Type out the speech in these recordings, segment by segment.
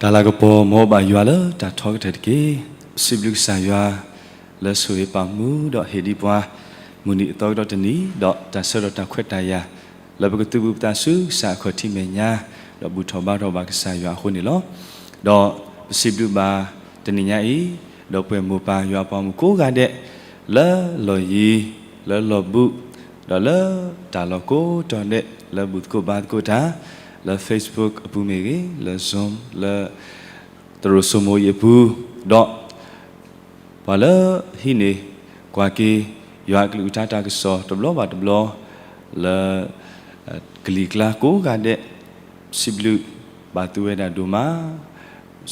တၢ်လၤကပီၤ မ်အအိၣ်ဘၣ်ယွၤလၢတၢ်ထီကတၢၢ်တက့ၢ်. ပစံးဘျုးကစၢ်ယွၤ လၢဆိၣ်ဂ့ၤပာ်မူဒီးဟ့ၣ်ဒံးပှၤ မုၢ်နံၤအသီကဒီးတနံၤ ဒီးတၢ်ဆၢကတီၢ်တၢ်ခွဲးတၢ်ယာ် လၢပကသုးဘူးပသးဆူကစၢ်အခီၣ်ထံးမဲာ်ညါ ဒီးဘူၣ်ထီၣ်ဘါထီၣ်ဘၣ်ကစၢ်ယွၤအဃိန့ၣ်လီၤ. ဒီးပစံးဘျုးဘၣ်တနံၤညါအံၤ ဒီးပှဲၤမိၢ်ပၢ်ယွၤအပှၤမုၣ်ကိးဂၤဒဲး လၢလီၢ်ယံၤ လၢလီၢ်ဘူး ဒီးလၢတၢ်လီၢ်ကိးတီၤဒဲး လၢဘူၣ်သကိးဘါသကိးတၢ် လၢ Facebook အပူၤမ့ၢ်ဂ့ၤ, လၢ Zoom, လၢသရိာ်စိမိၤအံၤအပူၤ, ဒီးပှၤလၢဟံးန့ၢ်ကွၢ်က့ၤ ယွၤအကလုၢ်ကထါတၢ်ကစီၣ်တဘျီဘၣ်တဘျီ လၢ ကလံၤကျါကိးဂၤဒဲး စံးဘျုးဘၣ်သုဝဲဒၣ်ဒိၣ်မး,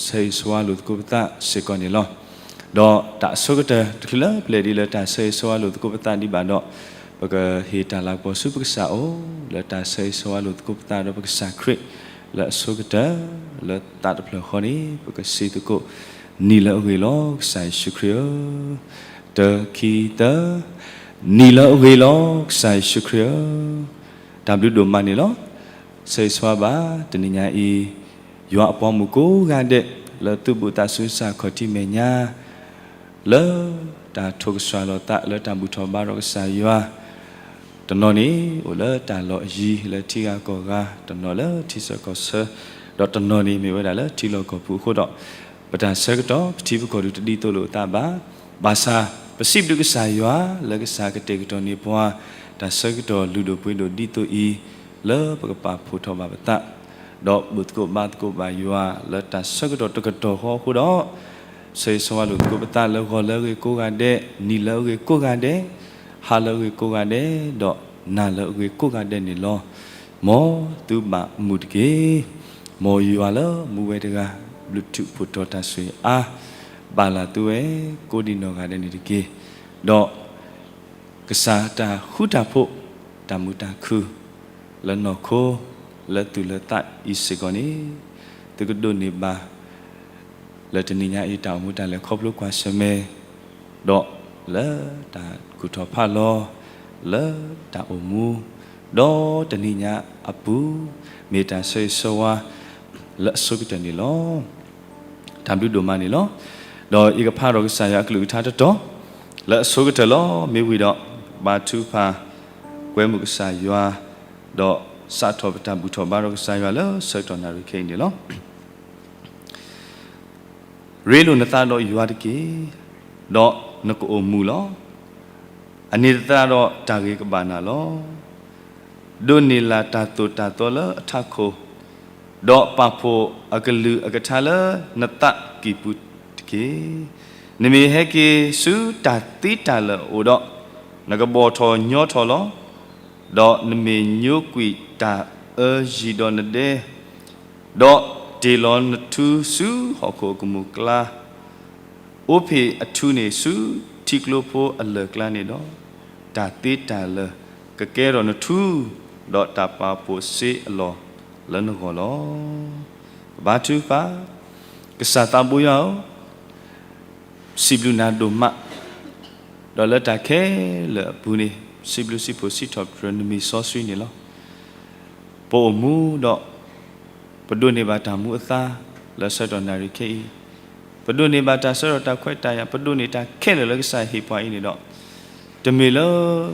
ဆၢဂ့ၤဆၢဝါလိာ်သကိးပသးစ့ၢ်ကီးန့ၣ်လီၤ. ဒီးတၢ်အဆိကတၢၢ်တချုးလၢပလဲၤဒ်လၢတၢ်ဆၢဂ့ၤဆၢဝါလိာ်သကိးပသးဒံးဘၣ်ဒီး ပကဟ့ၣ်တၢ်လၤကပီၤဆူပကစၢ်အအိၣ် လၢတၢ်ဆၢဂ့ၤဆၢဝါလိာ်သကိးပသးဒီးပကစၢ်ခရံာ် လၢအဆိကတၢၢ် လၢသးတဖျၢၣ်ဃီန့ၣ် ပကစံးသကိး နံၤလၢအဂ့ၤလီၤ ကစၢ်ယ့ၣ်ၡူးခရံာ်ဧၢ, တၢ ခံ သၢ, နံၤလၢအဂ့ၤလီၤ ကစၢ်ယ့ၣ်ၡူးခရံာ်ဧၢ. တၢ်ဘျုးဒိၣ်မးန့ၣ်လီၤ. ဆၢဂ့ၤဆၢဝါဘၣ်တနံၤညါအံၤ ယွၤအပှၤမုၣ်ကိးဂၤဒဲး လၢသုးဘူးသးဆူကစၢ်ခီၣ်ထံးမဲာ်ညါ လၢတၢ်ထိၣ်ကစှၤလီၤသး လၢတၢ်ဘူၣ်ထီၣ်ဘါထီၣ်ကစၢ်ယွၤ, တနီၤန့ၣ်အိၣ်လၢတၢ်လီၢ်အယံၤ လၢထံဂၤကီၢ်ဂၤ, တနီၤလၢထံဆၢကီၢ်ဆၢ, ဒီးတနီၤန့ၣ်မ့ၢ်ဝဲဒၣ်လၢထံလီၢ်ကီၢ်ပူၤအဃိဒီး ပတၢ်ဆၢကတီၢ် ပထံပကီၢ်ဒုးတဒ်သိးလိာ်အသးဘၣ်. ဘၣ်ဆၣ် ပစံးဘျုးကစၢ်ယွၤ လၢကစၢ်ကတဲာ်ကတီၤန့ၢ်ပှၤ တၢ်ဆၢကတီၢ်လုၢ်ဒိၣ်ပှ့ၤဒိၣ်ဒ်သိးအံၤ လၢပကပာ်ဖှိၣ်ထီၣ်ဘၣ်ပသး ဒီးဘူၣ်သကိးဘါသကိးဘၣ်ယွၤ လၢတၢ်ဆၢကတီၢ်တကတီၢ်ဃီအဃိဒီး ဆၢဂ့ၤဆၢဝါလိာ်သကိးပသးလၢဂီၤလၢအဂ့ၤကိးဂၤဒဲး, နံၤလၢအဂ့ၤကိးဂၤဒဲး, ဟါလၢအဂ့ၤကိးဂၤဒဲး, နံၤလၢအဂ့ၤကိးဂၤဒဲးန့ၣ်လီၤ. မ်သုဘၣ်မုာ်တက့ၢ်. မ်ယွၤလၢမူဝဲတဂၤ ဘျုးထူးဖှိၣ်ထီၣ်တၢ်ဆိၣ်ဂ့ၤအါ ဘၣ်လၢသုဝဲကိးဒံးနီၢ်ဂၤဒဲးန့ၣ်တက့ၢ်. ဒီး ကစၢ်တၢ်ဃူတၢ်ဖိး တၢ်မုာ်တၢ်ခုၣ် လၢနီၢ်ခိ လၢသူၣ်လၢသးအံၤစ့ၢ်ကီးန့ၣ် သုကဒိးန့ၢ်ဘၣ် လၢတနံၤညါအံၤတၢ်အိၣ်မူတၢ်လဲၤခီဖျိကွၢ်ဆၢၣ်မဲာ် ဒီးလၢတၢ်ကူၣ်ထီၣ်ဖးလီၤ လၢတၢ်အိၣ်မူ ဒီးတနံၤညါအပူၤ မ့ၢ်တၢ်ဆၢဂ့ၤဆၢဝါ လၢအဆိကတၢၢ်န့ၣ်လီၤ. တၢ်ဘျုးဒိၣ်မးန့ၣ်လီၤ. ဒီးယကဖးဒီးကစၢ်ယွၤအကလုၢ်ကထါတတီၤ လၢအဆိကတၢၢ်လီၤ. မ့ၢ်ဝံၤဒီး ဘါထုကဖၣ် ကွဲမုာ်ကစၢ်ယွၤ ဒီးစးထီၣ်ပတၢ်ဘူၣ်ထီၣ်ဘါထီၣ်ကစၢ်ယွၤလၢဆၢကတီၢ်နၣ်ရံၣ်ခဲအံၤန့ၣ်လီၤ. ရ့လိာ်နသးဒီးယွၤတက့ၢ်, ဒီးနကအိၣ်မူလီၤ. အန့ၣ်သတးဒီးတၢ်ဂ့ၤကဘၣ်နၤလီၤ. ဒိးန့ၢ်လၢ်တၢ်သိၣ်တၢ်သီလၢအထးခိၣ်, ဒီးပာ်ဖှိၣ်အကလုၢ်အကထါလၢနသးကံၢ်ပူၤတက့ၢ်. နမ့ၢ်ဟဲက့ၤဆူတၢ်သ့တၢ်လၢာ်အအိၣ်ဒီး, နကဘီၣ်ထီၣ်ညီထီၣ်လီၤ. ဒီးနမ့ၢ်ညိကွံာ်တၢ်အၢယံၤဒီးနဒဲ, ဒီးတ့ၢ်လီၤနထူဆူဟီၣ်ခိၣ်အကမူၣ်ကျါ, အိၣ်ဖ့ၣ်အထူန့ၣ်ဆူထံကျိဖိအလၢၢ်ကျါန့ၣ်ဒီး, တၢ်သ့တၢ်လၢာ်ကကဲထီၣ်နထူ, ဒီးတၢ်ပာ်ဖှိၣ်စ့အလီၢ်လၢနဂီၢ်လီၤ. ကဘါထုကဖၣ်, ကစၢ်သးဘိယွၤဧၢ, စံးဘျုးနၤဒိၣ်မး, ဒီးလၢတၢ်ခဲလၢာ်အပူၤန့ၣ် စံးဘျုးစံးဖှိၣ်စံးထီၣ်ပတြၢၤနမံၤစီဆှံန့ၣ်လီၤ. ပအိၣ်မူဒီး ပဒိးန့ၢ်ဘၣ်တၢ်မူအသါ လၢဆၢကတီၢ်နၣ်ရံၣ်ခဲအံၤ, ပဒိးန့ၢ်ဘၣ်တၢ်ဆၢကတီၢ်တၢ်ခွဲးတၢ်ယာ်, ပဒိးန့ၢ်တၢ်ခဲလၢာ်လၢကစၢ်ဟ့ၣ်ပှၤအံၤန့ၣ်ဒီး, တမ့ၢ်လၢ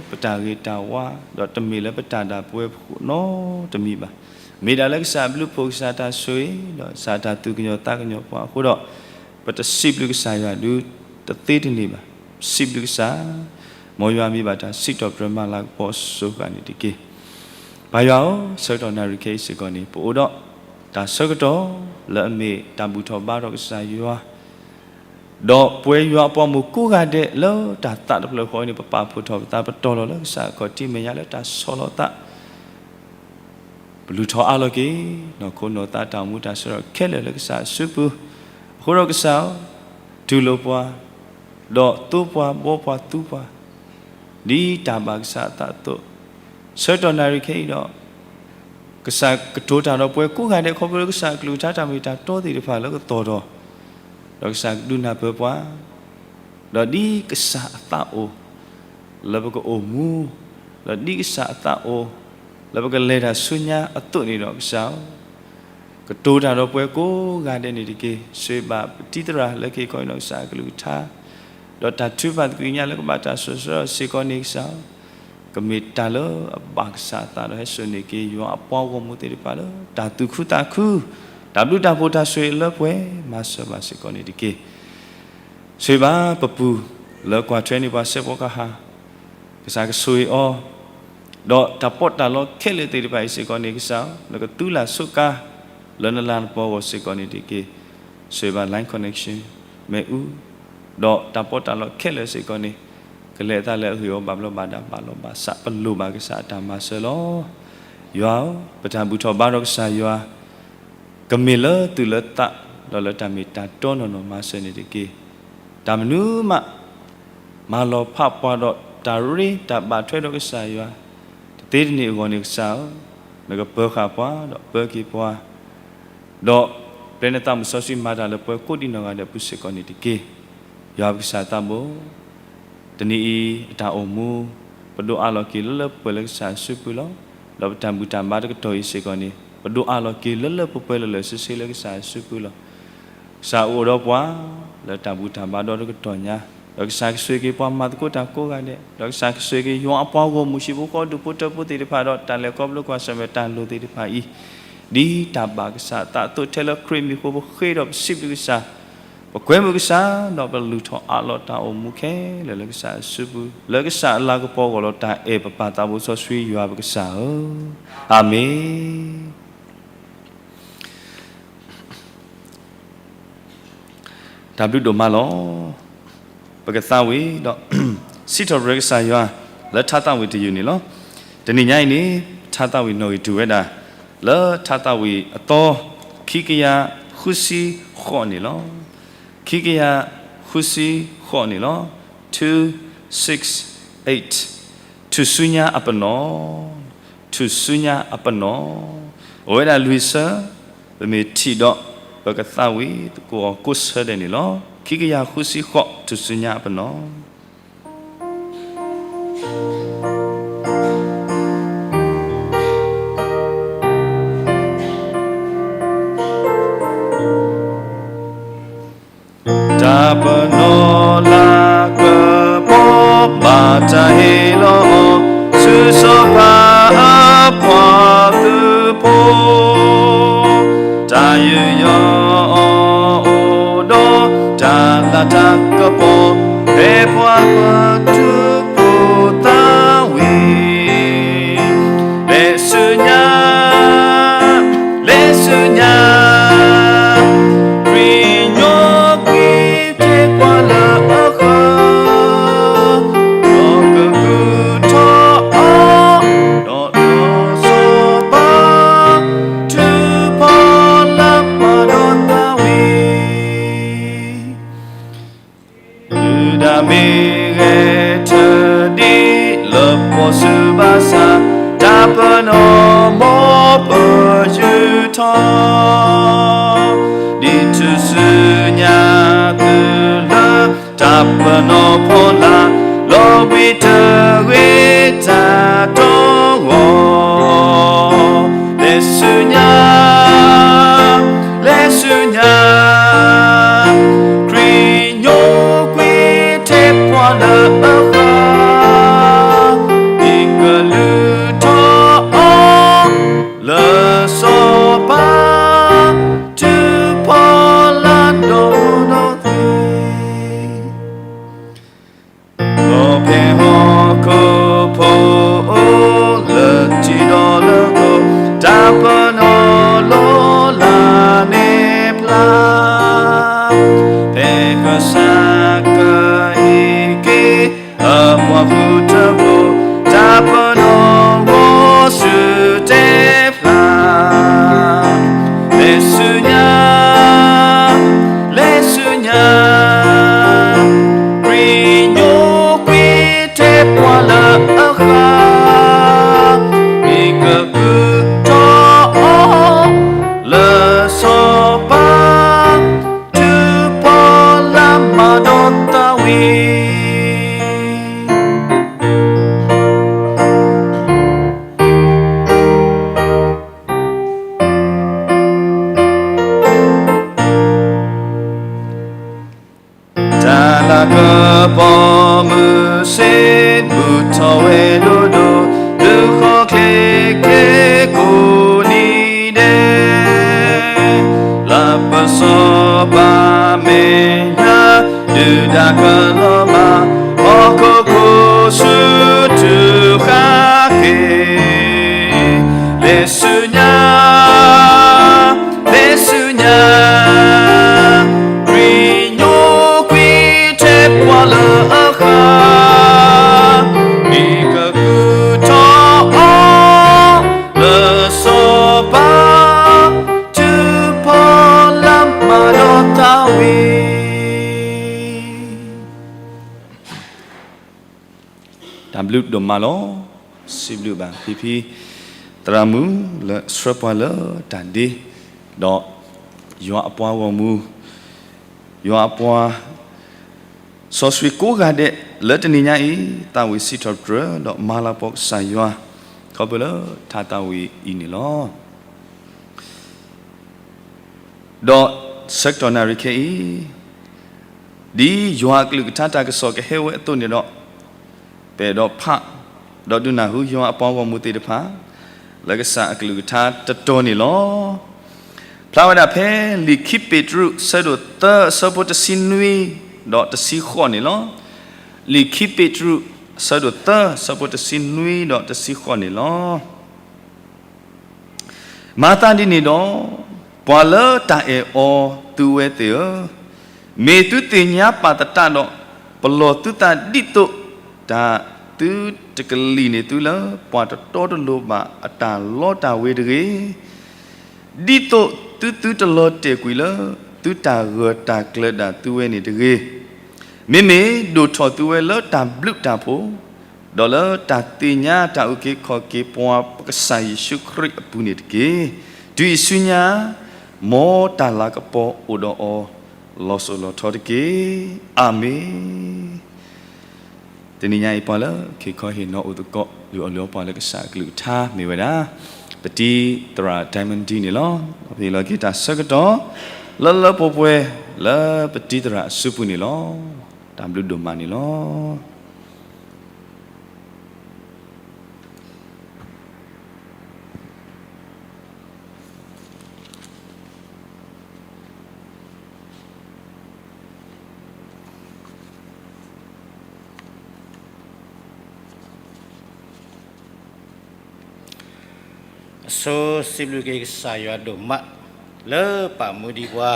ပတၢ်ဂ့ၤတၢ်ဝါ, ဒီးတမ့ၢ်လၢပတၢ်ဒၣ်ပဝဲပဃိနီတမံၤဘၣ်. မ့ၢ်ဒၣ်လၢကစၢ်အဘျုးအဖှိၣ် ကစၢ်တၢ်ဆိၣ်ဂ့ၤ, ဒီးကစၢ်တၢ်သူၣ်ကညီၤသးကညီၤပှၤအဃိဒီး, ပတစံးဘျုးကစၢ်ယွၤဒုးတသ့တန့ၢ်ဘၣ်. စံးဘျုးကစၢ်, မ်ယွၤမ့ၢ်ဘၣ်တၢ်စံးထီၣ်ပတြၢၤမၤလၤကပီၤအစိၤဃၣ်န့ၣ်တက့ၢ်. ပၢ်ယွၤဧၢ, ဆၢကတီၢ်နၣ်ရံၣ်ခဲအံၤစ့ၢ်ကီးန့ၣ် ပအိၣ်ဒီးတၢ်ဆၢကတီၢ်လၢအမ့ၢ်တၢ်ဘူၣ်ထီၣ်ဘါထီၣ်ကစၢ်ယွၤ, ဒီးပဝဲယွၤအပှၤမုၣ်ကိးဂၤဒဲး လၢတၢ်သးတဖျၢၣ်ဃီအံၤန့ၣ် ပပာ်ဖှိၣ်ထီၣ်ပသး ပတီၢ်လီၤလၢကစၢ်အခီၣ်ထံးမဲာ်ညါလၢတၢ်ဆီၣ်လီၤသး ပလုၢ်ထီၣ်အါလီၤက့ၤ နီၢ်ခိနီၢ်သးတၢ်အိၣ်မူတၢ်ဆၢကတီၢ်ခဲလၢာ်လၢကစၢ်အစုပူၤ, အဃိဒီးကစၢ်ဧၢ, တူၢ်လိာ်ပှၤ, ဒီးသိပှၤဘှီပှၤသူပှၤ, ဒ်တၢ်ဘၣ်ကစၢ်အသးအသိး, ဆၢကတီၢ်နၣ်ရံၣ်ခဲအံၤဒီး, ကစၢ်ကတိၤတၢ်ဒီးပှၤကိးဂၤဒဲး ခီဖျိလၢကစၢ်အကလုၢ်ကထါတၢ်မ့ၢ်တၢ်တီသ့ၣ်တဖၣ်လၢကသီၣ်ထီၣ်, ဒီးကစၢ်ကဒုးနၢ်ပၢၢ်ပှၤ ဒီးဒ်ကစၢ်အသးအိၣ် လၢပကအိၣ်မူ, ဒီးဒ်ကစၢ်အသးအိၣ် လၢပကလဲၤတၢ်ဆူညါအသိးန့ၣ်ဒီးကစၢ်ဧၢ, ကတိၤတၢ်ဒီးပှၤကိးဂၤဒဲးန့ၣ်တက့ၢ်. ဆိၣ်ဂ့ၤဘၣ်ပတံၤသရၣ်လၢကဟ့ၣ်ခီအံၤနီၢ်ကစၢ်အကလုၢ်ကထါ, ဒီးတၢ်ထုကဖၣ်သကွံာ်ညါလၢကဘၣ်တၢ်စံးဆၢစ့ၢ်ကီးန့ၣ်ကစၢ်, ကမ့ၢ်တၢ်လၢအဘၣ်ကစၢ်အသးဒီးဟဲစိာ်န့ၢ်က့ၤ ယွၤအပှၤဂီၢ်မုၢ်သ့ၣ်တဖၣ်လၢ တၢ်သူၣ်ခုသးခု, တၢ်ဘျုးတၢ်ဖှိၣ်တၢ်ဆိၣ်ဂ့ၤလၢပှဲၤမၤစၢၤဘၣ်စ့ၢ်ကီးန့ၣ်တက့ၢ်. ဆိၣ်ဂ့ၤဘၣ်ပပူၤလၢကွၢ်ထွဲန့ၢ်ပှၤစဲးဖီကဟၣ်, ကစၢ်ကဆိၣ်ဂ့ၤအီၤ, ဒီးတၢ်ပီးတၢ်လီခဲလၢာ်သ့ၣ်တဖၣ်အံၤစ့ၢ်ကီးန့ၣ်ကစၢ်, နကသူလၢ်စူးကါ လၢနလၤနပီၤအဂီၢ်စ့ၢ်ကီးန့ၣ်တက့ၢ်. ဆိၣ်ဂ့ၤဘၣ် line connection မ့ၣ်အူ, ဒီးတၢ်ပီးတၢ်လီခဲလၢာ်စ့ၢ်ကီးန့ၣ်, ကလဲၤအသးလၢအဂ့ၢ်အီၤဘၣ်ဘျီးဘၣ်ဒါဘၣ်လီၤဘၣ်ဆး ပလိၣ်ဘၣ်ကစၢ်အတၢ်မၤစၢၤလီၤ. ယွၤဧၢ, ပတၢ်ဘူၣ်ထီၣ်ဘါထီၣ်ကစၢ်ယွၤ ကမ့ၢ်လၢသူၣ်လၢသး, ဒီးလၢတၢ်မ့ၢ်တၢ်တီနီၢ်နီၢ်မၤစၢၤန့ၣ်တက့ၢ်. တၢ်မနုၤမး မၤလီၤဖးပှၤဒီးတၢ်ရ့တၢ်ဘၣ်ထွဲဒီးကစၢ်ယွၤ, တသ့တန့ၢ်အဂီၢ်န့ၣ်ကစၢ်ဧၢ, နကပၢၤဃာ်ပှၤဒီးပၢက့ၤပှၤ, ဒီးပျဲနသးမုၢ်စီဆှံမၤတၢ်လၢပှၤကိးဒံနီၢ်ဂၤဒဲးအပူၤစ့ၢ်ကီးန့ၣ်တက့ၢ်. ယွၤပကစၢ်သးဘိ တနံၤအံၤအတၢ်အိၣ်မူ ပဒိးအးလီၤက့ၤလၢလၢပှဲၤပှဲၤလၢကစၢ်အစုပူၤလီၤ. ဒီးပတၢ်ဘူၣ်တၢ်ဘါတကတီၢ်အံၤစ့ၢ်ကီးန့ၣ် ပဒိးအးလီၤက့ၤလၢလၢပှဲၤပှဲၤလၢာ်လၢာ်ဆ့ဆ့လၢကစၢ်အစုပူၤလီၤ. ကစၢ်အိၣ်ဒီးပှၤ လၢတၢ်ဘူၣ်တၢ်ဘါဒီတကတီၢ်ညါ, ဒီးကစၢ်ကဆိၣ်ဂ့ၤက့ၤပှၤမၤသကိးတၢ်ကိးဂၤဒဲး, ဒီးကစၢ်ကဆိၣ်ဂ့ၤက့ၤယွၤအပှၤဂီၢ်မုၢ်ဟံၣ်ဖိဃီဒူၣ်ဖိထၢဖိသ့ၣ်တဖၣ်ဒီး တၢ်လဲၤခီဖျိကွၢ်ဆၢၣ်မဲာ်တၢ်လိၣ်သ့ၣ်တဖၣ်အံၤ, ဒ်တၢ်ဘၣ်ကစၢ်အသးအသိးထဲလၢခရံာ်မံၤအဃိ ပဃ့ဒီးပစံးဘျုးကစၢ်, ပကွဲမုာ်ကစၢ်, ဒီးပလုၢ်ထီၣ်အးလီၤတၢ်အိၣ်မူခဲလၢာ်လၢကစၢ်အစုပူၤ, လၢကစၢ်အလၤကပီၤအဂီၢ်လီၤ. တၢ်အဲၣ်ပပၢ်သးဘိစီဆှံယွၤပကစၢ်ဧၢ, အၤမ့ၣ်. တၢ်ဘျုးဒိၣ်မးလီၤ. ပကသးဝံၣ်ဒီး စံးထီၣ်ပတြၢၤကစၢ်ယွၤ လၢထါသးဝံၣ်တယုၢ်န့ၣ်လီၤ. တနံၤညါအံၤန့ၣ် ထါသးဝံၣ်နီၣ်ဂံၢ်တုၤဝဲဒၣ် လၢထါသးဝံၣ်အသီ ခံကယၤဃုဆံဃိးန့ၣ်လီၤ. ခံကယၤဃုဆံဃိးန့ၣ်လီၤ. Two six eight. ထူၣ်စုညါအပနီၣ်, ထူၣ်စုညါအပနီၣ်, အိၣ်ဝဲဒၣ်လွံၢ်ဆၢ, ပမ့ၢ်ထံၣ်ဒီး ပကသးဝံၣ်သကိးအီၤကိးဆၢဒဲးန့ၣ်လီၤ. ခံကယၤဃုဆံဃိး ထူၣ်စုညါအပနီၣ်. တၢ်ပနီၣ်လၤကပီၤ ဘၣ်တၢ်ဟ့ၣ်လီၤအီၤ ဆူစီၤပၤအပှၤသုးဖိ, တၢ်ယူးယီၣ်အီၤအိၣ်ဒီး တၢ်လၤတၢ်ကပီၤ ဖဲပှၤပတုာ်ဖိသးဝံၣ် လဲၤဆူညါ, လဲၤဆူညါ, ခရံာ်ညိကွံာ်ထဲပှၤလၢအဃၢၤ, ဒီးကဂုာ်ထီၣ်အီၤ, ဒီးစီၤပၤ ထုးဖီလၢပှၤဒီးသးဝံၣ် ဒုၣ်ဒါမ့ၢ်ဂဲၤထၢၣ်ဒ်လၢပှီၢ်ဆူၣ်ဘၣ်ဆၣ်, တၢ်ပနီၣ်မိၢ်ပယူၢ်ထီၣ်, ဒ်ထူၣ်စုညါသုလၢ တၢ်ပနီၣ်ဖီလာ်, လီၤဘှံးတဂ့ၤတၢ်တီဂီၢ်, လဲၤဆူညါ လဲၤဆူညါ, ခရံာ်ညိကွံာ်ထဲပှၤလၢအဃၢၤ, ဒ်ကလုၢ်ထီၣ်အီၤ လၢစီၤပၤ ထုးဖီလာ်ဒီးဒီသဝံၣ် လီၤဖဲဟီၣ်ခိၣ်ဖိအိၣ်လၢထံဒီးလၢကီၢ်, တၢ်ပနီၣ်လီၤလးန့ၢ်ဖျါ, ဖဲကစၢ်ကဟ့ၣ်က့ၤအပှၤဃုထၢဖိ, တၢ်ပနီၣ်ဂီၤဆူၣ်တဲဖျါ လဲၤဆူညါ လဲၤဆူညါ, ခရံာ်ညိကွံာ်ထဲပှၤလၢအဃၢၤ, မ့ၢ်ကဂုာ်ထီၣ်အီၤ လၢစီၤပၤ ထုးဖီလာ်မၤဒီးသးဝံၣ် တၢ်ဘျုးဒိၣ်မးလီၤ. စံးဘျုးဘၣ်ဖံဖံ သရၣ်မုၣ်လၢအဆှၢပှၤလၢတၢ်ဒ့, ဒီးယွၤအပှၤဂီၢ်မုၢ်, ယွၤအပှၤ စီဆှံကိးဂၤဒဲးလၢတနံၤညါအံၤ သးဝံၣ်စံးထီၣ်ပတြၢၤ ဒီးမၤလၤကပီၤကစၢ်ယွၤ ခီဖျိလၢထါသးဝံၣ်အံၤန့ၣ်လီၤ. ဒီးဆၢကတီၢ်နၣ်ရံၣ်ခဲအံၤ ဒ်ယွၤအကလုၢ်ကထါတၢ်ကစီၣ်ကဟဲဝဲအသိးန့ၣ်ဒီး, ပအဲၣ်ဒိးဖး ဒီးဒုးနၢ်ဟူယွၤအပှၤဂီၢ်မုၢ်သ့ၣ်တဖၣ် လၢကစၢ်အကလုၢ်ကထါတတီၤန့ၣ်လီၤ. ဖျါဝဲဒၣ်ဖဲလံာ်ခံပ့းတရူး အဆၢဒိၣ်သၢ အဆၢဖိတဆံနွံ ဒီးတဆံဃိးန့ၣ်လီၤ. လံာ်ခံပ့းတရူး အဆၢဒိၣ်သၢ အဆၢဖိတဆံနွံ ဒီးတဆံဃိးန့ၣ်လီၤ. မၤသးဒ်န့ၣ်ဒီး, ပှၤလၢတၢ်အဲၣ်အီၤသုဝဲသ့ၣ်ဧၢ, မ့ၢ်သုသ့ၣ်ညါပာ်သတးဒီး, ပလီၢ်သုသးဒ်သိး တၢ်သုတကလံၣ်န့ၢ်သုလၢ ပှၤတတီတလိၤဘၣ်အတၢ်လီတၢ်ဝ့ၤတဂ့ၤ, ဒ်သိးသုသုတလီၤတဲာ်ကွံာ်လၢ သုတၢ်ဂၢၢ်တၢ်ကျၢၤဒၣ်သုဝဲန့ၣ်တဂ့ၤ, မ့မ့ၢ်ဒိၣ်ထီၣ်သုဝဲလၢတၢ်ဘျုးတၢ်ဖှိၣ် ဒီးလၢတၢ်သ့ၣ်ညါတၢ်အုၣ်က့ၤခီၣ်က့ၤပှၤပကစၢ်ယ့ၣ်ၡူးခရံာ်အပူၤန့ၣ်တက့ၢ်. တုၤအံၤဆူညါ မ်တၢ်လၤကပီၤအိၣ်ဒီးအီၤ လီၤစိၤလီၤထီတက့ၢ်. အၤမ့ၣ်. တနံၤညါအံၤပှၤလၢက့ၤခီဟ့ၣ်နီၤအိၣ်သကိး လုၢ်အီၣ်လုၢ်အီပှၤလၢကစၢ်အကလုၢ်ကထါမ့ၢ်ဝဲဒၣ် ပတံၤသရၣ် Diamond D န့ၣ်လီၤ. ပဟ့ၣ်လီၤက့ၤတၢ်ဆၢကတီၢ် လၢလၢပှဲၤပှဲၤ လၢပတံၤသရၣ်အစုပူၤန့ၣ်လီၤ. တၢ်ဘျုးဒိၣ်မးန့ၣ်လီၤ. အဆိစံးဘျုးက့ၤကစၢ်ယွၤဒိၣ်မး လၢပာ်မူဒံးပှၤ,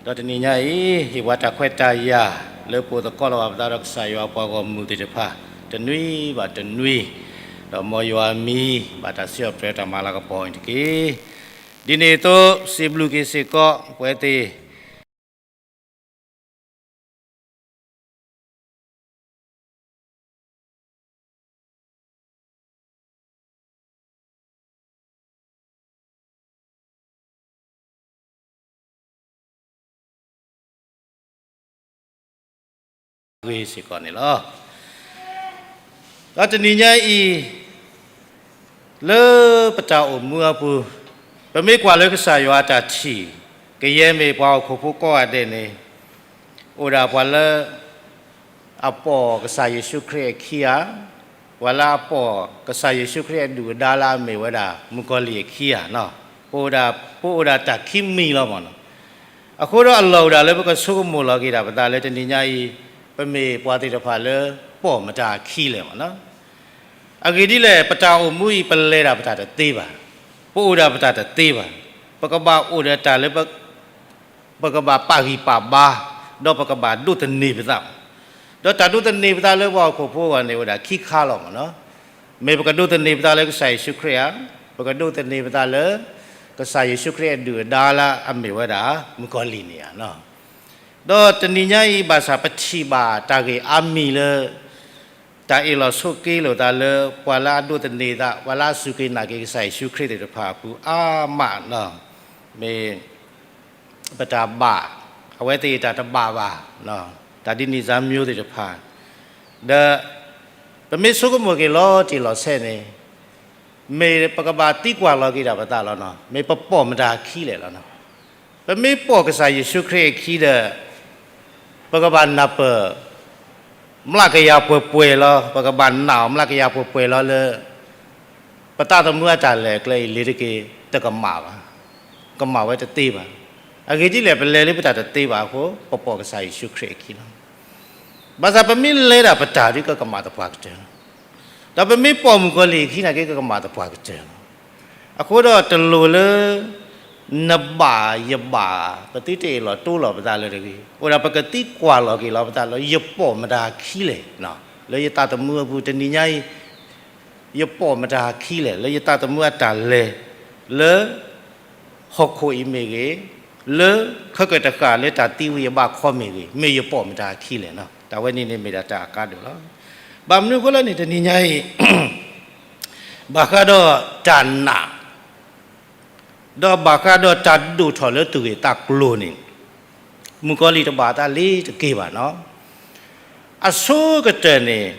ဒီးတနံၤညါအံၤ ဟ့ၣ်ပှၤတၢ်ခွဲးတၢ်ယာ် လၢပအိၣ်သကိးလီၤဘၣ်ပသးဒီးကစၢ်ယွၤအပှၤဂီၢ်မုၢ်သ့ၣ်တဖၣ် တနွံဘၣ်တနွံ, ဒီးမ်ယွၤအမံၤ ဘၣ်တၢ်စံးထီၣ်ပတြၢၤတၢ်မၤလၤကပီၤအံၤတက့ၢ်. ဒ်န့ၣ်အသိး စံးဘျုးက့ၤစ့ၢ်ကီး ပဝဲသ့ၣ် ဂ့ၤစ့ၢ်ကီးန့ၣ်လီၤ. ဒီးတနံၤညါအံၤ လၢပတၢ်အိၣ်မူအပူၤ, ပမ့ၢ်ကွၢ်လၢကစၢ်ယွၤအတၢ်ထံၣ်, ကယဲၢ်မ့ၢ်ပှၤဟီၣ်ခိၣ်ဖိကိးဂၤဒဲးန့ၣ်, အိၣ်ဒၣ်ပှၤလၢ အပိာ်ကစၢ်ယ့ၣ်ၡူးခရံာ်အခံဧါ, ပှၤလၢအပိာ်ကစၢ်ယ့ၣ်ၡူးခရံာ်အဒုၣ်အဒါလၢအမ့ၢ်ဝဲဒၣ် မုၣ်ကီၤလံၢ်အခံဧါ, ပ, ပအိၣ်ဒၣ်တၢ်ခံမံၤလီၤမးနီၤ. အဃိဒီးအလီၢ်အိၣ်ဒၣ်လၢပကဆိကမိၣ်လီၤက့ၤဒၣ်ပသးလၢတနံၤညါအံၤ, ပမ့ၢ်ပှၤသ့ၣ်တဖၣ်လၢပိာ်မတၤအခံလဲၣ်မးနီၤ. အဂ့ၢ်ဒ်လဲၣ်, ပတၢ်အိၣ်မူအံၤ ပလဲၤဒၣ်ပတၢ်တသ့ဘၣ်, ပအိၣ်ဒၣ်ပတၢ်တသ့ဘၣ်, ပကဘၣ်အိၣ်ဒီးတၢ်လၢ ပကဘၣ်ပာ်ဂံၢ်ပာ်ဘါ, ဒီးပကဘၣ်ဒိးသန့ၤပသး, ဒီးတၢ်ဒိးသန့ၤပသးလၢပှၤဟီၣ်ခိၣ်ဖိအဂီၢ်န့ၣ် အိၣ်ဒၣ်ခံခါလီၤမးနီၤ. မ့ၢ်ပကဒိးသန့ၤပသးလၢကစၢ်ယ့ၣ်ၡူးခရံာ်ဧါ, ပကဒိးသန့ၤပသးလၢ ကစၢ်ယ့ၣ်ၡူးခရံာ်အဒုၣ်အဒါလၢအမ့ၢ်ဝဲဒၣ် မုၣ်ကီၤလံၢ်န့ၣ်ဧါ. ဒီးတနံၤညါအံၤ ဘၣ်ဆၣ်ပထံၣ်ဘၣ်တၢ်ဂ့ၢ်အါမံၤလၢ တၢ်အ့ၣ်လိာ်ဆိးက့လိာ်သးလၢ ပှၤလၢအဒိးသန့ၤသး, ပှၤလၢအစူၢ်က့ၤနာ်က့ၤကစၢ်ယ့ၣ်ၡူးခရံာ်သ့ၣ်တဖၣ်အပူၤအါမး, မ့ၢ် ပတၢ်ဘၣ်, အဝဲသ့ၣ်တၢ်တဘၣ်ဘၣ်, တၢ်ဒ်န့ၣ်စၢ်မၠိသ့ၣ်တဖၣ်, ဒီး ပမ့ၢ်ဆိကမိၣ်က့ၤလီၤတံၢ်လီၤဆဲးန့ၣ်, မ့ၢ်ပကဘၣ်သံကွၢ်လီၤက့ၤဒၣ်ပသးလီၤနီၤ, မ့ၢ်ပပိာ်မတၤအခံလဲၣ်လီၤနီၤ. ပမ့ၢ်ပိာ်ကစၢ်ယ့ၣ်ၡူးခရံာ်အခံဒီး ပကဘၣ်နၢ်ပၢၢ် မျးကယၤပှဲၤပှဲၤလီၤ, ပကဘၣ်နာ်အီၤမျးကယၤပှဲၤပှဲၤလီၤလၢ ပသးသမူအတၢ်လဲၤကျဲအံၤ လ့ၤတက့ၤ တကမၣ်ဘၣ်, ကမၣ်ဝဲတသ့ဘၣ်. အဂ့ၢ်ဒ်လဲၣ်, ပလဲၤလၢပတၢ်တသ့ဘၣ်အဃိ ပပိာ်ကစၢ်ယ့ၣ်ၡူးခရံာ်အခံလီၤ. ဘၣ်ဆၣ်ပမ့ၢ်လဲၤဒၣ်ပတၢ်ဒ် ကကမၣ်သပှၢ်ကတၢၢ်လီၤ. ဒီးပမ့ၢ်ပိာ်မုၣ်ကီၤလံၢ်အခံနာ်က့ ကကမၣ်သပှၢ်ကတၢၢ်လီၤ. အဃိဒီးတလိၣ်လၢ နဘၣ်ယဘၣ် ပသုတအ့ၣ်လိာ်တိလိာ်ပသးလၢတဂ့ၤ, အိၣ်ဒၣ်ပကသံကွၢ်လီၤက့ၤလီၤပသးလၢ ယပိာ်မတၤအခံလဲၣ်, လၢယသးသမူအပူၤတနံၤညါအံၤ ယပိာ်မတၤအခံလဲၣ်, လၢယသးသမူအတၢ်လဲၤ လၢ ဟီၣ်ခိၣ်အံၤမ့ၢ်ဂ့ၤ, လၢခဲကတဃာ်လၢတၢ်သံဝံၤအဘၣ်ခီမ့ၢ်ဂ့ၤ, မ့ၢ်ယပိာ်မတၤအခံလဲၣ်. တၢ်ဝဲန့ၣ်န့ၣ်မ့ၢ်ဒၣ်တၢ်အကါဒိၣ်လီၤ. ဘၣ်မနုၤအဃိလဲၣ်န့ၣ် တနံၤညါအံၤ ဘၣ်ဃးဒီးတၢ်နာ် ဒီးဘၣ်ဃးဒီးတၢ်ဒိၣ်ထီၣ်လၢသူၣ်ဂ့ၢ်သးကျိၤန့ၣ် မုၣ်ကီၤလံၢ်တဘၣ်အသးလ့ၤတက့ၢ်ဘၣ်နီၤ. အဆိကတၢၢ်န့ၣ်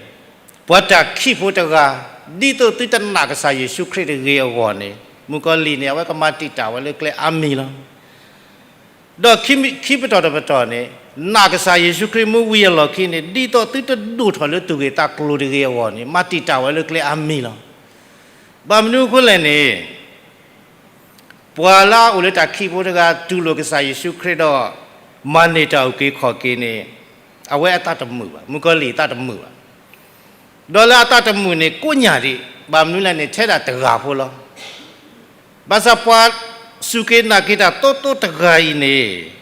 ပှၤတၢ်ခံးဖိတဂၤ ဒ်သိးသုတနာ်ကစၢ်ယ့ၣ်ၡူးခရံာ်တဂ့ၤအဂီၢ်န့ၣ် မုၣ်ကီၤလံၢ်န့ၣ် အဝဲကမၤတံာ်တာ်ဝဲလၢကျဲအါမံၤလီၤ. ဒီးခံပတီၢ်တပတီၢ်န့ၣ် နာ်ကစၢ်ယ့ၣ်ၡူးခရံာ်မ့ၢ်ဝံၤအလီၢ်ခံန့ၣ် ဒ်သိးသုတဒိၣ်ထီၣ်လၢသူၣ်ဂ့ၢ်သးကျိၤတဂ့ၤအဂီၢ်န့ၣ် မၤတံာ်တာ်ဝဲလၢကျဲအါမံၤလီၤ. ဘၣ်မနုၤအဃိလဲၣ်န့ၣ် ပှၤလၢအအိၣ်လၢတၢ်ခံးဖိတဂၤ တူၢ်လိာ်ကစၢ်ယ့ၣ်ၡူးခရံာ်ဒီး မၤန့ၢ်တၢ်အုၣ်က့ၤခီၣ်က့ၤန့ၣ် အဝဲအသးတမုာ်ဘၣ်, မုၣ်ကီၤလံၢ်အသးတမုာ်ဘၣ်. ဒီးလၢအသးတမုာ်န့ၣ် ကိးညၣ်ဒံး, ဘၣ်မနုၤလဲၣ်န့ၣ် ထဲဒၣ်တဂၤဖိလီၤ. ဘၣ်ဆၣ်ပှၤစူၢ်က့ၤနာ်က့ၤတၢ်တီတီတဂၤအံၤန့ၣ်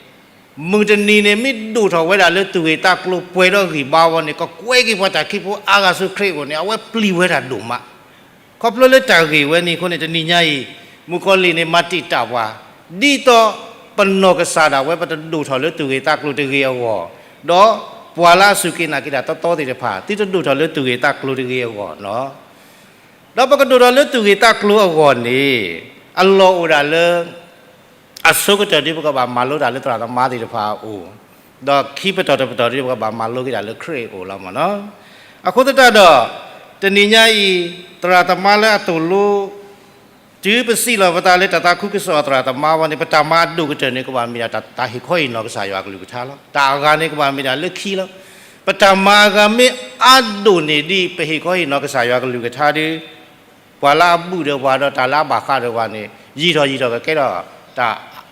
မုၢ်တနံၤန့ၣ် မ့ၢ်ဒိၣ်ထီၣ်ဝဲဒၣ်လၢသူၣ်ဂ့ၢ်သးကျိၤပှဲၤဒီးဂံၢ်ဘါဝဲန့ၣ် ကကွဲက့ၤပှၤတၢ်ခံးဖိအါဂၤဆူခရံာ်အအိၣ်န့ၣ် အဝဲပျံၤဝဲဒၣ်ဒိၣ်မး. ခီဖျိလၢတၢ်ဂ့ၢ်ဝဲန့ၣ်အဃိန့ၣ် တနံၤညါအံၤ မုၣ်ကီၤလံၢ်န့ၣ် မၤတံာ်တာ်ပှၤ ဒ်သိးပနီၢ်ကစၢ်ဒၣ်ဝဲ ပတဒိၣ်ထီၣ်လၢသူၣ်ဂ့ၢ်သးကျိၤတဂ့ၤအဂီၢ်, ဒီးပှၤလၢအစူၢ်က့ၤနာ်က့ၤတၢ်တီတီသ့ၣ်တဖၣ် သုတဒိၣ်ထီၣ်လၢသူၣ်ဂ့ၢ်သးကျိၤတဂ့ၤအဂီၢ်နီၤ. ဒီးပကဒိၣ်ထီၣ်လၢသူၣ်ဂ့ၢ်သးကျိၤအဂီၢ်န့ၣ် အလီၢ်အိၣ်ဒၣ်လၢ အဆိကတၢၢ်ဒ်ပကဘၣ်မၤလိတၢ်လၢသရၣ်သမါသ့ၣ်တဖၣ်အအိၣ်, ဒီးခံပတီၢ်တပတီၢ်ဒ်ပကဘၣ်မၤလိက့ၤတၢ်လၢခရံာ်အအိၣ်လီၤမ့ၢ်နီၤ. အဃိသတးဒီး တနံၤညါအံၤ သရၣ်သမါလၢအသိၣ်လိ တုၤပစံးလီၤပသးလၢတၢ်သးခုကစီၣ်အသရၣ်သမါဝဲန့ၣ် ပတၢ်မၤအဒိၣ်ကတၢၢ်န့ၣ် ကဘၣ်မ့ၢ်ဒၣ်တၢ် တၢ်ဟ့ၣ်ခီဟ့ၣ်နီၤကစၢ်ယွၤကလုၢ်ကထါလီၤ. တၢ်အဂၤန့ၣ် ကဘၣ်မ့ၢ်ဒၣ်လၢခံလီၤ. ပတၢ်မၤအဂၤမ့ၢ်အါဒိၣ်န့ၢ်ဒံး ပဟ့ၣ်ခီဟ့ၣ်နီၤကစၢ်ယွၤကလုၢ်ကထါဒီး ပှၤလၢအဘူၣ်ဒီးပှၤဒီးတၢ်လၢအဘၣ်ဃးဒီးပှၤန့ၣ် ယံာ်ထီၣ်ယံာ်ထီၣ်ကကဲထီၣ်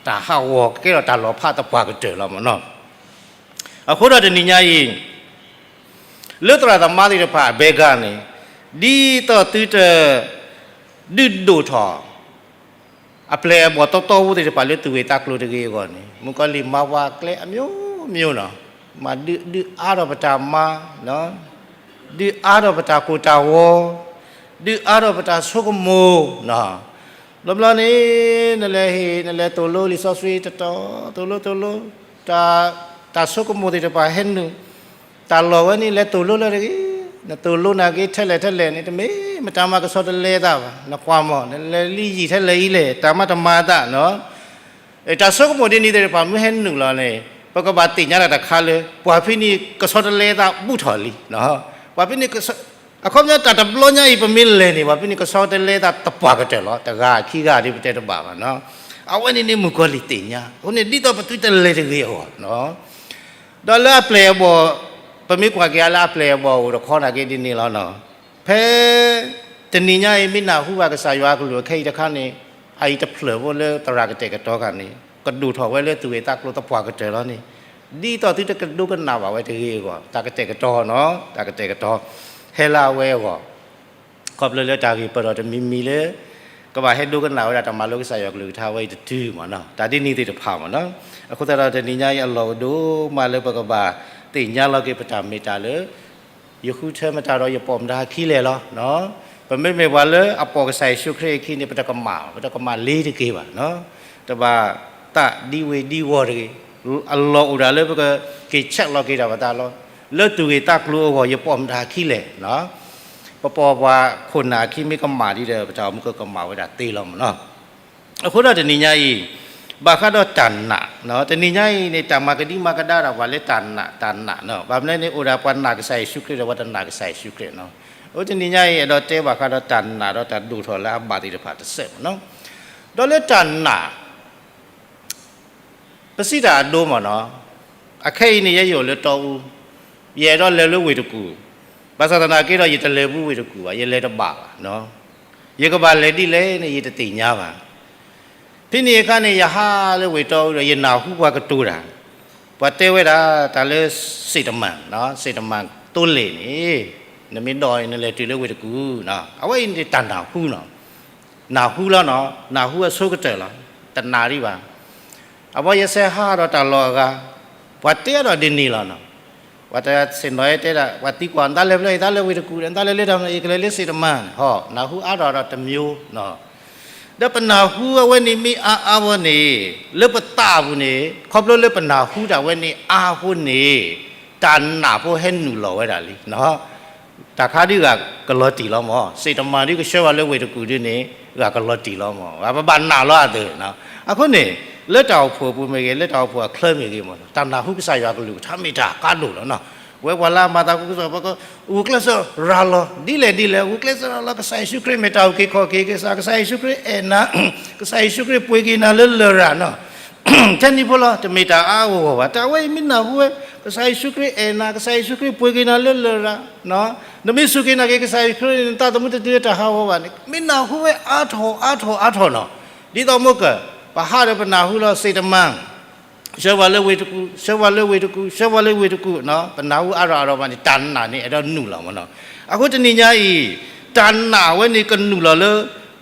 တၢ်ဟးဂီၤ ကကဲထီၣ်တၢ်လီၤဖးသပှၢ်ကတၢၢ်လီၤမ့ၢ်နီၤ. အဃိဒီးတနံၤညါအံၤ လၢသရၣ်သမါသ့ၣ်တဖၣ်အဘဲဂၤန့ၣ် ဒ်သိးသုတ ဒုးဒိၣ်ထီၣ် အပျဲၢ်အဘီၣ်တီတီဖိသ့ၣ်တဖၣ်လၢသူၣ်ဂ့ၢ်သးကျိၤတဂ့ၤအဂီၢ်န့ၣ် မုၣ်ကီၤလံၢ်မၤပှၤကျဲအမျိုးမျိုးနီၤ, မၤဒုး ဒုးအါထီၣ်ပတၢ်မၤ, ဒုးအါထီၣ်ပတၢ်ကိၢ်တၢ်ဂီၤ, ဒုးအါထီၣ်ပတၢ်ဆိကမိၣ်နီၤ. ဘျီဘျီန့ၣ် နလဲၤဟ့ၣ် နလဲၤသိၣ်လိလံာ်စီဆှံတတီၤ သိၣ်လိသိၣ်လိ တၢ် တၢ်ဆိကမိၣ်သ့ၣ်တဖၣ်ဟဲနုာ် တၢ်လီၢ်ဝဲန့ၣ် လဲၤသိၣ်လိလၢတဂ့ၤ, နသိၣ်လိနာ်က့ထဲလဲၣ်ထဲလဲၣ်န့ၣ် တမ့ၢ်မတၤမၤကဆီတလဲအသးဘၣ်, နကွၢ်မီၢ် နလဲၤလံယံာ်ထဲလဲၣ်အံၤလဲၣ် တၢ်မၤတမၤအသးနီၤ. တၢ်ဆိကမိၣ်ဒ်န့ၣ်သ့ၣ်တဖၣ်မ့ၢ်ဟဲနုာ်လီၤန့ၣ် ပကဘၣ်သ့ၣ်ညါတၢ်တခါလၢ ပှၤဖဲန့ၣ်ကဆီတလဲအသးဘူးထီၣ်လံ, ပှၤဖဲန့ၣ် အခီပညီတၢ်တဘျီညါအံၤ ပမ့ၢ်လဲၤန့ၣ် ပှၤဖဲန့ၣ်ကဆီတလဲအသးသပှၢ်ကတၢၢ်လီၤ, တဂၤခံဂၤဒ်ပတဲတဘၣ်ဘၣ်နီၤ. အဝဲန့ၣ်န့ၣ်မုၣ်ကီၤလံၢ်သ့ၣ်ညါ, အဃိန့ၣ်ဒ်သိးပသုတလဲၤတဂ့ၤအဂီၢ်နီၤ. ဒီးလၢအပျဲၢ်အဘီၣ်, ပမ့ၢ်ကွၢ်က့ၤအါလၢအပျဲၢ်အဘီၣ်အိၣ်တခီနာ်က့ဒ်န့ၣ်လီၤနီၤ. ဖဲ တနံၤညါအံၤ မ့ၢ်နၢ်ဟူဘၣ်ကစၢ်ယွၤအကလုၢ်အကထါအံၤတခါန့ၣ် အအံၤတဖျၢၣ်ဖိလၢသရၣ်ကတဲာ်ကတီၤဂၤန့ၣ် ကဒိၣ်ထီၣ်ဝဲလၢသူၣ်ဂ့ၤသးကျိၤသပှၢ်ကတၢၢ်လီၤန့ၣ် ဒ်သိးသုတကဒိကနၣ်ဘၣ်ဝဲတဂ့ၤအဂီၢ် တၢ်ကတဲာ်ကတီၤနီၤ, တၢ်ကတဲာ်ကတီၤ ဟဲလၢအဝဲအဂီၢ် ခီဖျိလၢတၢ်ဂ့ၢ်ပၢၢ်ထီၣ်တမံၤမံၤလၢ ကဘၣ်ဟဲဒိကနၣ်ဝဲဒၣ်တၢ်မၤလိကစၢ်ယွၤကလုၢ်ကထါဝဲအံၤတတုၤမ့ၢ်နီၤ, တၢ်ဒ်န့ၣ်သ့ၣ်တဖၣ်မ့ၢ်နီၤ. အဃိသတးဒီးတနံၤညါအံၤအလီၢ်ကဒိၣ်မးလၢပကဘၣ်သ့ၣ်ညါလီၤက့ၤပတၢ်မ့ၢ်တၢ်လၢ ယဃုထၢမတၤဒီးယပိာ်မတၤအခံလဲၣ်လီၤ. ပမ့မ့ၢ်ပှၤလၢအပိာ်ကစၢ်ယ့ၣ်ၡူးခရံာ်အခံန့ၣ် ပတကမၣ်, ပတကမၣ်လ့ၤတက့ၤဘၣ်. တဘၣ်သးဒ်ဝ့ၤဒ်ဝီၤတဂ့ၤ. အလီၢ်အိၣ်ဒၣ်လၢပကက့ၤဆဲးလီၤက့ၤဒၣ်ပသးလီၤ. လၢသူၣ်ဂ့ၢ်သးကျိၤအဂီၢ် ယပိာ်မတၤအခံလဲၣ်. ပပိာ်ပှၤခိၣ်နၢ်အခံမ့ၢ်ကမၣ်ဒ်ဒီး ပတၢ်အိၣ်မူကကမၣ်ဝဲဒၣ်သ့လီၤမ့ၢ်နီၤ. အဃိဒီးတနံၤညါအံၤ ဘၣ်ဃးဒီးတၢ်နာ်, တနံၤညါအံၤန့ၣ် တၢ်မၤကဒံမၤကဒါဒၣ်ပှၤလၢတၢ်နာ်, တၢ်နာ်နီၤ. ဘၣ်မနုၤန့ၣ် အိၣ်ဒၣ်ပှၤနာ်ကစၢ်ယ့ၣ်ၡူးခရံာ်ဒီး ပှၤတနာ်ကစၢ်ယ့ၣ်ၡူးခရံာ်နီၤ. အဃိတနံၤညါအံၤ အဲၣ်ဒိးတဲဘၣ်ဃးဒီးတၢ်နာ်ဒီးတၢ်ဒိၣ်ထီၣ်လၢအဘၣ်သ့ၣ်တဖၣ်တစဲးမ့ၢ်နီၤ. ဒီးလၢတၢ်နာ် ပစံးတၢ်အဒိမ့ၢ်နီၤ, အခဲအံၤန့ၣ် ယဲယအိၣ်လၢတီအူ, ယအဲၣ်ဒိးလဲၤလၢဝ့ၢ်တကူၣ်, ဘၣ်ဆၣ်သနာ်က့ဒီး ယတလဲၤဘူးဝ့ၢ်တကူၣ်ဘၣ်, ယလဲၤတဘၣ်ဘၣ်. ယကဘၣ်လဲၤဒ်လဲၣ်န့ၣ် ယတသ့ၣ်ညါဘၣ်. ဖဲန့ၣ်အခါန့ၣ် ယဟးလၢဝ့ၢ်တီအူဒီး ယနၢ်ဟူပှၤကတိၤတၢ်, ပှၤတဲဝဲဒၣ်တၢ်လၢ စ့ၣ်တမၣ်, စ့ၣ်တမၣ်သိလ့ၣ်န့ၣ် နမ့ၢ်ဒိးန့ၣ် နလဲၤတုၤလၢဝ့ၢ်တကူၣ်နီၤ. အဝဲအံၤန့ၣ်တၢ်နၢ်ဟူနီၤ. နၢ်ဟူလီၤနီၤ, နၢ်ဟူအဆိကတၢၢ်လီၤ, တနာ်ဒံးဘၣ်. အဝဲယဆဲးဟးဒီးတၢ်လီၢ်အဂၤ, ပှၤတဲဒီးဒ်န့ၣ်လီၤနီၤ. ပှၤတဆ့ၣ်နီၤတဲဒၣ် ပှၤသံကွၢ် နတၢ်လဲၤဖဲလဲၣ်, ယတၢ်လဲၤဝ့ၢ်တကူၣ်ဒီး နတၢ်လဲၤလၢတၢ်မနုၤ, ယကလဲၤလၢစ့ၣ်တမၣ်, ဟီ, နၢ်ဟူအါထီၣ်ဒီးတမျိုးနီၤ. ဒီးပနၢ်ဟူအဝဲန့ၣ်မ့ၢ်အါအါဝဲန့ၣ် လၢပသးအပူၤန့ၣ် ခီဖျိလၢပနၢ်ဟူတၢ်ဝဲန့ၣ်အါအဃိန့ၣ် တၢ်နာ်ဖိဟဲနုာ်လီၤဝဲဒၣ်လံနီၤ. တၢ်ခါဒုးဂၤကလီၤတံၢ်လီၤမၢ်, စံးတမၤဒုးကဆှၢဝဲလၢဝ့ၢ်တကူၣ်ဒုးန့ၣ် ဂၤကလီၤတံၢ်လီၤမၢ်, ပဘၣ်နာ်လီၤအသး. အဃိန့ၣ် လၢတၢ်အိၣ်ဖှိၣ်အပူၤမ့ၢ်ဂ့ၤ, လၢတၢ်အိၣ်ဖှိၣ်အချၢမ့ၢ်ဂ့ၤမၢ်, တၢ်နၢ်ဟူကစၢ်ယွၤကလုၢ်ကထါမ့ၢ်တၢ်ကါဒိၣ်လီၤ. ဝဲပှၤလၢအမၤသးခုကစီၣ် ပကဂုာ်ကျဲးစၢးရၤလီၤ ဒ်လဲၣ်ဒ်လဲၣ်, ဂုာ်ကျဲးစၢးရၤလီၤ, ကစၢ်ယ့ၣ်ၡူးခရံာ်မ့ၢ်တၢ်အုၣ်က့ၤခီၣ်က့ၤကစၢ်, ကစၢ်ယ့ၣ်ၡူးခရံာ်အဲၣ်နၤ, ကစၢ်ယ့ၣ်ၡူးခရံာ်ပှ့ၤက့ၤနၤလၢလရာ်နီၤ ထဲန့ၣ်ဖိလီၤ, တမ့ၢ်တၢ်အါအါဂီၢ်ဂီၢ်ဘၣ်. တၢ်ဝဲအံၤမ့ၢ်နၢ်ဟူဝဲ ကစၢ်ယ့ၣ်ၡူးခရံာ်အဲၣ်နၤ, ကစၢ်ယ့ၣ်ၡူးခရံာ်ပှ့ၤက့ၤနၤလၢလရာ်, နမ့ၢ်စူၢ်က့ၤနာ်က့ၤကစၢ်ယ့ၣ်ၡူးခရံာ်န့ၣ် နသးသမူတတုၤလၢတၢ်ဟးဂီၤဘၣ်န့ၣ်, မ့ၢ်နၢ်ဟူဝဲအါထီၣ်အါထီၣ်အါထီၣ်နီၤ. ဒ်သိးမ့ၢ်က ပဟးဒီးပနၢ်ဟူလီၤ စံးတမၤ ဆှၢပှၤလၢဝ့ၢ်တကူၣ်, ဆှၢပှၤလၢဝ့ၢ်တကူၣ်, ဆှၢပှၤလၢဝ့ၢ်တကူၣ်, ပနၢ်ဟူအါထီၣ်အါထီၣ်ဘၣ်န့ၣ် တၢ်နာ်န့ၣ် အဲၣ်ဒိးနုာ်လီၤမၢ်နီၤ. အဃိတနံၤညါအံၤ တၢ်နာ်ဝဲန့ၣ်ကနုာ်လီၤလၢ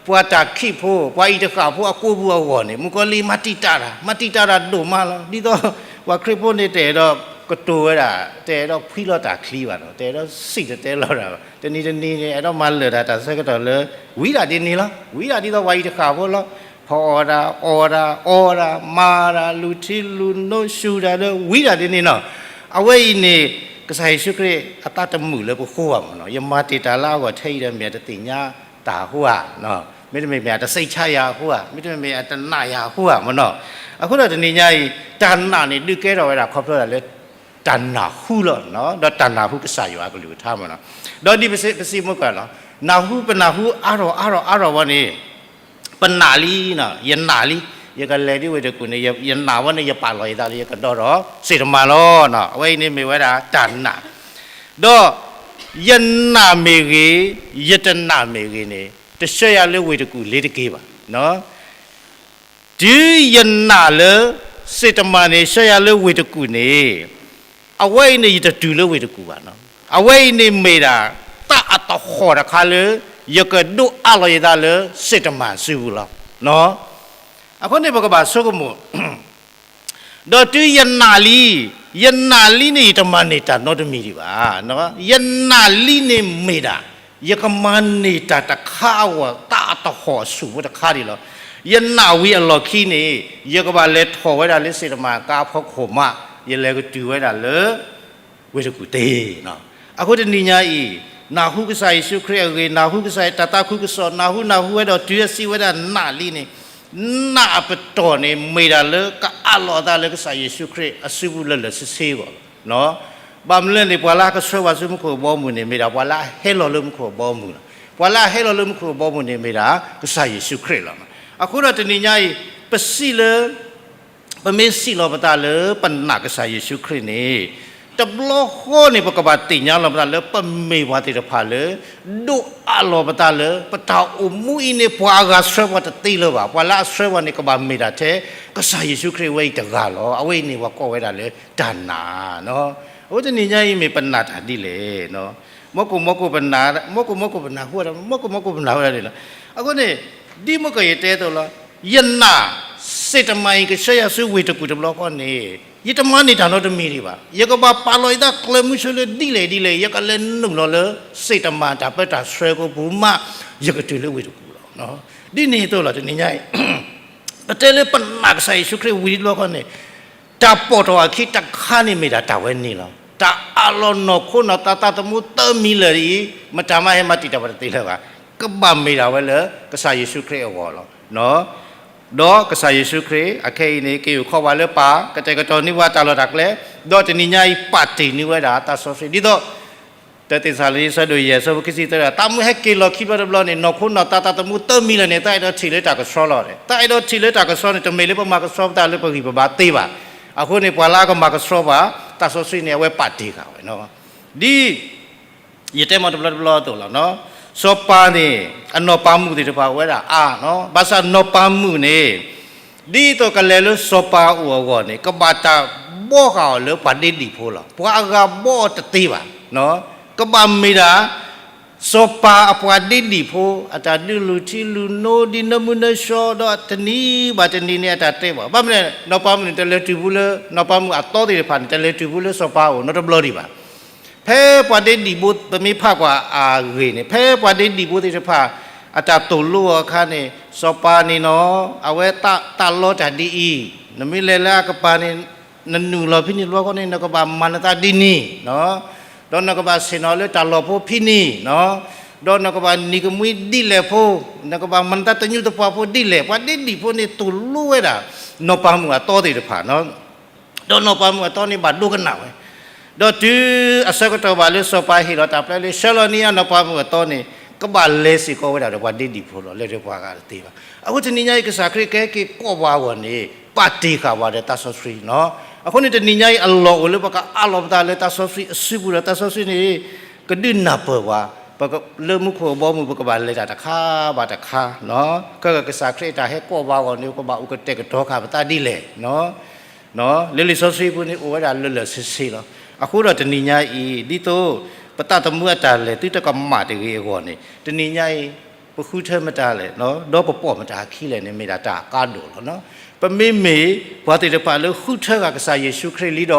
ပှၤတၢ်ခံးဖိ ပှၤအံၤတဃၣ်ဖိအကိးပူၤအဂီၢ်န့ၣ် မုၣ်ကီၤလံၢ်မၤတံာ်တာ်တၢ်, မၤတံာ်တာ်တၢ်ဒိၣ်မးလီၤ. ဒ်သိးပှၤခရံာ်ဖိန့ၣ် တအဲၣ်ဒိးကတိၤဝဲဒၣ်, တအဲၣ်ဒိးဖှံလီၤတၢ်ချံဘၣ်နီၤ, တအဲၣ်ဒိးစံၣ်တဲၤတဲလီၤတၢ်ဘၣ်. တနံၤတနံၤန့ၣ် အဲၣ်ဒိးမၤလၢာ်တၢ်တၢ်ဆၢကတီၢ်လၢ ဝံၤဒၣ်ဒ်န့ၣ်လီၤ. ဝံၤဒၣ်ဒ်သိးပှၤအံၤတဃၣ်ဖိလီၤ. ဖီအီၣ်တၢ်, အီၣ်တၢ်, အီတၢ်, မၤတၢ်, လူၤထံလူၤနိဆူၣ်တၢ်ဒီး ဝံၤဒၣ်ဒ်န့ၣ်နီၤ. အဝဲအံၤန့ၣ် ကစၢ်ယ့ၣ်ၡူးခရံာ်အသးတမုာ်လၢပဃိဘၣ်မၢ်နီၤ. ယမၤတံာ်တာ်လၢအဂီၢ်ထဲအံၤဒီး မ့ၢ်အတသ့ၣ်ညါတၢ်အဃိဧါ, မ့တမ့ၢ် မ့ၢ်အတစိတ်ချယၤအဃိဧါ, မ့တမ့ၢ် မ့ၢ်အတနာ်ယၤအဃိဧါမၢ်နီၤ. အဃိဒီးတနံၤညါအံၤ တၢ်နာ်န့ၣ် ဒုးကဲထီၣ်ဝဲဒၣ်ခီဖျိဒၣ်လၢ တၢ်နၢ်ဟူလီၤ, ဒီးတၢ်နၢ်ဟူကစၢ်ယွၤအကလုၢ်ကထါမၢ်နီၤ. ဒီးဒ်ပစံးမ့ၢ်ကီးလီၤ, နၢ်ဟူ ပနၢ်ဟူအါထီၣ်အါထီၣ်အါထီၣ်ဝဲန့ၣ် ပနာ်လံနီၤ, ယနာ်လံ, ယကလဲၤဒ်ဝ့ၢ်တကူၣ်န့ၣ် ယနာ်ဝဲန့ၣ် ယပာ်လီၤယသးလၢ ယကဒီဒီးစံးတမၤလီၤ. အဝဲအံၤန့ၣ်မ့ၢ်ဝဲဒၣ်တၢ်နာ်, ဒီးယနာ်မ့ၢ်ဂ့ၤ, ယတနာ်မ့ၢ်ဂ့ၤန့ၣ် တဆှၢယၤလၢဝ့ၢ်တကူၣ်လ့ၤတက့ၢ်ဘၣ်. တုၤယနာ်လၢ စံးတမၤန့ၣ် ဆှၢယၤလၢဝ့ၢ်တကူၣ်န့ၣ် အဝဲအံၤန့ၣ် ယတတုၤလၢဝ့ၢ်တကူၣ်ဘၣ်နီၤ. အဝဲအံၤန့ၣ်မ့ၢ်ဒၣ် သးအသဟီၣ်တခါလၢ ယကဒိးအးလီၤယသးလၢ စံးတမၤစုပူၤလီၤ. အဃိန့ၣ် ပကဘၣ်ဆိကမိၣ် ဒီးတုၤယနာ်လံ, ယနာ်လံန့ၣ် ယတမၤန့ၢ်တၢ်နီတမံၤဒံးဘၣ်. ယနာ်လံန့ၣ်မ့ၢ်ဒၣ် ယကမၤန့ၢ်တၢ်တခါအဂီၢ် သးအသဟီၣ်ဆူၣ်ဖိတခါဒံးလီၤ. ယနာ်ဝံၤအလီၢ်ခံန့ၣ် ယကဘၣ်လဲၤထီၣ်ဝဲဒၣ်လၢစံးတမၤကါဖီခိၣ်မး, ယလဲၤကတုၤဝဲဒၣ်လၢ ဝ့ၢ်တကူၣ်တ့ၢ်နီၤ. အဃိတနံၤညါအံၤ နၢ်ဟူကစၢ်ယ့ၣ်ၡူးခရံာ်အဂ့ၢ်, နၢ်ဟူကစၢ်ယွၤတၢ်သးခုကစီၣ်, နၢ်ဟူနၢ်ဟူဝဲဒီးတုၤအစံးဝဲဒၣ်နာ်လံန့ၣ်, နာ်အပတီၢ်န့ၣ် မ့ၢ်ဒၣ်လၢကအးလီၤအသးလၢ ကစၢ်ယ့ၣ်ၡူးခရံာ်အစုပူၤလၢာ်လၢာ်ဆ့ဆ့အဂီၢ်လီၤ. ဘၣ်မနုၤလဲၣ်န့ၣ် ပှၤလၢအကဆှၢပှၤဆူမူခိၣ်အဘီအမုၢ်န့ၣ် မ့ၢ်ဒၣ်ပှၤလၢအဟဲလီၤလၢမူခိၣ်အဘီအမုၢ်လီၤ. ပှၤလၢအဟဲလီၤလၢမူခိၣ်အဘီအမုၢ်န့ၣ် မ့ၢ်ဒၣ်ကစၢ်ယ့ၣ်ၡူးခရံာ်လီၤ. အဃိဒီးတနံၤညါအံၤ ပစံးလၢ ပမ့ၢ်စံးလီၤပသးလၢပနာ်ကစၢ်ယ့ၣ်ၡူးခရံာ်န့ၣ် တဘျီဃီန့ၣ် ပကဘၣ်သ့ၣ်ညါလီၤပသးလၢပမ့ၢ်ပှၤသ့ၣ်တဖၣ်လၢ ဒိးအးလီၤပသးလၢ ပတၢ်အိၣ်မူအံၤန့ၣ် ပှၤအဂၤဆှၢပှၤတသ့လၢၤဘၣ်. ပှၤလၢအဆှၢပှၤန့ၣ် ကဘၣ်မ့ၢ်ဒၣ်ထဲ ကစၢ်ယ့ၣ်ၡူးခရံာ်ဝဲအံၤတဂၤလီၤ. အဝဲအံၤန့ၣ် ပှၤကိးဝဲဒၣ်လၢတၢ်နာ်. အဃိတနံၤညါအံၤမ့ၢ်ပနာ်တၢ်ဒ်လဲၣ် မီၢ်ကိၢ်မီၢ်ကိၢ်ပနာ်, မီၢ်ကိၢ်မီၢ်ကိၢ်ပနာ်ဟူဝဲဒၣ်, မီၢ်ကိၢ်မီၢ်ကိၢ်ပနာ်ဟူဝဲဒၣ်န့ၣ်လီၤ. အဃိန့ၣ် ဒ်မ့ၢ်ကယတဲအသိးလီၤ, ယနာ် စံးတမၤအံၤ ကဆှၢယၤဆူဝ့ၢ်တကူၣ်တဘျီဃီန့ၣ် ယတမၤန့ၢ်တၢ်နီတမံၤဒံးဘၣ်. ယကဘၣ်ပာ်လီၤယသးကျၢၤမုဆူလၢဒ်လဲၣ်ဒ်လဲၣ် ယကလဲၤနုာ်လီၤလၢ စံးတမၤတၢ်ပၢတၢ်ဆှၢကိပူၤမး ယကတုၤလၢဝ့ၢ်တကူၣ်လီၤ. ဒ်န့ၣ်အသိးလီၤ တနံၤညါအံၤ ပတဲလၢပနာ်ကစၢ်ယ့ၣ်ၡူးခရံာ်ဝံၤတဘျီဃီန့ၣ် တၢ်ပိာ်ထီၣ်အခံတခါန့ၣ်မ့ၢ်ဒၣ်တၢ်ဝဲန့ၣ်လီၤ. တၢ်အးလီၤနီၢ်ခိနီၢ်သးသးသမူသၢမံၤလၢာ်အံၤ မတၤမးဟဲမၤတံာ်တာ်ပှၤတသ့လၢၤဘၣ်. ကဘၣ်မ့ၢ်ဒၣ်ဝဲလၢ ကစၢ်ယ့ၣ်ၡူးခရံာ်အဂီၢ်လီၤ. ဒီးကစၢ်ယ့ၣ်ၡူးခရံာ် အခဲအံၤန့ၣ် က့ၤအိၣ်ခိးပှၤလၢပၢ် ကတဲာ်ကတီၤန့ၢ်ပှၤတၢ်လီၢ်တၢ်ကျဲ, ဒီးတနံၤညါအံၤပာ်တ့ၢ်န့ၢ်ဝဲဒၣ်သးစီဆှံ ဒ်သိး တသ့းစၤလနံ အဆၢဒိၣ်ယဲၢ် အဆၢဖိခံဆံသၢ သးမုၢ်ဟဲက့ၤလီၤခံဘျီတဘျီန့ၣ် နီၢ်ခိနီၢ်သးသးသမူသၢမံၤလၢာ်န့ၣ် သးအဲၣ်ဒိးထံၣ်လၢတၢ်ကဆှီလီၤ. သးအဲၣ်ဒိးထံၣ်လၢတၢ်ကဆှီန့ၣ် တမ့ၢ်လၢပမၤကဆှီပသးလၢပဂံၢ်ပဘါသ့ဘၣ်. အဃိန့ၣ် ပှၤလၢအကမၤကဆှီပှၤ သးစီဆှံန့ၣ် အဝဲပာ်တ့ၢ်ဃာ်ဝဲနီၤ. ဒ် ယတဲမ့ၢ်တဘျီတဘျီအသိးလီၤ. စီၤပၤန့ၣ် အနီၢ်ပၤမုၣ်သ့ၣ်တဖၣ်အိၣ်ဝဲဒၣ်အါနီၤ. ဘၣ်ဆၣ်နီၢ်ပၤမုၣ်န့ၣ် ဒ်သိးကလဲၤလၢစီၤပၤအအိၣ်အဂီၢ်န့ၣ် ကဘၣ်တၢ်ဘှီဃာ်အီၤလၢပှၤဒ့ဒံၣ်ဖိလီၤ. ပှၤအဂၤဘှီအီၤတသ့ဘၣ်. ကဘၣ်မ့ၢ်ဒၣ် စီၤပၤအပှၤဒ့ဒံၣ်ဖိ အတၢ်ဒုးလူၤထံလူၤနိ ဒ်နၢမူနၢဆှီ ဒီးတနံၤဘၣ်တနံၤန့ၣ် အတၢ်တဲဘၣ်. ဘၣ်မနုၤလဲၣ် နီၢ်ပၤမုၣ်န့ၣ် တလဲၤတုၤဘူးလၢ နီၢ်ပၤမုၣ်အသီသ့ၣ်တဖၣ်န့ၣ် တလဲၤတုၤဘူးလၢစီၤပၤအအိၣ်နီတဘျီဒံးဘၣ်. ဖဲပှၤဒ့ဒံၣ်ဘိ ပမ့ၢ်ဖးကွၢ်အဂ့ၢ်န့ၣ် ဖဲပှၤဒ့ဒံၣ်ဘိသ့ၣ်တဖၣ် အတၢ်သိၣ်လိအီၤအခါန့ၣ် စီၤပၤန့ၣ်နီၤ အဝဲသးလီတၢ်ဒ်အံၤ, နမ့ၢ်လဲၤလၢအကပၤန့ၣ် နနုာ်လီၤဖဲန့ၣ်တဘျီဃီန့ၣ် နကဘၣ်မၤနသးဒ်န့ၣ်နီၤ. ဒီးနကဘၣ်ဆ့ၣ်နီၤလၢတၢ်လီၢ်ဖိဖဲန့ၣ်, ဒီးနကဘၣ်နံၤကမှံဒ်လဲၣ်ဖိ, နကဘၣ်မၤနတၢ်တညူတပှၢ်ဖိဒ်လဲၣ်, ပှၤဒ့ဒံၣ်ဖိန့ၣ် တူၢ်လိဝဲဒၣ် နီၢ်ပၤမုၣ်အသီသ့ၣ်တဖၣ်, ဒီးနီၢ်ပၤမုၣ်အသီန့ၣ်ဘၣ်ဒိကနၣ်ဝဲ, ဒီးတုၤအဆၢကတီၢ်ဘၣ်လၢစီၤပၤဟ့ၣ်လီၤတၢ်ပျဲလၢ ဆှၢလီၤန့ၢ်အနီၢ်ပၤမုၣ်အသီန့ၣ် ကဘၣ်လဲၤစ့ၢ်ကီးဝဲဒၣ်ဒီးပှၤဒ့ဒံၣ်ဖိလီၤ. လၢတပှၤဂၤတသ့ဘၣ်. အဃိတနံၤညါအံၤ ကစၢ်ခရံာ်ကဟဲက့ၤကိးပှၤအဂီၢ်န့ၣ် ပာ်တ့ၢ်ဃာ်ပှၤဒီးသးစီဆှံနီၤ. အဃိန့ၣ်တနံၤညါအံၤ အလီၢ်အိၣ်လၢပကအးလီၤပသးလၢသးစီဆှံအစုပူၤဒီး သးစီဆှံန့ၣ် ကဒုးနၢ်ပၢၢ်ပှၤ, လၢမူခိၣ်အဘီအမုၢ် ပကဘၣ်လဲၤတၢ်တခါဘၣ်တခါ, ကစၢ်ခရံာ်အတၢ်ဟဲကိးပှၤအဂီၢ်န့ၣ် ပကဘၣ်အိၣ်ကတဲာ်ကတီၤဃာ်ပသးဒ်လဲၣ် လၢလံာ်စီဆှံပူၤန့ၣ် အိၣ်ဝဲဒၣ်လၢာ်လၢာ်ဆ့ဆ့လီၤ. အဃိဒီးတနံၤညါအံၤ ဒ်သိးပသးသမူအတၢ်လဲၤသုတကမၣ်တဂ့ၤအဂီၢ်န့ၣ် တနံၤညါအံၤ ပဃုထၢမတၤလဲၣ်, ဒီးပပိာ်မတၤအခံလဲၣ်န့ၣ် မ့ၢ်ဒၣ်တၢ်အကါဒိၣ်လီၤ. ပမ့မ့ၢ်ပှၤသ့ၣ်တဖၣ်လၢဃုထၢဃာ်ကစၢ်ယ့ၣ်ၡူးခရံာ်လံဒီး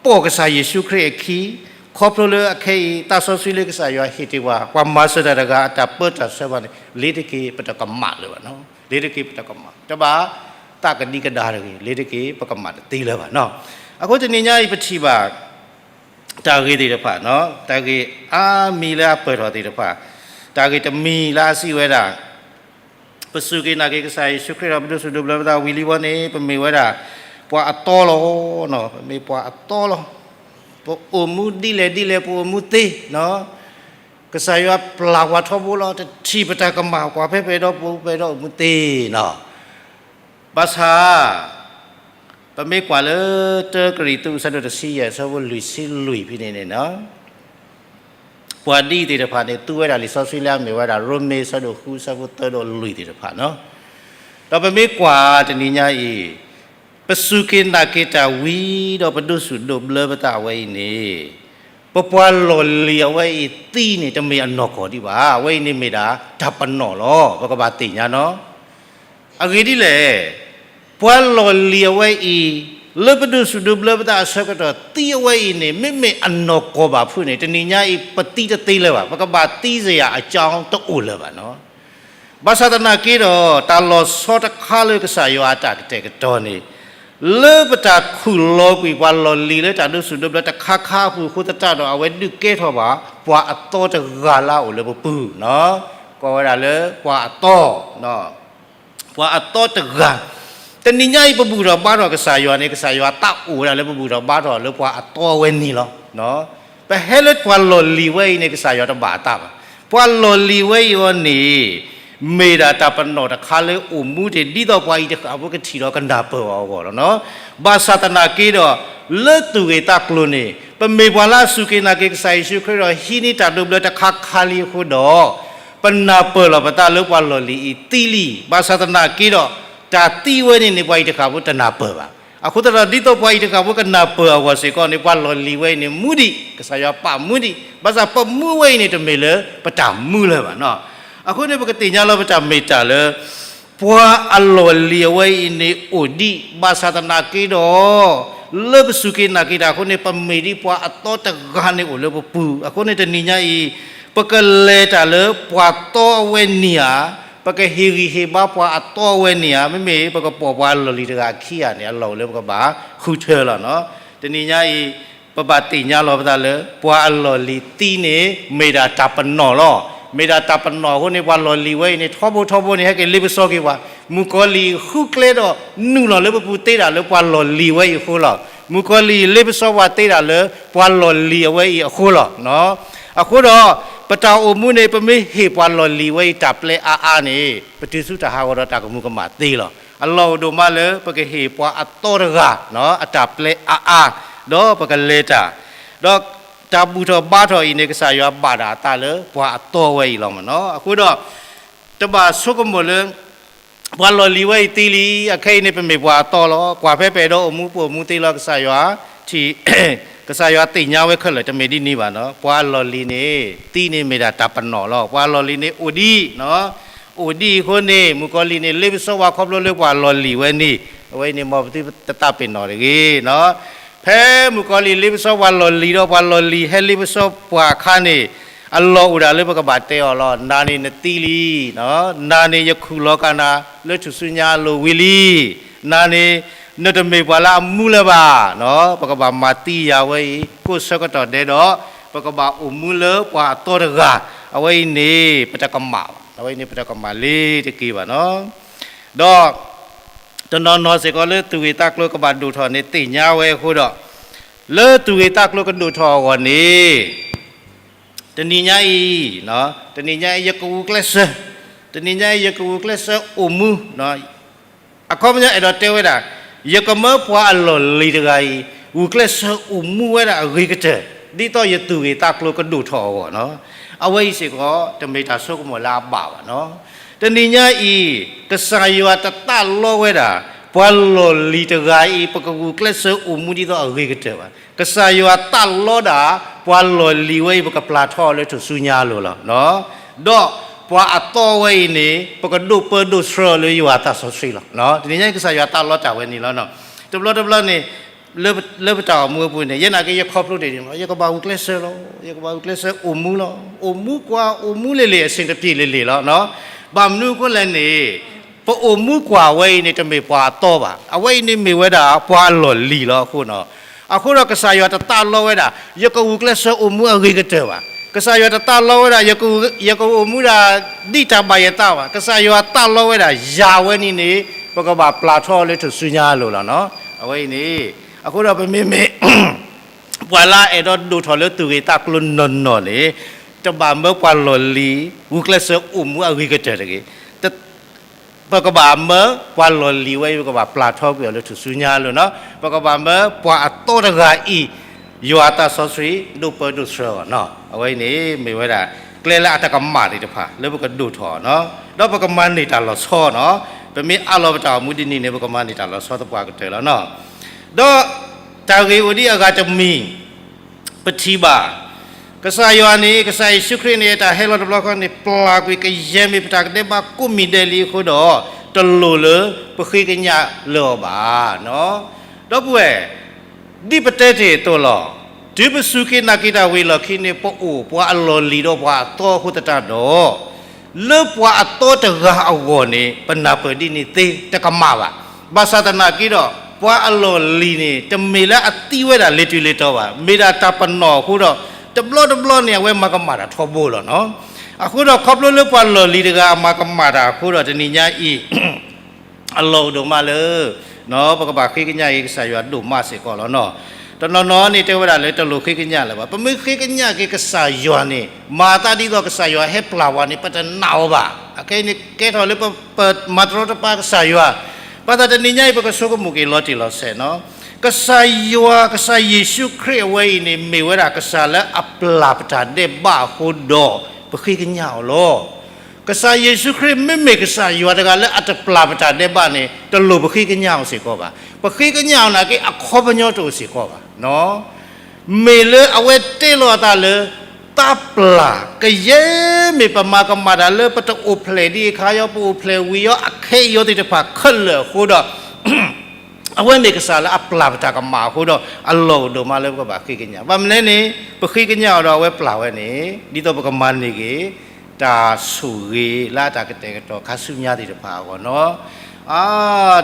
ပိာ်ကစၢ်ယ့ၣ်ၡူးခရံာ်အခံ, ခီဖျိလၢအခဲအံၤ သးစီဆှံလၢကစၢ်ယွၤဟ့ၣ်တ့ၢ်ပှၤ ပှၤမၤစၢၤတၢ်တဂၤအတၢ်ပၢတၢ်ဆှၢဘၣ်န့ၣ် လ့ၤတက့ၤပတကမၣ်လၢၤဘၣ်, လ့ၤတက့ၤပတကမၣ်, တဘၣ်သးကဒံကဒါတဂ့ၤ, လ့ၤတက့ၤပကမၣ်တသ့လၢၤဘၣ်. အဃိတနံၤညါအံၤ ပထံၣ်ဘၣ် တၢ်ဂ့ၢ်သ့ၣ်တဖၣ်, တၢ်ဂ့ၢ်အါမံၤလၢအပၢၢ်ထီၣ်သ့ၣ်တဖၣ်, တၢ်ဂ့ၢ်တမံၤလၢအစံးဝဲဒၣ်, ပစူၢ်က့ၤနာ်က့ၤကစၢ်ယ့ၣ်ၡူးခရံာ်ဒီး ပဒိးဆူၣ်ဒိးဘျၢပသးဝံၤလံဝဲန့ၣ် ပမ့ၢ်ဝဲဒၣ် ပှၤအသီလီၤ, ပမ့ၢ်ပှၤအသီလီၤ. ပအိၣ်မူဒ်လဲၣ်ဒ်လဲၣ် ပအိၣ်မူသ့နီၤ. ကစၢ်ယွၤပျၢ်ပှၤထီဘိလီၤ, တထံၣ်ပတၢ်ကမၣ် ပှၤဖဲပအဲၣ်ဒိးပအိၣ် ပအဲၣ်ဒိးအိၣ်မူသ့နီၤ. ဘၣ်ဆၣ် ပမ့ၢ်ကွၢ်လၢ တၢကရံၣ်သူး အဆၢဒိၣ်တဆံယဲၢ် အဆၢဖိလွံၢ်ဆံလွံၢ်ဖဲန့ၣ်န့ၣ်, ပှၤဒ်အံၤသ့ၣ်တဖၣ်န့ၣ် သူဝဲဒၣ်လံာ်စီဆှံလၢအမ့ၢ်ဝဲဒၣ် ရိမ့ၤ အဆၢဒိၣ်ဃု အဆၢဖိသၢဒီးလွံၢ်သ့ၣ်တဖၣ်နီၤ. ဒီးပမ့ၢ်ကွၢ်တနံၤညါအံၤ ပစူၢ်က့ၤနာ်က့ၤတၢ်ဝံၤဒီး ပဒိးဆူၣ်ဒိးဘျၢပသးဝဲအံၤန့ၣ် ပပှၤလီၢ်လံၤအဝဲအံၤသံန့ၣ် တမ့ၢ်အနီၢ်ကီၢ်ဒံးဘၣ်. အဝဲအံၤန့ၣ်မ့ၢ်ဒၣ်တၢ်ပနီၣ်လီၤ. ပကဘၣ်သ့ၣ်ညါနီၤ. အဂ့ၢ်ဒ်လဲၣ်, ပှၤလီၢ်လံၤအဝဲအံၤ လၢပဒိးဆူၣ်ဒိးဘျၢပသးအဆၢကတီၢ် သံအဝဲအံၤန့ၣ် မ့မ့ၢ်အနီၢ်ကီၢ်ဘၣ်ဖုးန့ၣ် တနံၤညါအံၤ ပသံတသ့လၢၤဘၣ်. ပကဘၣ်သံစ့ၢ်ယၤ အကၠီတအိၣ်လၢၤဘၣ်နီၤ. ဘၣ်ဆၣ်သနာ်က့ဒီး တၢ်လီၤဆီတခါလၢကစၢ်ယွၤအတၢ်ကတဲာ်ကတီၤန့ၣ် လၢပတၢ်ခူၣ်လီၤကွံာ်ပှၤလီၢ်လံၤလၢတၢ်ဒိးဆူၣ်ဒိးဘျၢတခါခါအပူၤ အဃိသတးဒီး အဝဲဒုးကဲထီၣ်ဘၣ် ပှၤအသီတဂၤလၢအအိၣ်လၢပပူၤ, ကိးဝဲဒၣ်လၢပှၤအသီ ပှၤအသီတဂၤ, တနံၤညါအံၤ ပဘူၣ်ထီၣ်ဘါထီၣ်ကစၢ်ယွၤန့ၣ် ကစၢ်ယွၤသးအိၣ်ဝဲဒၣ်လၢပဘူၣ်ထီၣ်ဘါထီၣ်လၢပှၤအသီအဝဲန့ၣ်လီၤ. ပဟဲလၢပှၤလီၢ်လံၤဝဲအံၤန့ၣ် ကစၢ်ယွၤတဘၣ်အသးဘၣ်. ပှၤလီၢ်လံၤဝဲအံၤအီၤန့ၣ် မ့ၢ်ဒၣ်တၢ်ပနီၣ်တခါလၢအိၣ်မူတ့ၢ် ဒ်သိးပှၤအံၤတဃၣ်ဖိကထံၣ်ဒီးကနၢ်ပၢၢ်အီၤအဂီၢ်လီၤ. ဘၣ်ဆၣ်သနာ်က့ဒီး လၢသူၣ်ဂ့ၢ်သးကျိၤန့ၣ် ပမ့ၢ်ပှၤလၢအစူၢ်က့ၤနာ်က့ၤကစၢ်ယ့ၣ်ၡူးခရံာ်ဒီး ဟံးန့ၢ်တၢ်ဒိးဘျၢတခါခါလံအဃိဒီး ပနၢ်ပၢၢ်လီၤပသးလၢပှၤလီၢ်လံၤအံၤသံလံ. ဘၣ်ဆၣ်သနာ်က့ဒီး တၢ်သံဝဲန့ၣ်န့ၣ် ပှၤအံၤတဃၣ်ဖိတနၢ်ပၢၢ်ဘၣ်. အဃိသတးဒီး ဒ်သိးပှၤအံၤတဃၣ်ဖိကနၢ်ပၢၢ်အဂီၢ်စ့ၢ်ကီးန့ၣ် ပှၤလီၢ်လံၤဝဲအံၤန့ၣ် မူဒံး, ကစၢ်ယွၤပာ်မူဒံး. ဘၣ်ဆၣ်ပမူဝဲအံၤန့ၣ် တမ့ၢ်လၢပတၢ်မူလၢၤဘၣ်နီၤ. အဃိန့ၣ် ပကသ့ၣ်ညါလီၤပတၢ်မ့ၢ်တၢ်လၢ ပှၤအလီၢ်လံၤအဝဲအံၤန့ၣ်အိၣ်ဒံး, ဘၣ်ဆၣ်သနာ်က့ဒီး လၢပစူၢ်က့ၤနာ်က့ၤတၢ်အဃိန့ၣ် ပမ့ၢ်ဒ်ပှၤအသီတဂၤန့ၣ်အိၣ်လၢပပူၤ. အဃိန့ၣ်တနံၤညါအံၤ ပကလဲၤတၢ်လၢပှၤသီအဝဲန့ၣ်ဧါ, ပကဟ့ၣ်ဂံၢ်ဟ့ၣ်ဘါပှၤအသီအဝဲန့ၣ်ဧါ, မ့မ့ၢ်ပကပိာ်ပှၤအလီၢ်လံၤတဂၤခံဂၤန့ၣ် အလီၢ်အိၣ်လၢပကဘၣ်ဃုထၢလီၤနီၤ. တနံၤညါအံၤ ပဘၣ်သ့ၣ်ညါလီၤပသးလၢ ပှၤအလီၢ်လံၤသံန့ၣ် မ့ၢ်ဒၣ်တၢ်ပနီၣ်လီၤ. မ့ၢ်ဒၣ်တၢ်ပနီၣ်အဃိန့ၣ် ပှၤလီၢ်လံၤဝဲအံၤန့ၣ် ထီဘိထီဘိန့ၣ် ဟဲက့ၤလ့ပစီက့ၤပှၤ, မုၣ်ကီၤလံၢ်ဃုကျဲဒီးနုာ်လီၤလၢပပူၤသ့ဒၣ်လၢပှၤလီၢ်လံၤဝဲအံၤအဃိလီၤ. မုၣ်ကီၤလံၢ်လ့ပစီပှၤသ့ဒၣ်လၢ ပှၤလီၢ်လံၤအဝဲအံၤအဃိလီၤ. အဃိဒီး ပတၢ်အိၣ်မူန့ၣ် ပမ့ၢ်ဟ့ၣ်ပှၤလီၢ်လံၤဝဲအံၤတၢ်ပျဲအါအါန့ၣ် ပတုၤဆူတၢ်ဟးဂီၤဒီးတၢ်ကမူၤကမၣ်သ့လီၤ. အလီၢ်အိၣ်ဒိၣ်မးလၢ ပကဟ့ၣ်ပှၤအသီတဂၤ အတၢ်ပျဲအါအါ, ဒီးပကလဲၤတၢ်, ဒီးတၢ်ဘူၣ်ထီၣ်ဘါထီၣ်အံၤန့ၣ် ကစၢ်ယွၤဘၣ်ဒၣ်အသးလၢပှၤအသီဝဲအံၤလီၤမ့ၢ်နီၤ. အဃိဒီး တဘၣ်ဆိကမိၣ်လၢ ပှၤလီၢ်လံၤဝဲအံၤသံလံ, အခဲအံၤန့ၣ် ပမ့ၢ်ပှၤအသီလီၤ. ကွၢ်ဖဲပအဲၣ်ဒိးအိၣ်မူ ပအိၣ်မူသ့လီၤ. ကစၢ်ယွၤထံၣ်, ကစၢ်ယွၤသ့ၣ်ညါဝဲခဲလၢာ် တမ့ၢ်ဒ်န့ၣ်ဘၣ်နီၤ. ပှၤလီၢ်လံၤန့ၣ် သံန့ၣ်မ့ၢ်ဒၣ်တၢ်ပနီၣ်လီၤ. ပှၤလီၢ်လံၤန့ၣ်အိၣ်ဒံး, အိၣ်ဒံးအဃိန့ၣ် မုၣ်ကီၤလံၢ်န့ၣ် လ့ပစီပှၤခီဖျိလၢပှၤလီၢ်လံၤဝဲန့ၣ်, အဝဲအံၤန့ၣ် မ်ပသုတသးပ့ၤနီၣ်တဂ့ၤနီၤ. ဖဲမုၣ်ကီၤလံၢ်လ့ပစီပှၤလီၢ်လံၤဒီး ပှၤလီၢ်လံၤဟဲလ့ပစီပှၤအခါန့ၣ် အလီၢ်အိၣ်ဒၣ်လၢပကဘၣ်တဲအီၤလီၤ. နၤန့ၣ်နသံလံ, နၤန့ၣ်ယခူၣ်လီၤကနၤလၢထူၣ်စုညါအလိၤဝံၤလံ, နၤန့ၣ် နတမ့ၢ်ပှၤလၢအမူလၢၤဘၣ်. ပကဘၣ်မၤသံယၤဝဲအံၤ ကိးဆၢကတီၢ်ဒဲးဒီး ပကဘၣ်အိၣ်မူလၢပှၤအသီတဂၤ, အဝဲအံၤန့ၣ် ပတကမၣ်ဘၣ်, အဝဲအံၤန့ၣ် ပတကမၣ်လ့ၤတက့ၤဘၣ်နီၤ. ဒီး တနီၤနီၤစ့ၢ်ကီးလၢသူၣ်ဂ့ၢ်သးကျိၤကဘၣ်ဒိၣ်ထီၣ်န့ၣ် သ့ၣ်ညါဝဲအဃိဒီး, လၢသူၣ်ဂ့ၢ်သးကျိၤကဒိၣ်ထီၣ်အဂီၢ်န့ၣ် တနံၤညါအံၤ, တနံၤညါအံၤ ယကဂုာ်ကျဲးစၢး, တနံၤညါအံၤ ယကဂုာ်ကျဲးစၢးအိၣ်မူ, အခီပညီအဲၣ်ဒိးတဲဝဲဒၣ်, ယကမၢပှၤအလီၢ်လံၤတဂၤအံၤ ဂုာ်ကျဲးစၢးအိၣ်မူဝဲဒၣ်အဂ့ၤကတၢၢ် ဒ်သိးယသူၣ်ဂ့ၢ်သးကျိၤကဒိၣ်ထီၣ်အဂီၢ်နီၤ. အဝဲအံၤစ့ၢ်ကီး တမ့ၢ်တၢ်ဆိကမိၣ်လၢအဘၣ်ဘၣ်နီၤ. တနံၤညါအံၤ ကစၢ်ယွၤတသးလီဝဲဒၣ် ပှၤလီၢ်လံၤတဂၤအံၤ ပကဂုာ်ကျဲးစၢးအိၣ်မူဒ်သိးအဂ့ၤကတၢၢ်ဘၣ်. ကစၢ်ယွၤသးလီဒၣ် ပှၤလီၢ်လံၤဝဲအံၤ ပကပျၢ်ထီအီၤလၢထူၣ်စုညါအလိၤလီၤ. ဒီးပှၤအသီဝဲအံၤန့ၣ် ပကဒိးပၢဒိးဆှၢအီၤလၢယွၤအသးစီဆှံလီၤ. တနံၤညါအံၤ ကစၢ်ယွၤသးလီတၢ်ဝဲန့ၣ်လီၤ. တဘျီတဘျီန့ၣ် လၢပတၢ်အိၣ်မူအပူၤန့ၣ် ယဲနာ်က့ ယခီဖျိတ့ၢ်န့ၣ်လီၤ, ယကဘၣ်ဂုာ်ကျဲးစၢးလီၤ, ယကဘၣ်ဂုာ်ကျဲးစၢးအိၣ်မူလီၤ, အိၣ်မူကွၢ် အိၣ်မူလ့ၤလ့ၤ အဆင်တပြေလ့ၤလ့ၤလီၤ. ဘၣ်မနုၤအဃိလဲၣ်န့ၣ် ပအိၣ်မူကွၢ်ဝဲအံၤန့ၣ် တမ့ၢ်ပှၤအသီဘၣ်. အဝဲအံၤန့ၣ်မ့ၢ်ဝဲဒၣ် ပှၤအလီၢ်လံၤလီၤအဃိနီၤ. အဃိဒီးကစၢ်ယွၤတသးလီဝဲဒၣ် ယကဂုာ်ကျဲးစၢးအိၣ်မူအဂ့ၤကတၢၢ်ဘၣ်. ကစၢ်ယွၤတသးလီဝဲဒၣ် ယက ယကအိၣ်မူဒၣ် ဒ်တၢ်ဘၣ်ယသးဘၣ်. ကစၢ်ယွၤသးလီဝဲဒၣ် ယၤဝဲန့ၣ်န့ၣ် ပကဘၣ်ပျၢ်ထီအီၤလၢထူၣ်စုညါအလိၤလီၤနီၤ. အဝဲအံၤန့ၣ် အဃိဒီးပမ့မ့ၢ် ပှၤလၢအအဲၣ်ဒိးဒိၣ်ထီၣ်လၢသူၣ်ဂ့ၢ်သးကျိၤနီၢ်နီၢ်န့ၣ် တဘၣ်မၢပှၤလီၢ်လံၤ ဂုာ်ကျဲးစၢးအိၣ်မူအဂ့ၤကတၢၢ်တဂ့ၤ. ပကဘၣ်မၢပှၤလီၢ်လံၤဝဲအံၤ ပကဘၣ်ပျၢ်ထီကွံာ်အီၤလၢထူၣ်စုညါအလိၤနီၤ. ပကဘၣ်မၢပှၤအသီတဂၤအံၤ ယွၤအသးစီဆှံ ဒိးပၢဒိးဆှၢအီၤနီၤ. အဝဲအံၤန့ၣ် မ့ၢ်ဝဲဒၣ် ကျဲလၢအတကမၣ်သ့ၣ်တဖၣ် လၢပကဒိၣ်ထီၣ်နီၤ. ဒီးပကမၤန့ၢ်တၢ်လီၤဆီနီၤ. ပမ့ၢ်အးလီၤပတၢ်အိၣ်မူဒ်န့ၣ်န့ၣ် ပကမၤန့ၢ်တၢ်လီၤဆီသပှၢ်ကတၢၢ်လီၤနီၤ. ဒီးတၢ်ဂ့ၢ်အိၣ်ဒံးအဂၤတမံၤ ပထံၣ်ဘၣ် ကစၢ်ယွၤန့ၣ် ကစၢ်ယ့ၣ်ၡူးခရံာ်န့ၣ် တၢ်ဟဲလီၤတဘျီဃီန့ၣ် ပျၢ်ကွံာ်ကယဲၢ်မ့ၢ်ပတၢ်ကဒဲးဘးကိးမံၤဒဲးလံအဃိဒီး တလိၣ်လၢပဃ့ကညးလၢအီၤဘၣ်. ဒီပုၢ်ဝဲၢ် ဒ်ပတဲတ့ၢ်အသိးလီၤ. တုၤပစူၢ်က့ၤနာ်က့ၤတၢ်ဝံၤအလီၢ်ခံန့ၣ် ပအိၣ်ပှၤအလီၢ်လံၤဒီးပှၤအသီအဃိသတးဒီး လၢပှၤအသီတဂၤအဂီၢ်န့ၣ် ပနၢ်ပၢၢ်ဒ်န့ၣ်သ့တကမၣ်ဘၣ်. ဘၣ်ဆၣ်သနာ်က့ဒီး ပှၤအလီၢ်လံၤန့ၣ် တမ့ၢ်လၢအသံဝဲဒၣ်လ့ၤတုၤလ့ၤတီၤဘၣ်. မ့ၢ်ဒၣ်တၢ်ပနီၣ်အဃိဒီး တဘျီတဘျီန့ၣ် အဝဲမၤကမၣ်တၢ်ထီဘိလီၤနီၤ. အဃိဒီးခီဖျိလၢပှၤလီၢ်လံၤတဂၤမၤကမၣ်တၢ်အဃိဒီး တနံၤညါအံၤ အလီၢ်အိၣ်ဒိၣ်မးလၢ ပကဘၣ်ဃ့ကညးက့ၤကစၢ်ယွၤဒိၣ်မးစ့ၢ်ကီးလီၤနီၤ. တနီၤနီၤန့ၣ်တဲဝဲဒၣ်လၢတလိၣ်ဃ့ကညးလၢၤဘၣ်. ပမ့ၢ်ဃ့ကညးက့ၤကစၢ်ယွၤန့ၣ် မၤအသးဒ်သိးကစၢ်ယွၤဟဲပျၢ်ပှၤန့ၣ် ပတနာ်အီၤဘၣ်. အခဲအံၤန့ၣ်ကဲထီၣ်လၢပ ပမၤတရီတပါကစၢ်ယွၤ, ဘၣ်ဆၣ်တနံၤညါအံၤ ပကဆိကမိၣ်က့ၤလီၤတံၢ်လီၤဆဲးနီၤ. ကစၢ်ယွၤ ကစၢ်ယ့ၣ်ၡူးခရံာ်အဝဲအံၤန့ၣ် မ့ၢ်ဝဲဒၣ်ကစၢ်လၢအပျၢ်ပတၢ်ဒဲးဘးအဃိဒီး ပဃ့ကညးအီၤလီၤ. ကစၢ်ယ့ၣ်ၡူးခရံာ် မ့မ့ၢ်ကစၢ်ယွၤတဂၤလၢအတပျၢ်ပတၢ်ဒဲးဘးန့ၣ် တလိၣ်ပဃ့ကညးအီၤစ့ၢ်ကီးဘၣ်. ပဃ့ကညးအီၤနာ်က့ အခီပညီတအိၣ်စ့ၢ်ကီးဘၣ်. မ့ၢ်လၢအဝဲတဲလီၤအသးလၢ သးပျၢ် ကယဲၢ်မ့ၢ်ပမၤကမၣ်တၢ်လၢပတအိၣ်ဖျဲၣ်ဒံးအခါအံၤ ပအိၣ်ဖျဲၣ်ဝံၤအံၤ အခဲအံၤသ့ၣ်တဖၣ်ခဲလၢာ်အဃိဒီး အဝဲမ့ၢ်ကစၢ်လၢအပျၢ်ပတၢ်ကမၣ်အဃိဒီး အလီၢ်အိၣ်ဒိၣ်မးလၢပကဘၣ်ဃ့ကညး. ဘၣ်မနုၤလဲၣ်န့ၣ် ပဃ့ကညးအီၤဒီးအဝဲပျၢ်ဝဲန့ၣ် ဒ်သိးပကမၤန့ၢ်က့ၤ တၢ်ဆိၣ်ဂ့ၤလၢအတၢ်ကတဲာ်ကတီၤခါဆူညါသ့ၣ်တဖၣ်အဂီၢ်နီၤ. အါ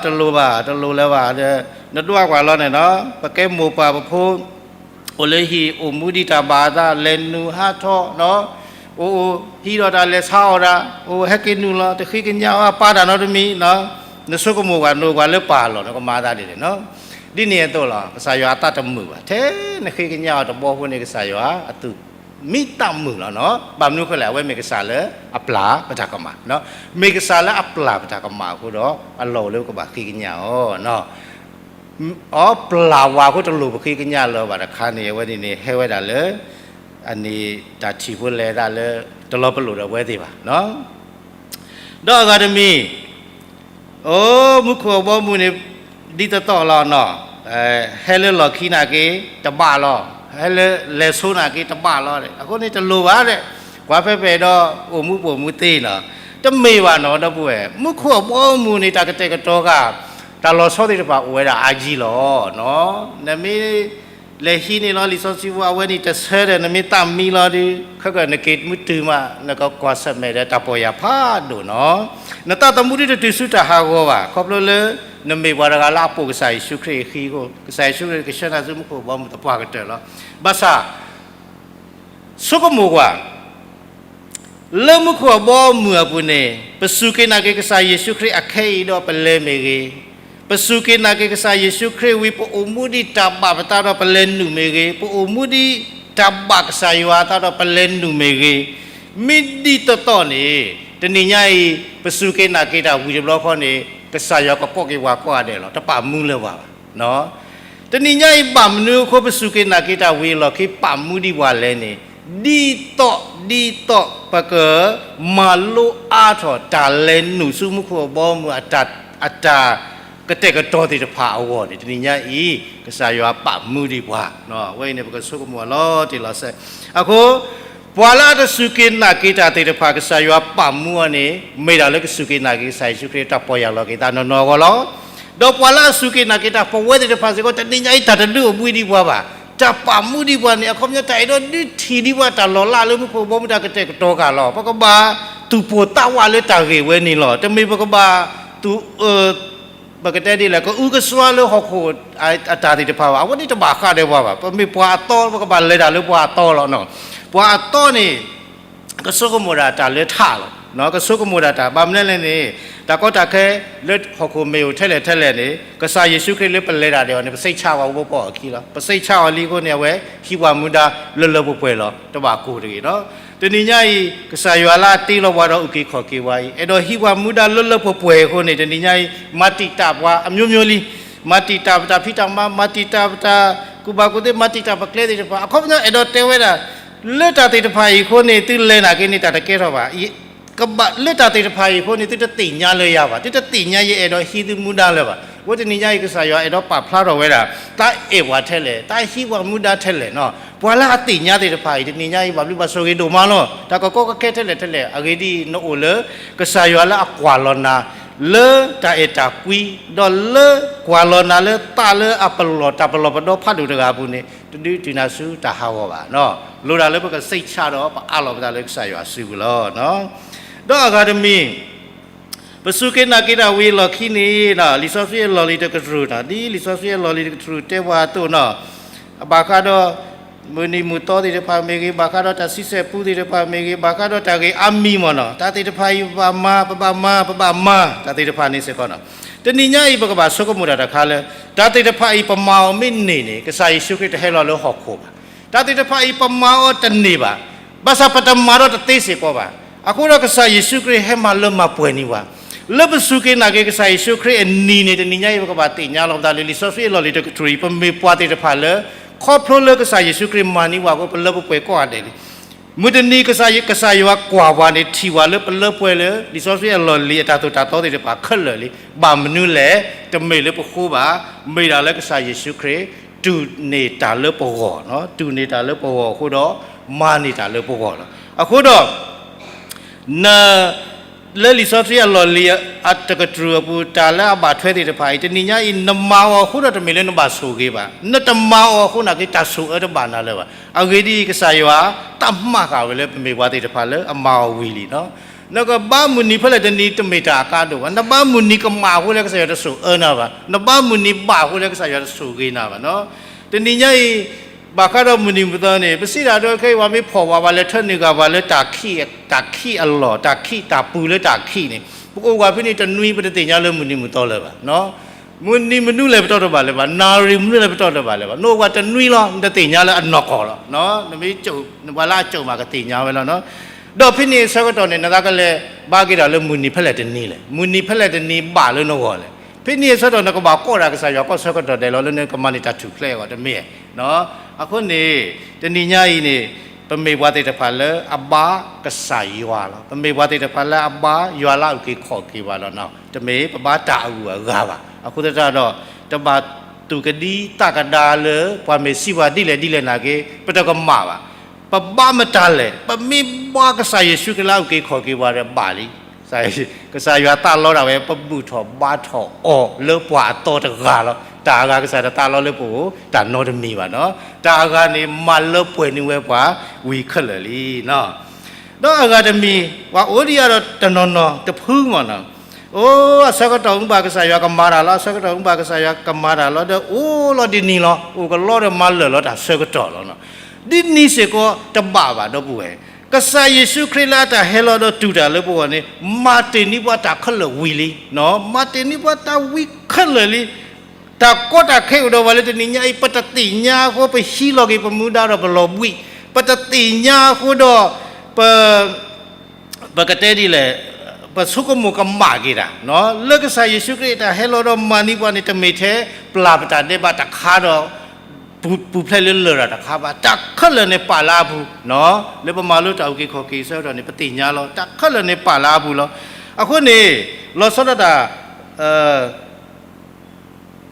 တလိၣ်ဘၣ် တလိၣ်လၢၤဘၣ်, နဒွးကွၢ်လီၤန့ၣ်နီၤ, ပကဲမိၢ်ပၢ်ပဖိ အိၣ်လၢဟံၣ်အိၣ်မူဒံးတၢ်ဘၣ်အသး လဲၤနုာ်ဟးထီၣ်နီၤ, အိၣ်အိၣ်ဟံးဒီးတၢ်လဲၤဆါအီၣ်တၢ်, အိၣ်ဟဲက့ၤနုာ်လီၤ တဃ့ကညးအီၤ ပၢ်တၢ်နီတမံၤ, နဆိကမိၣ်ကွၢ် နအိၣ်ကွၢ်လၢပၢ်အလီၢ် နကမၤသးဒ်လဲၣ်နီၤ. ဒ်န့ၣ်အသိးလီၤ ကစၢ်ယွၤအသးတမုာ်ဘၣ်, ထဲနဃ့ကညးအီၤတဘျီဃီန့ၣ် ကစၢ်ယွၤအသူၣ်မံသးမုာ်လီၤနီၤ. ဘၣ်မနုၤအဃိလဲၣ် အဝဲမ့ၢ်ကစၢ်လၢအပျၢ်ပတၢ်ကမၣ်, မ့ၢ်ကစၢ်လၢအပျၢ်ပတၢ်ကမၣ်အဃိဒီး အလီၢ်အိၣ်လၢပကဘၣ်ဃ့ကညးအီၤနီၤ. အီ ပျၢ်ဝဲအဃိတလိၣ်ပဃ့ကညးလၢၤဘၣ်တခါန့ၣ် အဝဲန့ၣ်န့ၣ် ဟဲဝဲဒၣ်လၢ အန့ၣ်တၢ်ထံၣ်ဖိလဲၤသးလၢ တလီၤပလိာ်ဒီးပဝဲသ့ၣ်ဘၣ်. ဒီးအဂၤတမံၤ အိ မူခိၣ်အဘီအမုၢ်န့ၣ် ဒ်သိးသိးလီၤနီၤ, ဟဲလၢလီၢ်ခံနာ်က့ တဘၣ်လီၤ, ဟဲလၢလဲၤဆိနာ်က့ တဘၣ်လီၤ, အဃိန့ၣ်တလိၣ်ဘၣ်ဒီး ကွၢ်ဖဲဖဲဒီး အိၣ်မူပအိၣ်မူသ့နီၤ. တမ့ၢ်ဘၣ်နီၤ ဒီပုၢ်ဝဲၢ်, မူခိၣ်အဘီအမုၢ်န့ၣ် တၢ်ကတဲာ်ကတီၤဃာ် တၢ်လီၤဆီသ့ၣ်တဖၣ်အိၣ်ဝဲဒၣ်အါကံလီၤနီၤ. နမ့ၢ် လဲၤဟံးန့ၢ်လီၤလံာ်စီဆှံဖိ အဝဲန့ၣ်တဆၢဒီး နမ့ၢ်သးမံလီၤဒီး ခဲကနက့ၤမုၢ်တုၤမး နကကွၢ်ဆၢၣ်မဲာ်ဒီးတၢ်ပီၢ်ယၢ်ဖးဒိၣ်နီၤ. နသးသမူဒ်တတုၤဆူတၢ်ဟးဂီၤဘၣ် ခီဖျိလၢ နမ့ၢ်ပှၤတဂၤလၢအပိာ်ကစၢ်ယ့ၣ်ၡူးခရံာ်အဃံအဃိ ကစၢ်ယ့ၣ်ၡူးခရံာ်ကဆှၢနၤဆူမူခိၣ်အဘီအမုၢ်သပှၢ်ကတၢၢ်လီၤ. ဘၣ်ဆၣ် ဆိကမိၣ်ကွၢ် လၢမူခိၣ်အဘီအမုၢ်အပူၤန့ၣ် ပစူၢ်က့ၤနာ်က့ၤကစၢ်ယ့ၣ်ၡူးခရံာ်အခဲအံၤဒီးပလဲၤမ့ၢ်ဂ့ၤ, ပစူၢ်က့ၤနာ်က့ၤကစၢ်ယ့ၣ်ၡူးခရံာ်ဝံၤ ပအိၣ်မူဒ်တၢ်ဘၣ်ပသးဒီးပလဲၤနုာ်မ့ၢ်ဂ့ၤ, ပအိၣ်မူဒ်တၢ်ဘၣ်ကစၢ်ယွၤအသးဒီးပလဲၤနုာ်မ့ၢ်ဂ့ၤ, မ့ၢ်ဒ်သိးသိးန့ၣ် တနံၤညါအံၤ ပစူၢ်က့ၤနာ်က့ၤတၢ်ဝံၤတဘျီဃီန့ၣ် ကစၢ်ယွၤကကိးက့ၤပှၤကိးဂၤဒဲးလီၤ. တပာ်မူလၢၤဘၣ်ဘၣ် တနံၤညါအံၤ ဘၣ်မနုၤအဃိ ပစူၢ်က့ၤနာ်က့ၤတၢ်ဝံၤအလီၢ်ခံ ပာ်မူဒံးပှၤလဲၣ်န့ၣ်, ဒ်သိး ဒ်သိးပကမၤလိအါထီၣ်တၢ်လဲၤနုာ်ဆူမူခိၣ်အဘီအမုၢ် အတၢ်ကတဲာ်ကတီၤသ့ၣ်တဖၣ်အဂီၢ်န့ၣ် တနံၤညါအံၤ ကစၢ်ယွၤပာ်မူဒံးပှၤ, အဝဲအံၤန့ၣ် ပကဆိကမိၣ်အီၤလီၤတံၢ်လီၤဆဲး. အဃိ ပှၤလၢအတစူၢ်က့ၤနာ်က့ၤတၢ်သ့ၣ်တဖၣ် ကစၢ်ယွၤပာ်မူအီၤန့ၣ် မ့ၢ်တၢ်လၢကစူၢ်က့ၤနာ်က့ၤကစၢ်ယ့ၣ်ၡူးခရံာ်တၢ်ပီၢ်ယၢ်လီၤက့ၤသးနီၢ်နီၢ်အဂီၢ်လီၤ. ဒီးပှၤလၢအစူၢ်က့ၤနာ်က့ၤတၢ်ပဝဲသ့ၣ်တဖၣ်စ့ၢ်ကီး တနံၤညါအံၤတၢ်တဒုးအိၣ်ဘှံးဒံးပှၤဘၣ်. တၢ်ပာ်မူဒံးပှၤန့ၣ် အခီပညီတၢ်အဲၣ်ဒိးဒုးထံၣ်ဒံးပှၤတၢ်လီၤလးလၢမူခိၣ်ဘီမုၢ်တၢ်ကတဲာ်ကတီၤဃာ်လီၤ. ပကဘၣ်သူၣ်ပိၢ်သးဝးလၢတၢ်ဂ့ၢ်ဝဲန့ၣ်လီၤ. တမ့ၢ်ပကဘၣ်သူၣ် ပကတဲဒ်လဲၣ် ကအုကစွါလၢဟီၣ်ခိၣ်အတၢ်သ့ၣ်တဖၣ်ဘၣ်. အဝဲန့ၣ်တဘၣ်ဃးဒီးပှၤဘၣ်. ပမ့ၢ်ပှၤအသီ ပကဘၣ်လဲၤတၢ်လၢပှၤအသီလီၤ. ပှၤအသီန့ၣ် ကဆိကမိၣ်ဒၣ်တၢ်လၢထးလီၤ. ကဆိကမိၣ်ဒၣ်တၢ် ဘၣ်မနုၤလဲၣ်န့ၣ် တၢ်ကီတၢ်ခဲလၢဟီၣ်ခိၣ်မ့ၢ်အိၣ်ထဲလဲၣ်ထဲလဲၣ်န့ၣ် ကစၢ်ယ့ၣ်ၡူးခရံာ်လၢပလဲၤတၢ်ဒီးအီၤန့ၣ် ပစိတ်ချပှၤအိၣ်ဘၣ်အခံလီၤ. ပစိတ်ချအီၤလံအဃိန့ၣ် အဝဲဟံးပှၤမူဒါလၢလၢပှဲၤပှဲၤလီၤ. တဘၣ်ကိၢ်တဂ့ၤနီၤ. တနံၤညါအံၤ ကစၢ်ယွၤလၢအတ့လီၤပှၤဒီးအုၣ်က့ၤခီၣ်က့ၤပှၤအံၤ အဲၣ်ဒိးဟံးပှၤမူဒါလၢလၢပှဲၤပှဲၤအဃိန့ၣ် တနံၤညါအံၤ မၤတံာ်တာ်ပှၤအမျိုးမျိုးလံ. မၤတံာ်တာ်ပတၢ်ဖံးတၢ်မၤ, မၤတံာ်တာ်ပတၢ်ကူၣ်ဘၣ်ကူၣ်သ့, မၤတံာ်တာ်ပကျဲသ့ၣ်တဖၣ်. အခီပညီအဲၣ်ဒိးတဲဝဲဒၣ် လၢတၢ်သ့ၣ်တဖၣ်အံၤအဃိန့ၣ် သုလဲၤနာ်က့န့ၣ် တၢ်တကဲထီၣ်ဘၣ်. လၢတၢ်သ့ၣ်တဖၣ်အံၤအဃိန့ၣ် သုတသ့ၣ်ညါလၢယၤဘၣ်. သုတသ့ၣ်ညါယအဲၣ်ဒိးဟံးသုမူဒါလၢၤဘၣ်. အဃိတနံၤညါအံၤ ကစၢ်ယွၤအဲၣ်ဒိးပာ်ဖျါထီၣ်ဝဲဒၣ် တၢ်အဲၣ်ပှၤထဲလဲၣ်, တၢ်ဟံးပှၤမူဒါထဲလဲၣ်နီၤ. ပှၤလၢအသ့ၣ်ညါသ့ၣ်တဖၣ်အံၤ တနံၤညါအံၤ ဘၣ်ဘျုးဘၣ်ဆိၣ်ဂ့ၤဒိၣ်မးလီၤ. တၢ်ကကီကခဲထဲလဲၣ်ထဲလဲၣ် အဂ့ၢ်ဒ်အံၤ နအိၣ်လၢ ကစၢ်ယွၤလၢအကွၢ်လီၤနၤ လၢတၢ်အဲၣ်တၢ်ကွံ, ဒီးလၢကွၢ်လီၤနၤလၢသးလၢအပလီၢ် တၢ်ပလီၢ်ပဒီဖးဒိၣ်တဂၤအပူၤန့ၣ် တဒုးတုၤနၤဆူတၢ်ဟးဂီၤဘၣ်. လိၣ်ဒၣ်လၢပကစိတ်ချဒီး ပအးလီၤပသးလၢကစၢ်ယွၤစုပူၤလီၤ. ဒီးအဂၤတမံၤ ပစူၢ်က့ၤနာ်က့ၤတၢ်ဝံၤအလီၢ်ခံန့ၣ် လံာ်စီဆှံအလီၢ်လံၤတကတြူၢ်နီၤ, ဒ်လံာ်စီဆှံအလီၢ်လံၤတကတြူၢ်တဲပှၤအသိးနီၤ, ဘၣ်ဃးဒီး မုၢ်နံၤမုၢ်သီသ့ၣ်တဖၣ်မ့ၢ်ဂ့ၤ, ဘၣ်ဃးဒီးတၢ်ဆံဆဲၣ်ပူသ့ၣ်တဖၣ်မ့ၢ်ဂ့ၤ, ဘၣ်ဃးဒီးတၢ်ဂ့ၢ်အါမံၤမ့ၢ်နီၤ, တၢ်သ့ၣ်တဖၣ်အံၤ ပဘၣ်မၤ ပဘၣ်မၤ ပဘၣ်မၤ တၢ်သ့ၣ်တဖၣ်န့ၣ်စ့ၢ်ကီးနီၤ. တနံၤညါအံၤ ပကဘၣ်ဆိကမိၣ်တၢ်တခါလၢ တၢ်သ့ၣ်တဖၣ်အံၤ ပမၤအီၤမ့ၢ်န့ၢ်န့ၣ် ကစၢ်ယ့ၣ်ၡူးခရံာ်တဟဲလီၤလၢဟီၣ်ခိၣ်ဘၣ်. တၢ်သ့ၣ်တဖၣ်အံၤ ပမၤအီၤတန့ၢ်ဘၣ်. ဘၣ်ဆၣ်ပတမၤဒီးတသ့စ့ၢ်ကီးဘၣ်. အဃိဒီးကစၢ်ယ့ၣ်ၡူးခရံာ်ဟဲမၤလၢမၤပှဲၤန့ၢ်ပှၤ လၢပစူၢ်က့ၤနာ်က့ၤကစၢ်ယ့ၣ်ၡူးခရံာ်အနံၤန့ၣ် တနံၤညါအံၤ ပကဘၣ်သ့ၣ်ညါလီၤပသးလၢ လံာ်စီဆှံအလီၢ်လံၤတကတြူၢ်အံၤ ပမ့ၢ်ပှၤသ့ၣ်တဖၣ်လၢ ခီဖျိလၢကစၢ်ယ့ၣ်ၡူးခရံာ်မၤန့ၢ်ပှၤအဃိ ပလၢပပှဲၤကိးဂၤဒဲးလံ. မုၢ်တနံၤကစၢ်ယွၤ ကစၢ်ယွၤကွၢ်ပှၤန့ၣ် ထံၣ်ပှၤလၢပလၢပှဲၤလၢ လံာ်စီဆှံအလီၢ်လံၤအတၢ်သိၣ်တၢ်သီသ့ၣ်တဖၣ်ခဲလၢာ်လံ. ဘၣ်မနုၤလဲၣ်, တမ့ၢ်လၢပဃိဘၣ်, မ့ၢ်ဒၣ်လၢကစၢ်ယ့ၣ်ၡူးခရံာ် တူၢ်န့ၢ်တၢ်လၢပဂီၢ်, တူၢ်န့ၢ်တၢ်လၢပဂီၢ်အဃိဒီး မၤန့ၢ်တၢ်လၢပဂီၢ်လီၤ. အဃိဒီး န လၢလံာ်စီဆှံအလီၢ်လံၤအတကတြူၢ်အပူၤ တၢ်လၢအဘၣ်ထွဲသ့ၣ်တဖၣ်အံၤ တနံၤညါအံၤ နမၤအီၤအဃိဒီး တမ့ၢ်လၢနဘၣ်ဆိၣ်ဂ့ၤဘၣ်, နတမၤအီၤအဃိနာ်က့ တၢ်ဆိၣ်အၢတဘၣ်နၤလၢၤဘၣ်. အဂ့ၢ်ဒ်အံၤ ကစၢ်ယွၤတၢ်မၤဃာ်ဝဲလၢ ပမ့ၢ်ပှၤသ့ၣ်တဖၣ်လၢအမၤအီၤဝံၤလံနီၤ. နကဘါမုၢ်နံၤဖဲလဲၣ်တနံၤ တမ့ၢ်တၢ်အကါဒိၣ်ဘၣ်. နဘါမုၢ်နံၤကမၣ်အဃိလၢ ကစၢ်ယွၤတဆိၣ်အၢနၤဘၣ်. နဘါမုၢ်နံၤဘၣ်အဃိလၢ ကစၢ်ယွၤတဆိၣ်ဂ့ၤနၤဘၣ်နီၤ. တနံၤညါအံၤ ဘၣ်ဃးဒီးမုၢ်နံၤမုၢ်သီန့ၣ် ပစံးဒၣ်ဒိခဲအံၤ ပှၤမ့ၢ်ဖီၣ်ဝဲပှၤလၢ ထၢနုာ်ဂၤပှၤလၢတၢ်ခံး, တၢ်ခံးအလီၢ်, တၢ်ခံး တၢ်ပူၤလၢတၢ်ခံးန့ၣ် ပကအိၣ်ဝဲဖဲန့ၣ်တနွံ ပတသ့ၣ်ညါလၢမုၢ်နံၤမုၢ်သီလၢၤဘၣ်. မုၢ်နံၤမနုၤလဲၣ်ပတီၢ်တဘၣ်လၢၤဘၣ်, နၣ်ရံၣ်မနုၤလဲၣ်ပတီၢ်တဘၣ်လၢၤဘၣ်, နအိၣ်ဝဲတနွံလီၤ နတသ့ၣ်ညါလၢအနီၢ်ကီၢ်လီၤ. နမ့ၢ် ပှၤလၢအစိာ်မးကသ့ၣ်ညါဝဲလီၤ. ဒီးဖဲန့ၣ်အဆၢကတီၢ်န့ၣ် နသးကလဲၤဘါက့ၤတၢ်လၢမုၢ်နံၤဖဲလဲၣ်တနံၤလဲၣ်, မုၢ်နံၤဖဲလဲၣ်တနံၤဘၣ်လၢနဂီၢ်လဲၣ်. ဖဲန့ၣ်အဆၢကတီၢ် နကဘၣ်ကွၢ်တၢ်ကစၢ်ယွၤကီၢ်ဆၢကတီၢ်ဒဲးလီၤလၢနကမၤန့ၢ်တၢ်ထူၣ်ဖျဲးအဂီၢ်တမ့ၢ်. အဃိန့ၣ် တနံၤညါအံၤန့ၣ် ပမ့ၢ်ပှၤသ့ၣ်တဖၣ်လၢအဘါကစၢ်ယွၤလီၤ. ပမ့ၢ်ပှၤသ့ၣ်တဖၣ်လၢအဘါယွၤလၢအုၣ်က့ၤခီၣ်က့ၤပှၤလီၤ. တမ့ၢ်ပဘါတၢ်အဂုၤအဂၤဘၣ်. အဃိသတးဒီး တဘၣ်သူၣ်ကဒံသးကဒါလၢ ပှၤမ့ၢ်စံးပှၤဒ်လဲၣ်ဒ်လဲၣ်နာ်က့ ပတကမၣ်ဘၣ်. ပဘါမတၤလဲၣ်, ပမ့ၢ်ဘါကစၢ်ယ့ၣ်ၡူးခရံာ်လၢအုၣ်က့ၤခီၣ်က့ၤပှၤဒီးဘၣ်လံ. ကစၢ်ယွၤသးလီဒၣ်ဝဲ ပဘူၣ်ထီၣ်ဘါထီၣ်အီၤလၢပှၤအသီတဂၤလီၤ. တၢ်အဂၤကစၢ်တသးလီလၢပအိၣ် တၢ်နီတမံၤဘၣ်နီၤ. တၢ်အဂၤန့ၣ် မၤလၢပှဲၤန့ၢ်ဝဲပှၤဝံၤခဲလၢာ်လံနီၤ. ဒီးအဂၤတမံၤ ပှၤအိၣ်ဒံးယၤဒီးတနီၤနီၤတဖုမ့ၢ်နီၤ. အိၣ်အဆၢကတီၢ်မုၢ်ဘၣ်ကစၢ်ယွၤကမၤတၢ်လီၤ, အဆၢကတီၢ်မုၢ်ဘၣ်ကစၢ်ယွၤကမၤတၢ်လီၤ, ဒီးအိၣ်လီၤဒ်န့ၣ်လီၤ, အိၣ်ကလီဒီးမၤလၢာ်လီၤတၢ်ဆၢကတီၢ်လီၤနီၤ. ဒ်န့ၣ်စ့ၢ်ကီးတဘၣ်ဘၣ် ဒီပုၢ်ဝဲၢ်, ကစၢ်ယ့ၣ်ၡူးခရံာ်လၢအတၢ်ဟဲလီၤဒီးတူၢ်တၢ်လၢပဂီၢ်န့ၣ် မၤတ့ၢ်န့ၢ်ပှၤတၢ်ခဲလၢာ်ဝံၤလံ, မၤတ့ၢ်န့ၢ်ပှၤတၢ်ဝံၤခဲလၢာ်လံ. တၢ်ကီတၢ်ခဲအိၣ်ဒီးပှၤလၢတနံၤညါအံၤ ပတသ့ၣ်ညါအဃိ ပဟံးလီၤက့ၤပမူဒါဒီးပလီၤဘှံး, ပတသ့ၣ်ညါအဃိဒီး ပ ပကတဲဒ်လဲၣ်, ပဆိကမိၣ်ကမၣ်က့ၤတၢ်, လၢကစၢ်ယ့ၣ်ၡူးခရံာ်အတၢ်ဟဲလီၤဒီးမၤန့ၢ်ပှၤန့ၣ် တမ့ၢ်ထဲပျၢ်ပတၢ်ဒဲးဘးတခါဒီး ပူၤဖျဲးလၢလရာ်တခါဘၣ်, တၢ်ခဲလၢာ်န့ၣ်ပာ်လၢအပူၤ, လၢပမၤလိတၢ်အုၣ်က့ၤခီၣ်က့ၤအဆၢကတီၢ်န့ၣ် ပသ့ၣ်ညါလီၤ, တၢ်ခဲလၢာ်န့ၣ်ပာ်လၢအပူၤလီၤ. အဃိန့ၣ် လီၤဆီဒၣ်တၢ်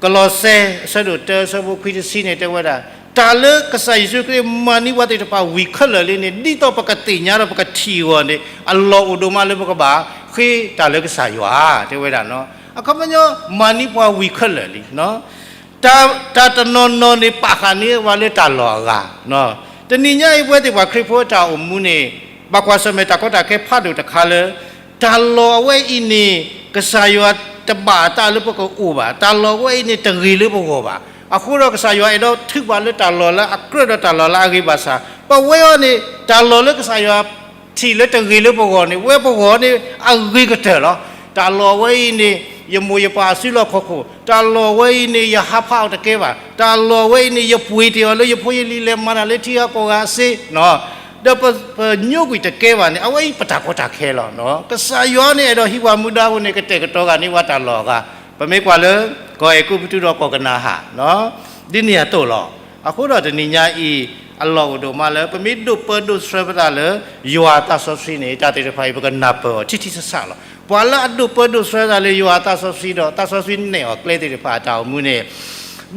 ကလီးစဲ အဆၢဒိၣ်တၢ အဆၢဖိခွံတဆံန့ၣ် တဲဝဲဒၣ်, တၢ်လၢကစၢ်ယ့ၣ်ၡူးခရံာ်မၤန့ၢ်ပှၤသ့ၣ်တဖၣ်ဝံၤခဲလၢာ်လံန့ၣ် ဒ်သိးပကသ့ၣ်ညါဒီးပကထံၣ်အဂီၢ်န့ၣ် အလီၢ်အိၣ်ဒိၣ်မးလၢပကဘၣ်ဃ့တၢ်လၢကစၢ်ယွၤ, တဲဝဲဒၣ်, အခီပညီ မၤန့ၢ်ပှၤဝံၤခဲလၢာ်လံ. တၢ် တၢ်တနီၤနီၤန့ၣ် ပာ်ဃာ်န့ၢ်ပှၤလၢတၢ်လီၢ်အဂၤ, တနံၤညါအံၤ ပဝဲသ့ၣ်ပှၤခရံာ်ဖိအတၢ်အိၣ်မူန့ၣ် ဘၣ်ကွၢ်ဆၢၣ်မဲာ်တၢ်ကီတၢ်ခဲဖးဒိၣ်တခါလၢ တၢ်လီၢ်အဝဲအံၤန့ၣ် ကစၢ်ယွၤတဘၣ်အသးလၢပကအိၣ်ဘၣ်, တၢ်လီၢ်အဝဲအံၤန့ၣ် တဂ့ၤလၢပဂီၢ်ဘၣ်. အဃိဒီးကစၢ်ယွၤအဲၣ်ဒိးထုးပှၤလၢတၢ်လီၢ်လၢအကြၢးဒီးတၢ်လီၢ်လၢအဂ့ၤဘၣ်ဆၣ် ပဝဲအံၤန့ၣ် တၢ်လီၢ်လၢကစၢ်ယွၤထံၣ်လၢတဂ့ၤလၢပဂီၢ်န့ၣ် ဝဲပဂီၢ်န့ၣ် အဂ့ၤကတၢၢ်လီၤ. တၢ်လီၢ်ဝဲအံၤန့ၣ် ယမိၢ်ယပၢ်အစုလီၢ်ခီၣ်ခိၣ်, တၢ်လီၢ်ဝဲအံၤန့ၣ် ယဟးဖးအီၤတကဲဘၣ်, တၢ်လီၢ်ဝဲအံၤန့ၣ် ယပှ့ၤတ့ၢ်အီၤလၢယဖိယလံၤလဲၤမၤတၢ်လၢထံဂၤကီၢ်ဂၤစ့, ဒီးပညိကွံာ်တကဲဘၣ်န့ၣ် အဝဲအံၤပတၢ်ကီတၢ်ခဲလီၤ. ကစၢ်ယွၤန့ၣ် အဲၣ်ဒိးဟံးပှၤမူဒါအဃိန့ၣ် ကတဲာ်ကတီၤဂၤန့ၢ်ပှၤတၢ်လီၢ်အဂၤ, ပမ့ၢ်ကွၢ်လၢ ကီၢ်အဲၤကူပတူးဒီးကီၢ်ကနၤဧၣ်, ဒ်န့ၣ်အသိးလီၤ. အဃိဒီးတနံၤညါအံၤ အလီၢ်အိၣ်ဒိၣ်မးလၢ ပမ့ၢ်ဒိးပၢဒိးဆှၢပသးလၢ ယွၤအသးစီဆှံန့ၣ် တၢ်သ့ၣ်တဖၣ်အံၤ ပကနၢ်ပၢၢ်အီၤထံထံဆးဆးလီၤ. ပှၤလၢအဒိးပၢဒိးဆှၢသးလၢယွၤအသးစီဆှံဒီး သးစီဆှံနဲၣ်အီၤကျဲသ့ၣ်တဖၣ်အတၢ်အိၣ်မူန့ၣ်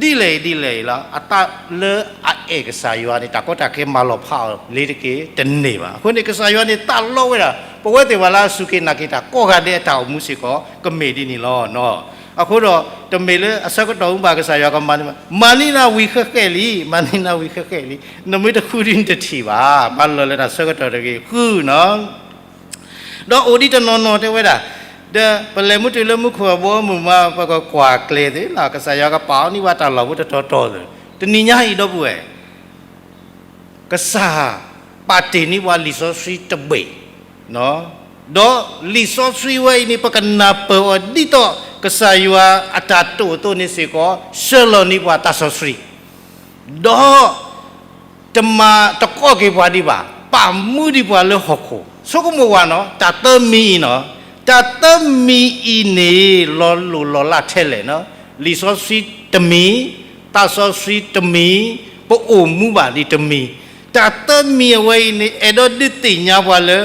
ဒ်လဲၣ်ဒ်လဲၣ်အံၤလီၤ. အသးလၢအအဲၣ်ကစၢ်ယွၤန့ၣ် တၢ်ကီတၢ်ခဲမၤလီၤဖးအီၤလ့ၤတက့ၢ် တန့ၢ်ဘၣ်. အဃိန့ၣ် ကစၢ်ယွၤန့ၣ် သးလီဝဲဒၣ် ပဝဲသ့ၣ်ပှၤလၢအစူၢ်က့ၤနာ်က့ၤတၢ်ကိးဂၤဒဲးအတၢ်အိၣ်မူစ့ၢ်ကီး ကမ့ၢ်ဒ်န့ၣ်လီၤ. အဃိဒီး တမ့ၢ်လၢအဆၢကတီၢ်မ့ၢ်ဘၣ် ကစၢ်ယွၤကမၤန့ၢ်ဘၣ်, မၤန့ၢ်နၤဝံၤဃဲးဃဲးလံ, မၤန့ၢ်နၤဝံၤဃဲးဃဲးလံ, နမ့ၢ်တဃုဒ်န့ၣ်တထံၣ်ဘၣ်. မၤလီၤလၢတၢ်ဆၢကတီၢ်တဂ့ၤ ဃုနီၤ ဒီးအိၣ်ဒံးတနီၤနီၤတဲဝဲဒၣ်, ဒီးပလဲၤမုၢ်တုၤလၢမူခိၣ်အဘီအမုၢ်မး ပကကွၢ်ကျဲသ့လီၤ. ကစၢ်ယွၤကပာ်အီၤန့ၢ်ဝဲတၢ်လီၢ်ဖိတတီၤတီၤသ့ၣ်, တနံၤညါအံၤ ဒီပုၢ်ဝဲၢ် ကစၢ်ပာ်တ့ၢ်န့ၢ်ပှၤလံာ်စီဆှံတဘ့ၣ်, ဒီးလံာ်စီဆှံဝဲအံၤန့ၣ် ပကနၢ်ပၢၢ်အီၤဒ်သိးကစၢ်ယွၤအတၢ်တိာ်အသိးန့ၣ်စ့ၢ်ကီး ဆှၢလီၤန့ၢ်ပှၤသးစီဆှံ ဒီးတမၤတကိးက့ၤပှၤဒံးဘၣ်, ပာ်မူဒံးပှၤလၢဟီၣ်ခိၣ်. ဆိကမိၣ်ဝဲနီၤ တၢ်သၢမံၤအံၤနီၤ, တၢ်သၢမံၤအံၤန့ၣ် လီၤလိၢ်လီၤလးထဲလဲၣ်နီၤ, လံာ်စီဆှံတမံၤ, သးစီဆှံတမံၤ, ပအိၣ်မူဘၣ်ဒံးတမံၤ, တၢ်သၢမံၤအဝဲအံၤန့ၣ် အဲၣ်ဒိးဒုးသ့ၣ်ညါပှၤလၢ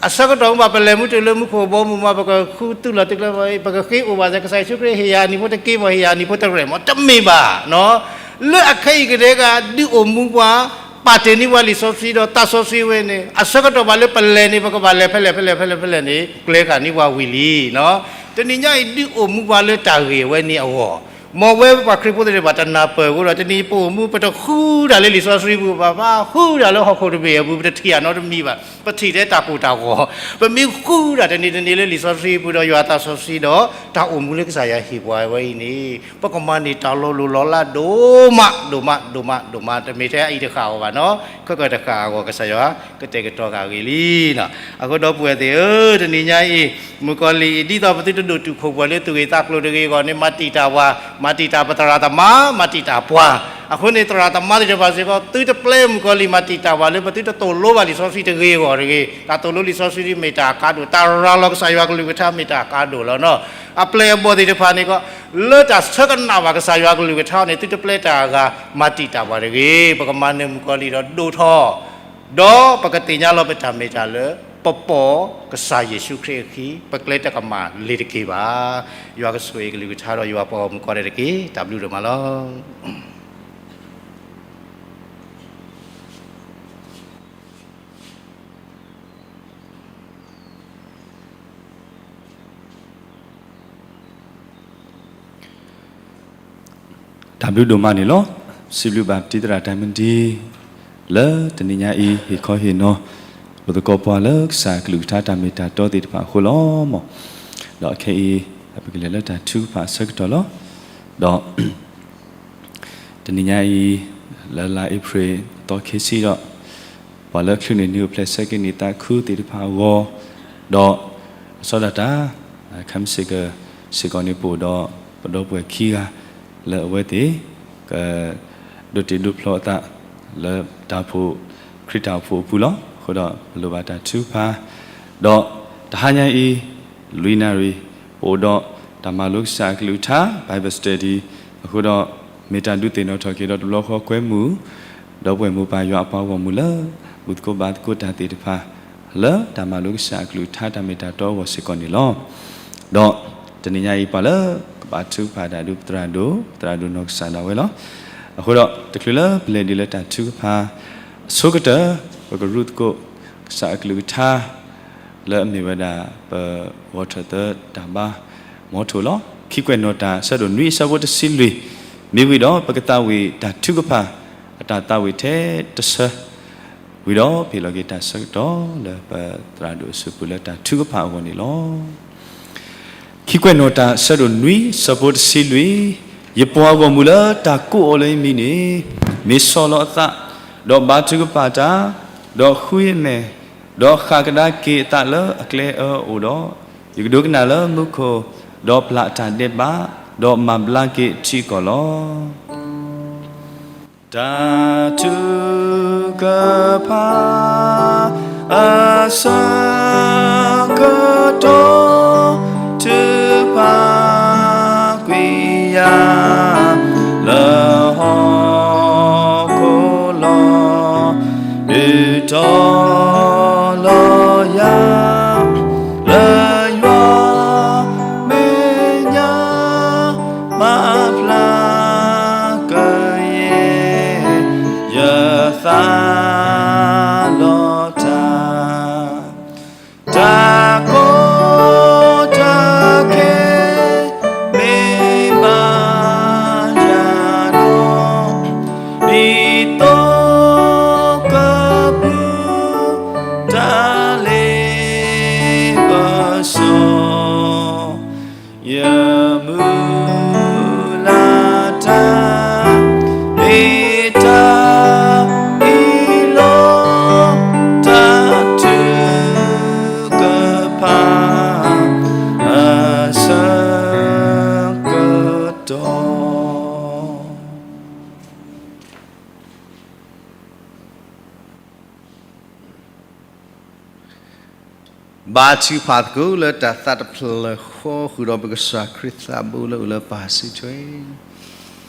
အဆၢကတီၢ်မ့ၢ်ဘၣ် ပလဲၤမုၢ်တုၤလၢမူခိၣ်ဘီမုၢ်မး ပကဃုသူၣ်လီၤသုကျဲ ပကဃ့အိၣ်ဘၣ်စ့ၢ် ကစၢ်ယ့ၣ်ၡူးခရံာ်ဟ့ၣ်ယၤအနံၤဖိတက့ၢ်, ပှၤဟ့ၣ်ယၤအနံၤဖိတရဲၣ်မး တမ့ၢ်ဘၣ်. လၢအခဲအံၤကဒဲက ဒုးအိၣ်မူပှၤ ပာ်တ့ၢ်န့ၢ်ပှၤလံာ်စီဆှံဒီးသးစီဆှံဝဲန့ၣ် အဆၢကတီၢ်ဘၣ်လၢပလဲၤန့ၣ် ပကဘၣ်လဲၤဖဲလဲၣ်ဖဲလဲၣ်ဖဲလဲၣ်ဖဲလဲၣ်န့ၣ် ကျဲဃာ်န့ၢ်ပှၤဝံၤလံ. တနံၤညါအံၤ ဒုးအိၣ်မူပှၤလၢတၢ်ဂ့ၢ်အဝဲန့ၣ်အဂီၢ် မ်ဝဲပှၤခရံာ်ဖိသ့ၣ်တဖၣ် တနၢ်ပၢၢ်အဃိဒီး တနံၤပအိၣ်မူ ပတဃုတၢ်လၢလံာ်စီဆှံပူၤဘၣ်, ပဃုတၢ်လၢဟီၣ်ခိၣ်တဘ့ၣ်အပူၤ ပတထံၣ်အနီတမံၤဘၣ်, ပထံၣ်ထဲတၢ်ကိၢ်တၢ်ဂီၤ, ပမ့ၢ်ဃုတၢ်တနံၤတနံၤလၢလံာ်စီဆှံပူၤဒီးယွၤအသးစီဆှံဒီး တၢ်အိၣ်မူလၢကစၢ်ယွၤဟ့ၣ်ပှၤဝဲအံၤန့ၣ် ပကမၤန့ၢ်တၢ်လီၤလိၢ်လီၤလးဒိၣ်မး ဒိၣ်မး ဒိၣ်မး ဒိၣ်မး တမ့ၢ်ထဲအအံၤတဃၣ်အဂီၢ်ဘၣ်နီၤ, ခဲကတဃၣ်အဂီၢ် ကစၢ်ယွၤကတဲာ်ကတီၤဃာ်ဂ့ၤလံနီၤ. အဃိဒီပုၢ်ဝဲၢ်သ့ၣ်ဧၢ, တနံၤညါအံၤ မုၣ်ကီၤလံၢ်အံၤ ဒ်သိးပသုတဒိၣ်တုာ်ခိၣ်ပှဲၤလၢသူၣ်ဂ့ၤသးကျိၤတဂ့ၤအဂီၢ်န့ၣ် မၤတံာ်တာ်ပှၤ, မၤတံာ်တာ်ပသရၣ်သမါ, မၤတံာ်တာ်ပှၤ. အဃိန့ၣ် သရၣ်သမါသ့ၣ်တဖၣ်စ့ၢ်ကီး သုတပျဲမုၣ်ကီၤလံၢ်မၤတံာ်တာ်ပှၤလၢပသုတသိၣ်လိဘၣ်လံာ်စီဆှံတဂ့ၤအဂီၢ်တဂ့ၤ. တၢ်သိၣ်လိလံာ်စီဆှံမ့ၢ်တၢ်အကါဒိၣ်, တၢ်ရၤလီၤကစၢ်ယွၤကလုၢ်ကထါမ့ၢ်တၢ်အကါဒိၣ်လီၤနီၤ. အပျဲၢ်အဘီၣ်သ့ၣ်တဖၣ်န့ၣ်ကီး လၢတၢ်ဆၢကနာ်ဘၣ်ကစၢ်ယွၤကလုၢ်ကထါန့ၣ် သုတပျဲတၢ်အဂၤ မၤတံာ်တာ်ပှၤတဂ့ၤ. ပကမၤနၢၤမုၣ်ကီၤလံၢ်ဒီးဒိၣ်ထီၣ် ဒီးပကသ့ၣ်ညါလီၤပတၢ်မ့ၢ်တၢ်လၢ ပပိာ်ကစၢ်ယ့ၣ်ၡူးခရံာ်အခံ ပကျဲတကမၣ်လ့ၤတက့ၢ်ဘၣ်. ယွၤကဆိၣ်ဂ့ၤကလုၢ်ကထါဒီးယွၤပှၤဂီၢ်မုၢ်ကိးဂၤဒဲးတက့ၢ်. တၢ်ဘျုးဒိၣ်မးလီၤ. တၢ်ဘျုးဒိၣ်မးန့ၣ်လီၤ. စံးဘျုးဘၣ်ပတံၤသရၣ်တၢ်မံၤဒံး လၢတနံၤညါအံၤ ဟ့ၣ်ခီဟ့ၣ်နီၤ ပသကိးပှၤလၢကစၢ်ကလုၢ်ကထါတၢ်မ့ၢ်တၢ်တီသ့ၣ်တဖၣ်အဃိလီၤ. ဒီးအခဲအံၤ ပကလဲၤလၢတၢ်ထုကဖၣ်အဆၢကတီၢ်လီၤ. ဒီး တနံၤညါအံၤ လၢလါအ့ဖြ့ၣ်သီခံဆံဒီး ပှၤလၢအချုးန့ၢ်နံၣ်အိၣ်ဖျဲၣ်ဆဲးက့ၤနံၣ်သးခုသ့ၣ်တဖၣ်အဂီၢ်, ဒီးအစီဒၣ်တၢ် ခဲမုၢ်ဆ့ၣ်ကစ့ၢ်ကီးန့ၣ် ပအိၣ်ဒီးပဒီပုၢ်ဝဲၢ်ခံဂၤ လၢအဝဲသ့ၣ် က ဒိးတ့ဒိးဖျီအသး လၢတၢ်အိၣ်ဖှိၣ် ခရံာ်တၢ်အိၣ်ဖှိၣ်အပူၤလီၤ. အဃိဒီးပလိၣ်ဘၣ်တၢ်ထုကဖၣ် ဒီးတဟါညါအံၤ လွံၢ်နၣ်ရံၣ် ပအိၣ်ဒီးတၢ်မၤလိကစၢ်အကလုၢ်ကထါ Bible Study အဃိဒီး မ့ၢ်တၢ်ဒုးသ့ၣ်နီၣ်ထီၣ်က့ၤဒီးတဘျီဃီကွဲမုာ် ဒီပုၢ်ဝဲၢ်မိၢ်ပၢ်ယွၤအပှၤဂီၢ်မုၢ်လၢ ဘူၣ်သကိးဘါသကိးတၢ်သ့ၣ်တဖၣ် လၢတၢ်မၤလိကစၢ်အကလုၢ်ကထါတၢ်မ့ၢ်တၢ်တီအဂီၢ်စ့ၢ်ကီးန့ၣ်လီၤ. ဒီးတနံၤညါအံၤပှၤလၢ ကဘၣ်ထုကဖၣ်တၢ်ဒုးပသရၣ်ဒိၣ် ပသရၣ်ဒိၣ်နီၢ်ကစၢ်ဒၣ်ဝဲလီၤ. အဃိဒီးတချုးလၢပလဲၤဒ်လၢတၢ်ထုကဖၣ် အဆိကတၢၢ် ပကရူၢ်သကိး ကစၢ်အကလုၢ်ကထါ လၢအမ့ၢ်ဝဲဒၣ် ပဂီၤထၢၣ်သၢတၢ်ဘါ မီထိၣ်လီၤ. ခံကွဲးနီၣ်တၢ်ဆၢဒိၣ်နွံအဆၢဖိတဆံလွံၢ် မ့ၢ်ဝံၤဒီးပကသးဝံၣ်တၢ်ထုကဖၣ် အတၢ်သးဝံၣ်ထဲတဆၢ ဝံၤဒီးပဟ့ၣ်လီၤက့ၤတၢ်ဆၢကတီၢ်လၢပသရၣ်ဒိၣ်အစုပူၤလၢတၢ်ထုကဖၣ်အဂီၢ်န့ၣ်လီၤ. ခံကွဲးနီၣ်တၢ်ဆၢဒိၣ်နွံအဆၢဖိတဆံလွံၢ် ယပှၤဂီၢ်မုၢ်လၢတၢ်ကိးအီၤလၢယမံၤန့ၣ် မ့ၢ်ဆီၣ်လီၤအသး ဒီးဘါထုကဖၣ်တၢ် ဒီးဃုအမဲာ် ဒီးဃၣ်ကဒါက့ၤအသးလၢအကျဲအၢအအိၣ်ဒီး ယကဒိကနၣ်လၢမူခိၣ် ဒီးပျၢ်အတၢ်ဒဲးဘး ဒီးမၤဘျါက့ၤအထံအကီၢ်လီၤ. တၢ်ထုကဖၣ် အဆၢကတီၢ် ထုကဖၣ်ကွံာ်ယၤ လၢဟီၣ်ခိၣ်လီၤ ဒုးတီလီၤယၤ လၢယွၤမဲာ်ညါ မၤဖျါကယဲၢ် ယသးဒီးတၢ် တၢ်ကီတၢ်ခဲ မ့ၢ်ဘၣ်ယၤဒီး ဒ်သိးကပူၤ တၢ်လ့ပစီ ယမုၢ်လၢ်တၢ် မ့ၢ်တၢ်အ့ၣ်လိာ် တၢ်ထုကဖၣ် အဆၢကတီၢ် ဘါထုကဖၣ်သကိးလၢတၢ်သးတဖျၢၣ်ဃီ ဃုာ်ဒီးပကစၢ်ခရံာ်သးဘိလၢအိၣ်လၢပၢ်စုထွဲ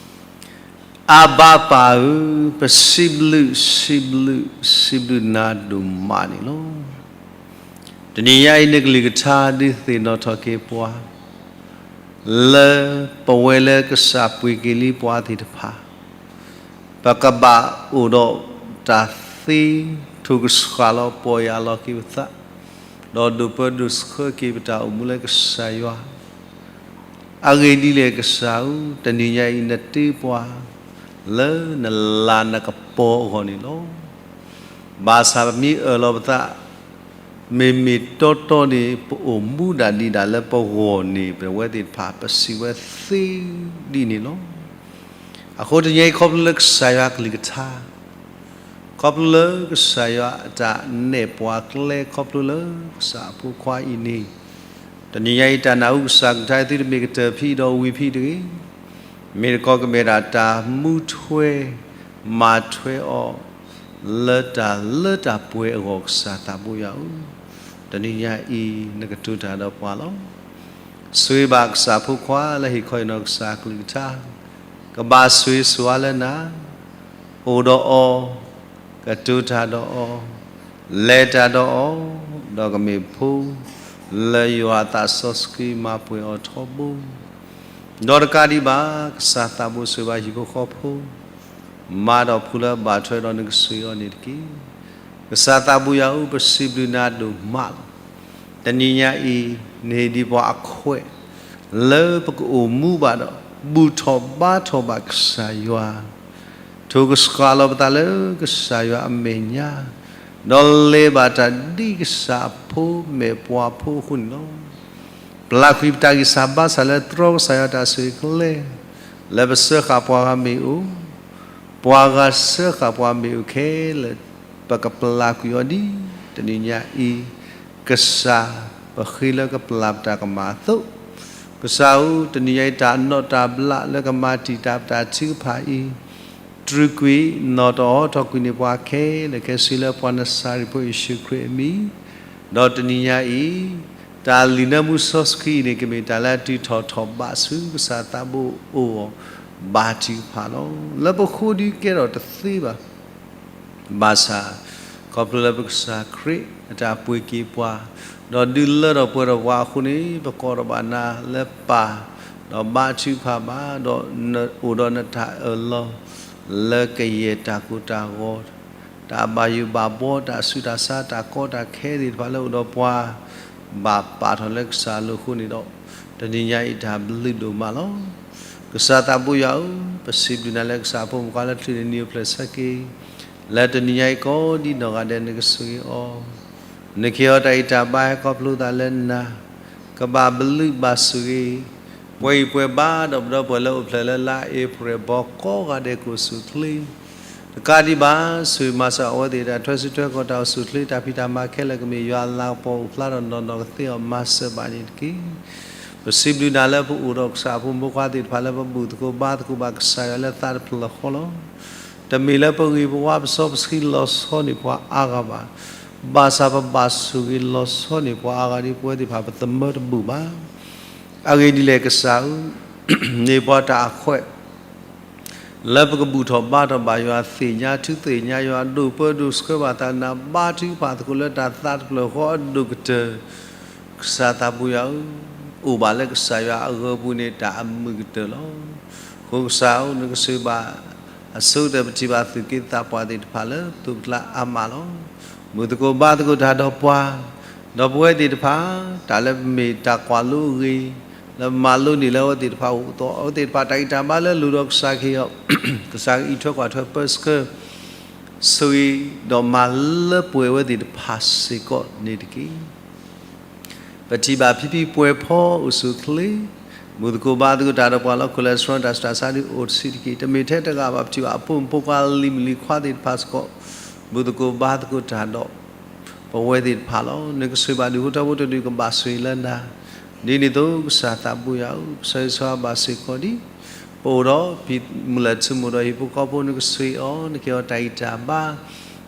အဘၣ်ပၢ်ဧၢ, ပစံးဘျုး, စံးဘျုး, စံးဘျုးနၤဒိၣ်မးန့ၣ်လီၤ. တနံၤညါအံၤ နကလုၢ်ကထါဒုးသ့ၣ်နီၣ်ထီၣ်က့ၤပှၤ လၢပဝဲလၢကစၢ်ပှ့ၤက့ၤလံပှၤသ့ၣ်တဖၣ် ပကဘၣ်အိၣ်ဒီးတၢ်သ့ ထိၣ်ကဆှၣ်လီၤပီၢ်ယၢ်လီၤက့ၤပသး, ဒီးဒိးပၢဒိးဆှၢက့ၤပတၢ်အိၣ်မူလၢကစၢ်ယွၤ အဂ့ၢ်ဒ်လဲၣ်ကစၢ်ဧၢ, တနံၤညါအံၤနတ့ပှၤ လၢနလၤနကပီၤအဂီၢ်န့ၣ်လီၤ. ဘၣ်ဆၣ်ပမ့ၢ်အၢၣ်လီၤပသး မ့မ့ၢ်တီတီန့ၣ် ပအိၣ်မူဒၣ်ဒံးဒၣ်လၢပဂီၢ်န့ၣ် ပဝဲသ့ၣ်တဖၣ် ပစံးဝဲသ့ဒ်န့ၣ်လီၤ. အဃိတနံၤအံၤ ခီဖျိလၢကစၢ်ယွၤအကလုၢ်ကထါ ခီဖျိလၢကစၢ်ယွၤအတၢ်နဲၣ်ပှၤကျဲ ခီဖျိလၢကစၢ်အဖိခွါအံၤန့ၣ် တနံၤညါအံၤ တၢ်နၢ်ဟူကစၢ်ကလုၢ်ကထါအံၤ သုတမ့ၢ်ကတၢၢ်ဖံးဒီးဝံၤဖံးတဂ့ၤ, မ့ၢ်တခီကမ့ၢ်ဒၣ်တၢ်မူထွဲ မၤထွဲအီၤ လၢတၢ်လၢတၢ်ပှဲၤအဂီၢ် ကစၢ်သးဘိယွၤဧၢ, တနံၤညါအံၤ နကတိၤတၢ်ဒီးပှၤလီၤ. ဆိၣ်ဂ့ၤဘၣ်ကစၢ်ဖိခွါလၢဟ့ၣ်ခီဟ့ၣ်နီၤကစၢ်အကလုၢ်ကထါ, ကဘၣ်ဆိၣ်ဂ့ၤဆိၣ်ဝါလၢနၤ, အိၣ်ဒီးအီၤ, ကတိၤတၢ်ဒီးအီၤ, လဲၤတၢ်ဒီးအီၤ, ဒီးကမ့ၢ်ဖိ လၢယွၤအသးစီဆှံမၤပှဲၤအီၤထီဘိ ဒီးတကးဒံးဘၣ် ကစၢ်သးဘိဆိၣ်ဂ့ၤဘၣ်ဟံၣ်ဖိဃီဖိ မၤဒီးဖုလၢဘၣ်ထွဲဒီးနကစၢ်အီၤန့ၣ်တက့ၢ်. ကစၢ်သးဘိယွၤဧၢ, ပစံးဘျုးနၤဒိၣ်မးလီၤ. တနံၤညါအံၤ နဟ့ၣ်ဒံးပှၤအခွဲး လၢပကအိၣ်မူဘၣ်ဒီး ဘူၣ်ထီၣ်ဘါထီၣ်ဘၣ်ကစၢ်ယွၤ ထိၣ်ကဆှၣ်လီၤပသးလၢကစၢ်ယွၤအမဲာ်ညါ, ဒီးလဲၤဘၣ်တၢ်ဒ်ကစၢ်အဖိမဲာ်ပှၤဖိအဃိန့ၣ်လီၤ. ပျၢ်ကွံာ်ပတၢ်ဂံၢ်စၢ်ဘါစၢ်လၢတြီကစၢ်ယွၤတၢ်ဆိၣ်ဂ့ၤကျဲ, လၢပစၢဃာ်ပှၤဂၤမ့ၢ်အိၣ်, ပှၤဂၤစၢဃာ်ပှၤမ့ၢ်အိၣ်ခဲလၢာ်, ပကပျၢ်ကွံာ်အီၤဒ်တနံၤညါအံၤ, ကစၢ်ပဃ့လၢကပျၢ်ပတၢ်ကမၣ်အသိး, ကစၢ်ဧၢ, တနံၤညါအံၤတၢ်အနီၣ်တၢ်ဘျးလၢကမၤတံာ်တာ်ပတၢ်ထုကဖၣ်အံၤ, တြူာ်ကွံာ် နီၣ်တအိးထီၣ်ကွံာ်န့ၢ်ပှၤခဲလၢာ်ခဲဆ့ လၢပှၤနစၤရ့းဖိယ့ၣ်ၡူးခရံာ်အမံၤ, ဒီးတနံၤညါအံၤ တၢ်လံာ်နၢမူစီဆှံအံၤန့ၣ် ကမ့ၢ်တၢ်လၢအတုၤထီၣ်ထီၣ်ဘးဆူကစၢ်သးဘိအိၣ်အီၤ ဘါထုကဖၣ်လီၤ. လၢပဃိဒုးကဲထီၣ်တသ့ဘၣ်. ဘၣ်ဆၣ် ခီဖျိလၢပကစၢ်ခရံာ်အတၢ်ပှ့ၤက့ၤပှၤ, ဒီးဒုးလၢထီၣ်ပှဲၤထီၣ်ပှၤအဃိန့ၣ် ပကိးထီၣ်ဘၣ်နၤလၢပၢ်, ဒီးဘါထုကဖၣ်ဘၣ်, ဒီးအိၣ်ဒီးနတၢ်အၢၣ်လီၤ လၢကယဲၢ်တၢ်ကိၢ်တၢ်ဂီၤ, တၢ်ဘၣ်ယိၣ်ဘၣ်ဘှီ, တၢ်ဆူးတၢ်ဆါ, တၢ်ကီတၢ်ခဲသ့ၣ်တဖၣ်လၢအိၣ်ဒီးပှၤ ဘၣ်ပာ်ထီၣ်လၢကစၢ်အလိၤအဃိန့ၣ်ဒီး, တနံၤညါအံၤတၢ်ဘျုးဒိၣ်မးလီၤ. ကစၢ်သးဘိယွၤဧၢ, ပစံးဘျုးနၤလၢကစၢ်အဖိမုၣ်ခွါလၢချုးန့ၣ်နံၤအိၣ်ဖျဲၣ်ဆၢက့ၤ, လၢတနံၤညါအံၤကိးဒ်နီၢ်ဂၤဒဲးနကဆိၣ်ဂ့ၤအီၤ, နကဟ့ၣ်အီၤတၢ်အံၣ်တၢ်ဘါဟဲခီဖျိသးလၢနၤ, ကဘၣ်ဘျုးဘၣ်ဆိၣ်ဂ့ၤ ပှဲၤဂံၢ်ပှဲၤဘါဒီးပဒီပုၢ်ဝဲၢ်လၢအိၣ်ဖျဲၣ်လၢလါအ့ဖြ့ၣ်ဘီကိးဂၤဒဲးကအိၣ်ဆူၣ်အိၣ်ချ့ တကးဒံးဘၣ် ဆိၣ်ဂ့ၤမၤစၢၤအဝဲသ့ၣ်တၢ်ထွဲစုထွဲကီၢ်တၢ်အိၣ်ဆူၣ်အိၣ်ချ့ တၢ်ဖံးတၢ်မၤခဲလၢာ်ကမ့ၢ်ယွၤအလၤကပီၤအိၣ်ဖျါဒီးနီၢ်နီၢ်ကသ့အီၤမၤစၢၤဘၣ်န့ၣ်တက့ၢ်. ပစံးဘျုးနၤလၢပအိၣ်ဒီးကစၢ်အဖိမုၣ်ဖိခွါသ့ၣ်တဖၣ်လၢပဘူၣ်သကိးဘါသကိးဘၣ်ကစၢ်ယွၤလၢသးတဖျၢၣ်ဃီလီၤ. တမ့ၢ်လၢပဂ့ၤပဝါပစီပဆှံလီၤဆီန့ၢ်ပှၤအါဂၤဘၣ်. ဘၣ်ဆၣ်ပဘၣ်ဆိၣ်ဂ့ၤလီၤဆီန့ၢ်ပှၤအါဂၤဒ်ပဝဲသ့ၣ်တဖၣ်ပသမၢတဘူၣ်ဘၣ်. အဂ့ၢ်ဒ်လဲၣ်ကစၢ်ဧၢ, န့ၢ်ပှၤတၢ်အခွဲး လၢပကဘူၣ်ထီၣ်ဘါထီၣ်ဘၣ်ယွၤ သ့ၣ်ညါထုသ့ၣ်ညါယွၤ ဒိၣ်ပၢဒိၣ်ဆှၢဘၣ်သးနၤ ဘါထုကဖၣ်သကိးလၢတၢ်သးတဖျၢၣ်ဃီအဒိၣ်ကတၢၢ်, ကစၢ်သးဘိယွၤဧၢ, အိၣ်ဘၣ်လၢကစၢ်ယွၤအဂၢၤပူၤန့ၣ် တၢ်အမုာ်ကတၢၢ်လီၤ. အဃိကစၢ်ဧၢ, နကဆိၣ်ဂ့ၤဘၣ် အဆိကတၢၢ်ပထံၣ်ဘၣ်သူၣ်က့သးပှၢ်သ့ၣ်တဖၣ်လၢသိးပကျါအါမးလီၤ. ဘူၣ်သကိးဘါသကိးတၢ်ဒီးပှၤ, ဒီးပဝဲသ့ၣ်တဖၣ် တၢ်လၢပမ့ၢ်တၢ်ကွၢ်လိအဂ့ၤ, လၢမၤလိန့ၢ်လၢအဝဲသ့ၣ်တဖၣ်အိၣ်အသိး အဝဲသ့ၣ်တဖၣ်တၢ်ဂံၢ်တၢ်ဘါလၢလိၤဒီးကစၢ်ကဟ့ၣ်အီၤ, ကစၢ်ကအံးထွဲကွၢ်ထွဲပၢဆှၢ ဆိၣ်ဂ့ၤဒီးမၤလၢပှဲၤဝဲသ့ၣ်တဖၣ်စ့ၢ်ကီးန့ၣ်တက့ၢ်. ပထံၣ်ဘၣ်ဖံဖံပှဲၤဖီအိၣ်ဆူၣ်အိၣ်ချ့, ဘူၣ်သကိးဘါသကိးတၢ်ဒီးပှၤလၢ cholesterol တၢ်ဆူးတၢ်ဆါဒုးအိၣ်တဆံးတက့ၢ်. တမ့ၢ်ထဲတဂၤဘၣ် ပထံၣ်ဘၣ်အဖိမုၣ်ဖိခွါလံၤမုၣ်လံၤခွါသ့ၣ်တဖၣ်စ့ၢ်ကီး, ဘူၣ်သကိးဘါသကိးတၢ်ဒီး ပဝဲသ့ၣ်တဖၣ်လီၤ. နကဆိၣ်ဂ့ၤဘၣ်ဒူၣ်ဖိထၢဖိတဒူၣ်ကဘၣ်ဆိၣ်ဂ့ၤလၢနၤ, ဒ်န့ၣ်အသိးကစၢ်သးဘိယွၤဧၢ, ပဆၢဂ့ၤဆၢဝါဘၣ်စ့ၢ်ကီးဒံး ပအိၣ်ဒီးဖံမုၢ်လၢ်ထူမိၢ်ဒီးဟံၣ်ဖိဃီဖိ နကဆိၣ်ဂ့ၤအီၤ နကဟ့ၣ်အီၤတၢ်ဂံၢ်တၢ်ဘါ,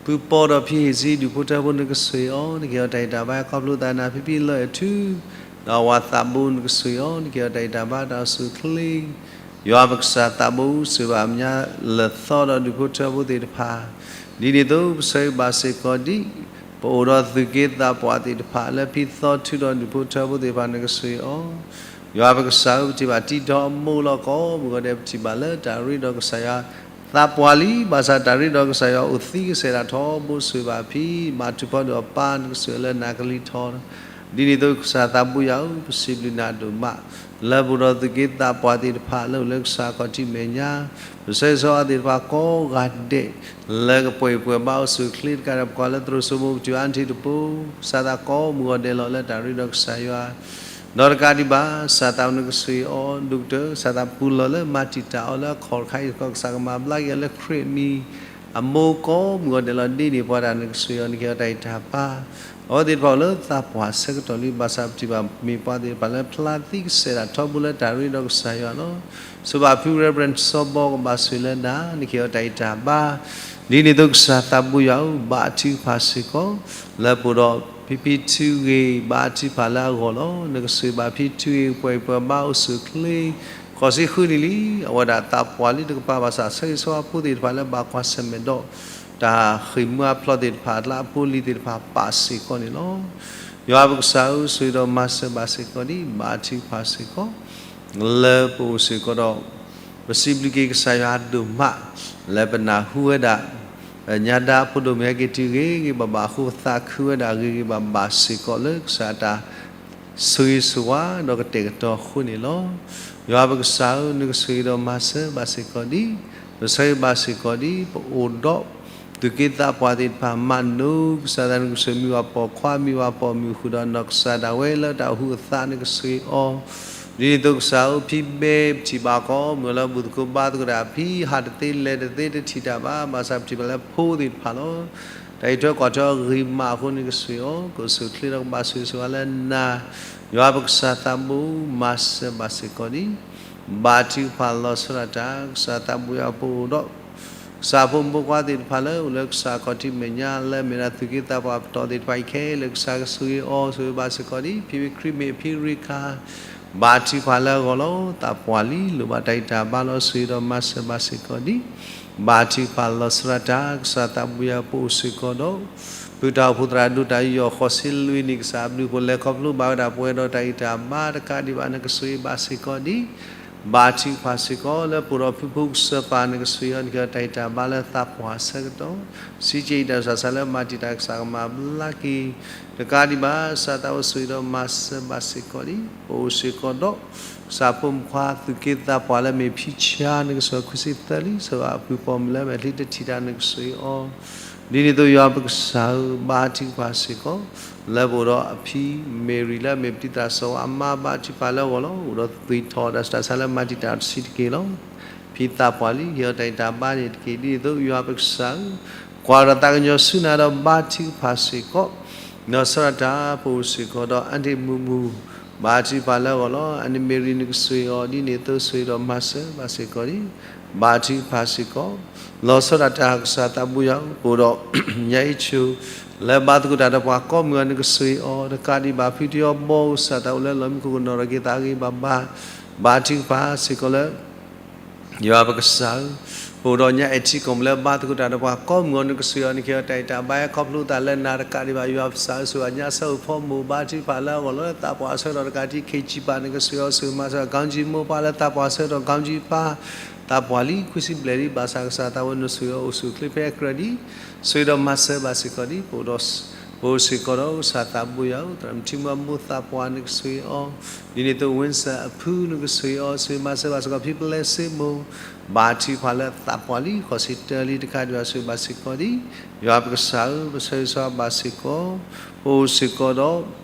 ဖုပီဒီးဖံဟ့ၣ်ဆံ ဒူၣ်ဖိထၢဖိနကဆိၣ်ဂ့ၤအီၤ နကဟ့ၣ်အီၤတၢ်ဂံၢ်တၢ်ဘါ ခီဖျိသးနၤဖံဖံလၢအထု, ဒီးအဝၤသးဘိနကဆိၣ်ဂ့ၤအီၤ နကဟ့ၣ်အီၤတၢ်ဂံၢ်တၢ်ဘါတၢ်အိၣ်ဆူၣ်အိၣ်ချ့, ယွၤပကစၢ်သးဘိဧၢ, ဆိၣ်ဂ့ၤဘၣ်အမဲာ်ညါလၢာ်သီဒီးဒူၣ်ဖိထၢဖိသ့ၣ်တဖၣ်, ဒ်န့ၣ်အသိးပဆၢဂ့ၤဘၣ်စ့ၢ်ကီးဒံး ပအိၣ်ဒီးသူၣ်က့သးပှၢ်သ့ၣ်တဖၣ်လၢဖံသီထုဒီးဒူၣ်ဖိထၢဖိသ့ၣ်တဖၣ် နကဆိၣ်ဂ့ၤအီၤ, ယွၤပကစၢ်ဧၢ, ပထံၣ်ဘၣ်တံၤဒီးအမိၢ်လီၤ ကိးမုၢ်ဂီၤဒဲး ပထံၣ်ဘၣ်လၢတၢ်ရ့ဒီးကစၢ်ယွၤ သးပှၢ်လံ, ဘၣ်ဆၣ်တၢ်ရ့ဒီးကစၢ်ယွၤအိၣ်သံကစဲးဒၣ်ထီဘိ, ဆိၣ်ဂ့ၤဘၣ်ဖံ, ဘါထုကဖၣ်ဒီးအပၢ် နကဆိၣ်ဂ့ၤလၢနၤကလံၤထီ, ဒ်န့ၣ်အသိးကစၢ်သးဘိယွၤဧၢ, ပစံးဘျုးနၤဒိၣ်မး လၢပအိၣ်ဒီးသူၣ်က့သးပှၢ်သ့ၣ်တဖၣ်လၢအိၣ်လၢကစၢ်ခီၣ်ထံးမဲာ်ညါ, ပဆၢဂ့ၤဆၢဝါသ့ၣ်တဖၣ်ကိးဂၤဒဲး လၢကပှဲၤပှဲၤဘါအိၣ်ဆူၣ်အိၣ်ချ့တကးဒီး ပကွၢ်လၢသရိာ်စိမိၤ ပထံၣ်ဘၣ်အါထံတပူၤ, ကစၢ်သးကိးမုၢ်ဂီၤဒဲးလီၤလၢတၢ်ရ့ဒီးကစၢ်ယွၤ, ဒီးတကးဒံးဘၣ် ကစၢ်သးနကဆိၣ်ဂ့ၤအီၤဒိၣ်ကတၢၢ်, ကစၢ်သးပူၤလီၤလၢမၤတံာ်တာ်အီၤလၢအခီၣ်တခါအံၤတခီ, ကစၢ်ကမၤဘျါက့ၤအီၤလၢခရံာ်အမံၤ, အမိၢ်ကိးမုၢ်ဂီၤဒဲးလီၤ ဒ်န့ၣ်ပှၤတၢ်နကဆိၣ်ဂ့ၤအီၤ နကဟ့ၣ်အီၤတၢ်ဂံၢ်တၢ်ဘါ, အဝဲသ့ၣ်တဖၣ်အိၣ်လၢသးပှၢ်ဆၢကတီၢ်လံ, ဘၣ်ဆၣ်ပထံၣ်ဘၣ်မ့ၢ်ပှၤသ့ၣ်တဖၣ်လၢဖျါသံကစဲးဒၣ်ထီဘိလၢတၢ်ရ့ဒီးကစၢ်ယွၤလီၤ. ဆိၣ်ဂ့ၤဘၣ်ဖု Reverend စီၤဘီ ကဘၣ်ဆိၣ်ဂ့ၤလၢနၤ, နကဟ့ၣ်အီၤတၢ်ဂံၢ်တၢ်ဘါ, ဒ်န့ၣ်အသိးကစၢ်သးဘိယွၤဧၢ, ဘါထုကဖၣ်စ့ၢ်ကီး လၢပအိၣ်ဒီးဖံဖံထုဂ့ၤ ဘါထုကဖၣ်လၢအဂီၢ်လီၤ. နကဆိၣ်ဂ့ၤဘၣ်ဖံထုဂ့ၤ ပှဲၤပှဲၤဘါအိၣ်ဆူၣ်အိၣ်ချ့, ခီၣ်ဆံဃုနံၣ်လံ, အဝဲဒၣ်သးပှၢ်လံတကပၤ, ဘၣ်ဆၣ်ဆၢဂ့ၤဆၢဝါဖိသ့ၣ်တဖၣ်လၢဘၣ်ကွၢ်ဆၢၣ်မဲာ်ဒီး တၢ်ဃ့ၢ်မှံဟးဖျိးသ့ၣ်တဖၣ် လၢအဖိအလံၤသ့ၣ်တဖၣ်ပာ်စ့ၢ်ကီးန့ၣ်လီၤ. ယွၤပကစၢ်ဧၢ, ဆိၣ်ဂ့ၤဒီးမၤစၢၤဘၣ်စ့ၢ်ကီးဒံး, ဘါထုကဖၣ်စ့ၢ်ကီး လၢပအိၣ်စ့ၢ်ကီးဒီး ပစံးဘျုးက့ၤကစၢ်ယွၤဒိၣ်မး လၢပနၢ်ဟူဝဲဒၣ် ညါဒါအဖိဒိၣ်မုၣ်ဟဲက့ၤတုၤဂ့ၤဂ့ၤဘၣ်ဘၣ်အဃိ ပသးခုဝဲဒၣ်ဂ့ၤဂ့ၤဘၣ်ဘၣ်စ့ၢ်ကီး လၢကစၢ်အတၢ်ဆိၣ်ဂ့ၤဆိၣ်ဝါဒီးကတဲာ်ကတီၤအဃိန့ၣ်လီၤ. ယွၤပကစၢ်ဧၢ, နကဆိၣ်ဂ့ၤဒီးမၤစၢၤဘၣ်စ့ၢ်ကီးဒံး, ပဆၢဂ့ၤဘၣ်စ့ၢ်ကီးဒံး, ပအိၣ်ဒီး သူၣ်က့သးပှၢ်သ့ၣ်တဖၣ်မၤနၢၤ, ကစၢ်သးနကဆိၣ်ဂ့ၤမုၢ်ဘၣ်ပိာ်ခွါ မုၢ်ဘၣ်ပိာ်မုၣ်ဃုာ်ဒီး နီၢ်ကစၢ်ဒၣ်ဝဲလၢတၢ်အိၣ်ဟုအသး နကဆိၣ်ဂ့ၤအီၤ ဒ်န့ၣ်အသိးကစၢ်ဧၢ, ဖံဘဲပထံၣ်ဘၣ်ကီး မုၢ်လၢဘူၣ်သကိးဘါသကိးတၢ် ဖံဟးတသ့လဲၤတသ့တထံၣ်တၢ်ဘၣ်, ဘၣ်ဆၣ်ပထံၣ်ဘၣ်လၢဖိသ့ၣ်တဖၣ်လီၤ. တၢ်အံးထွဲကွၢ်ထွဲအဂ့ၤမးအဃိန့ၣ် ကဆိၣ်ဂ့ၤအီၤ, ကအိၣ်ဆူၣ်အိၣ်ချ့ဒီးကဘၣ်ဆိၣ်ဂ့ၤဆိၣ်ဝါလၢနၤ, ယွၤပကစၢ်သးဘိ မၤစၢၤဘၣ်စ့ၢ်ကီးဒံး ဘါထုကဖၣ်လီၤဆီဒၣ်တၢ်, ကစၢ်သးဘိယွၤပအိၣ်ဒီး ကစၢ်ဖိမုၣ်ဖိခွါသ့ၣ်တဖၣ်လၢအိၣ်လၢကစၢ်ခီၣ်ထံးမဲာ်ညါ လၢအမ့ၢ်ဒၣ်သူၣ်က့သးပှၢ်ပတီၢ်သ့ၣ်တဖၣ်အံၤခဲလၢာ် ကစၢ်ကဆိၣ်ဂ့ၤအီၤ ဆိၣ်ဂ့ၤဘၣ်စ့ၢ်ကီးဒံး, ဖံဖံခရံာ်မ့ၢ်ဖံရ့ခါ ဘါထုကဖၣ်လၢအဂီၢ်လီၤ. သးပှၢ်လံ လိၣ်ဘၣ်တၢ်ဂံၢ်တၢ်ဘါလီၤ, ဆိၣ်ဂ့ၤဒီးမၤစၢၤဘၣ်စ့ၢ်ကီးဒံး ဘါထုကဖၣ်လီၤဆီဒၣ်တၢ်, ကစၢ်သးဘိယွၤပအိၣ်စ့ၢ်ကီးဒီး ပုၢ်တၢ်အိၣ်ဖှိၣ်သရၣ်ဒိၣ်တၢ်ယူးယီၣ်ဃိးဆံလွံၢ်နံၣ် ကစၢ်အဘျုးအဖှိၣ်လဲၤခီဖျိဘၣ်ဝဲဒၣ်ပဝဲဒီးတၢ်ဂံၢ်တၢ်ဘါတကးဒံးဘၣ် နကဆိၣ်ဂ့ၤဘၣ်စ့ၢ်ကီးဒံး ဘါထုကဖၣ်စ့ၢ်ကီး လၢပအိၣ်ဒီးဖုဖိကစၢ်ပၢ် နကဆိၣ်ဂ့ၤအီၤ နကဟ့ၣ်အီၤတၢ်ဂံၢ်တၢ်ဘါလၢသးပှၢ်အဆၢကတီၢ် စံးက့ၤအံၤတၢ်ဆၢ်ဆၢလၢမၤတံာ်တာ် ကစၢ်ကမၤဘျါက့ၤ တကးဒံးဘၣ် ကစၢ်သးဘိဆိၣ်ဂ့ၤဒီးမၤစၢၤဘၣ်စ့ၢ်ကီးဒံး ပအိၣ်စ့ၢ်ကီးဒီး ကစၢ်ဖိမုၣ်ဖိခွါသူၣ်က့သးပှၢ်လၢအမ့ၢ်ဖံဆါ နကဆိၣ်ဂ့ၤခွံဆံသၢလံ ဆိၣ်ဂ့ၤအပုၢ်ပိာ်မုၣ်လၢအမဲာ်ချံတထံၣ်တၢ် နကဆိၣ်ဂ့ၤအီၤ ဒ်န့ၣ်အသိးယွၤပကစၢ်ဧၢ, ဘါထုကဖၣ်စ့ၢ်ကီး လၢပအိၣ်ဒီးအဖံမ့ၢ်ရံလၢအမ့ၢ်ပတံၤသရၣ်စီၤဝါအမါ ဘါထုကဖၣ်လၢအဂီၢ်လီၤ. အိၣ်ဒီးသွံၣ်ထီၣ်တၢ်ဆၢတၢ်ဆၢလၢမၤတံာ်တာ်တဆံးတက့ၢ်လီၤ. ဖံသးပှၢ်လံ ဟ့ၣ်အီၤတၢ်ဂံၢ်တၢ်ဘါန့ၣ်တက့ၢ် ဒ်န့ၣ်အသိးယွၤပကစၢ်ဧၢ, ကွၢ်ဒီးသးကညီၤဆူနၤဒီးဘါထုကဖၣ်စ့ၢ်ကီး လီၤဆီဒၣ်တၢ် ပအိၣ်စ့ၢ်ကီးဒီး အါန့ၢ်မုာ်မုာ် ဘါထုကဖၣ်လၢအဂီၢ်လီၤ. အန့ၣ်မ့ၢ်ရံနကဆိၣ်ဂ့ၤအီၤ ဒ်န့ၣ်အသိးဆိၣ်ဂ့ၤဒီးမၤစၢၤဘၣ်စ့ၢ်ကီးဒံး ဘါထုကဖၣ်စ့ၢ်ကီး လီၤဆီဒၣ်တၢ် ကစၢ်သးဘိယွၤ ပအိၣ်ဒီး ညါအ့ၣ်ဆိၣ် လၢဘါသကိးတၢ်ဒီးပှၤကိးမုၢ်ဂီၤ နကဆိၣ်ဂ့ၤအီၤ တကးဒံးဘၣ် ဖုတယီဘီ ကစၢ်သးအိၣ်လၢလီၢ်မံခိၣ်ကနီၤထီၣ်က့ၤသးဂ့ၤဘၣ်ဘါ ဘါထုကဖၣ်စ့ၢ်ကီးလၢ ယွၤပကစၢ်ဧၢ, ပအိၣ်ဒီးညါအဲၣ်ထံကီၢ်မုၢ်လၢဘါသကိးတၢ်ဒီးပှၤကိးမုၢ်ဂီၤ နကဆိၣ်ဂ့ၤအီၤ နကဟ့ၣ်အီၤတၢ်ဂံၢ်တၢ်ဘါ ဟဲခီဖျိသးလၢနၤတကးဒံးဘၣ် ယွၤပကစၢ်ဧၢ ဆိၣ်ဂ့ၤညါဆၢအိၣ်ဖီမိၢ် ဘါထုကဖၣ်လၢအဂီၢ်လီၤ. သးပှၢ်အဆၢကတီၢ်တကးဒံး ခ့ၣ်ကၠံၣ်ပၣ် နကဆိၣ်ဂ့ၤအီၤ ဆိၣ်ဂ့ၤမၤစၢၤ ကီၢ်ကၠံမိၢ်ပှၢ်လၢသးပှၢ်အဆၢကတီၢ် ကီၢ်ကၠံပၢ် သးပှၢ်လံ ခွံဆံဘျဲၣ်လံ ဘၣ်ဆၣ်ကစၢ်သးဘိ နဆိၣ်ဂ့ၤအီၤအိၣ်ဆူၣ်အိၣ်ချ့ဖဲအကြၢးဒံး ဆိၣ်ဂ့ၤဒီးမၤစၢၤဘၣ်စ့ၢ်ကီးဒံး ပအိၣ်ဒီး ပအိၣ်စ့ၢ်ကီးဒီး ကစၢ်သးဘိယွၤဧၢ, သရၣ်မုၣ်ထံမွၤအမိၢ်သးပှၢ် နကဆိၣ်ဂ့ၤအီၤ, ဒ်န့ၣ်အသိး ဝ့စၢၣ်အဖု နကဆိၣ်ဂ့ၤအီၤ ဆိၣ်ဂ့ၤမၤစၢၤဘၣ်စ့ၢ်ကီး ဖံပလဲစ့မိၢ် ဘါထုကဖၣ်လၢသးပှၢ်လံ ဃိးဆံတၢလံ တကးဒံးဘၣ် ဆိၣ်ဂ့ၤဘၣ်စ့ၢ်ကီးဒံး ယွၤပကစၢ်ဧၢ ပဆၢဂ့ၤဆၢဝါဘၣ်စ့ၢ်ကီး ပအိၣ်စ့ၢ်ကီးဒီး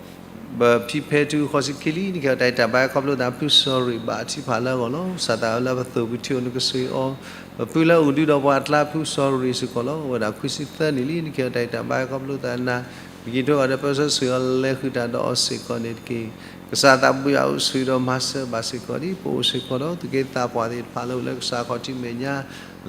ပဖံဖဲထူ ဃိးဆံခံလံ နကဟ့ၣ်အီၤတၢ်ဂံၢ်တၢ်ဘါ ဟဲခီဖျိသး ဖုစီၤရံး ဘါထုကဖၣ်လၢအဂီၢ်လီၤ. ကစၢ်သးလၢပသိၣ်ပထံအိၣ် နကဆိၣ်ဂ့ၤအီၤ, ပဖုလၢအိၣ်ဒုဒီးပှၤအကျါ ဖုစီၤရံးစ့ၢ်ကီးလီၤ. အဝဲဒၣ်ခွံဆံသၢနံၣ်လံ နကဟ့ၣ်အီၤတၢ်ဂံၢ်တၢ်ဘါ ဟဲခီဖျိသးနၤ ပက့ၤထွဲအီၤဒီး ပဆၢဆိၣ်ဂ့ၤအီၤ လဲၤဃုာ်တၢ်ဒီးအီၤစ့ၢ်ကီးန့ၣ်တက့ၢ်. ကစၢ်သးဘိယွၤဧၢ ဆိၣ်ဂ့ၤဒီးမၤစၢၤဘၣ်စ့ၢ်ကီးဒံး ပအိၣ်စ့ၢ်ကီးဒီး သူၣ်က့သးပှၢ်သ့ၣ်တဖၣ်လၢအိၣ်လၢကစၢ်ခီၣ်ထံးမဲာ်ညါ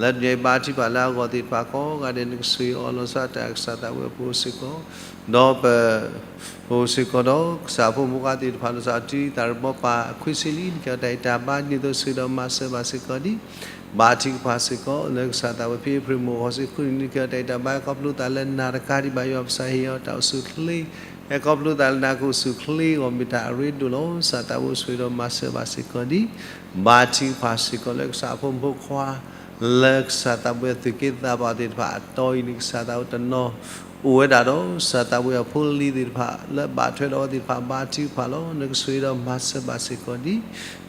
လၢတနံၤအံၤ ဘါထုကဖၣ်လၢအဂီၢ်သ့ၣ်တဖၣ်ကိးဂၤဒဲး နကဆိၣ်ဂ့ၤအီၤ လီၤဆီဒၣ်တၢ် ကစၢ်သးဘိယွၤ ပအိၣ်စ့ၢ်ကီး ဒီးပ ပအိၣ်စ့ၢ်ကီးဒီး ကစၢ်ဖိမုၣ်ဖိခွါသ့ၣ်တဖၣ် လီၤဆီဒၣ်တၢ် တၢ်ရ့ဘီပၢ်ခွံဆံလံ နကဟ့ၣ်အီၤတၢ်ဂံၢ်တၢ်ဘါ ဒ်န့ၣ်အသိး ဆိၣ်ဂ့ၤဒီးမၤစၢၤဘၣ်စ့ၢ်ကီးဒံး ဘါထုကဖၣ်စ့ၢ်ကီး လၢကစၢ်သးဘိယွၤ ဖံအ့ဖြ့ၣ်မိၢ် ဃိးဆံဃုနံၣ် နကဟ့ၣ်အီၤတၢ်ဂံၢ်တၢ်ဘါ ခီဖျိသးလၢနၤတကးဒံးဘၣ် ယွၤပကစၢ် ဟ့ၣ်အီၤတၢ်အိၣ်ဆူၣ်အိၣ်ချ့ ဟဲခီဖျိသးလၢနၤ ကအိၣ်ဆူၣ်အိၣ်ချ့အဂီၢ် မ့ၢ်တၢ်အရ့ဒိၣ်လီၤ. ကစၢ်သးဘိယွၤ ဆိၣ်ဂ့ၤဒီးမၤစၢၤဘၣ်စ့ၢ်ကီးဒံး ဘါထုကဖၣ်စ့ၢ်ကီး လၢကစၢ်ဖိမုၣ်ဖိခွါ လၢကစၢ်သးဘိယွၤ သူၣ်က့သးပှၢ်သ့ၣ်တဖၣ်အတီၤအံၤန့ၣ် ကစၢ်သးဘိယွၤ တနီၤအိၣ်ဝဲဒၣ်ဒီး ကစၢ်သးဘိယွၤ ဖိလံၤသ့ၣ်တဖၣ် လၢဘၣ်ထွဲဒီးအဝဲသ့ၣ်တဖၣ် ဘါထုကဖၣ်လီၤ. နကဆိၣ်ဂ့ၤဒီးမၤစၢၤဘၣ်စ့ၢ်ကီးဒံး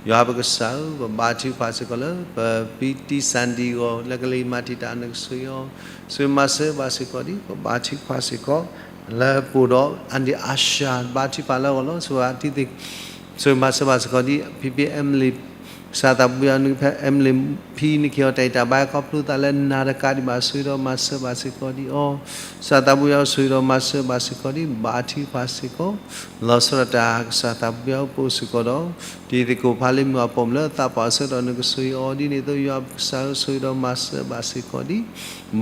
ယွၤပကစၢ်ဧၢ, ပဘါထုကဖၣ်စ့ၢ်ကီးလၢ ပဖံတံၢ်စၣ်ဒံၣ်အဂီၢ် လၢကလဲၤမၤတံာ်တာ် နကဆိၣ်ဂ့ၤအီၤ ဆိၣ်ဂ့ၤမၤစၢၤဘၣ်စ့ၢ်ကီးဒံး ပဘါထုကဖၣ်စ့ၢ်ကီး လၢပအိၣ်ဒီး အၣ်ဒံၣ်အၤၡၢၣ် ဘါထုကဖၣ်လၢအဂီၢ်လီၤ. ဆိၣ်ဂ့ၤအီၤတံၢ်သ့ၣ် ဆိၣ်ဂ့ၤမၤစၢၤဘၣ်စ့ၢ်ကီးဒံး ဖံဖံအဲမလံၤ ကစၢ်သးဘိယွၤ နကဖဲအဲမလံၤဖံ နကဟ့ၣ်အီၤတၢ်ဂံၢ်တၢ်ဘါ ခီဖျိသးလၢနၤတကးဒံးဘၣ် ဆိၣ်ဂ့ၤဒီးမၤစၢၤဘၣ်စ့ၢ်ကီးဒံးအီၤ ကစၢ်သးဘိယွၤ ဆိၣ်ဂ့ၤဒီးမၤစၢၤဘၣ်စ့ၢ်ကီးဒံး ဘါထုကဖၣ်စ့ၢ်ကီး လီၤဆီဒၣ်တၢ် ကစၢ်သးဘိယွၤ ပအိၣ်စ့ၢ်ကီးဒီး တံၤသကိးဖးလ့ၢ်မုၢ်အပိာ်မုၣ်လၢသးပှၢ်အဆၢကတီၢ် နကဆိၣ်ဂ့ၤအီၤ ဒ်န့ၣ်အသိး ယွၤပကစၢ်ဧၢ ဆိၣ်ဂ့ၤဒီးမၤစၢၤဘၣ်စ့ၢ်ကီးဒံး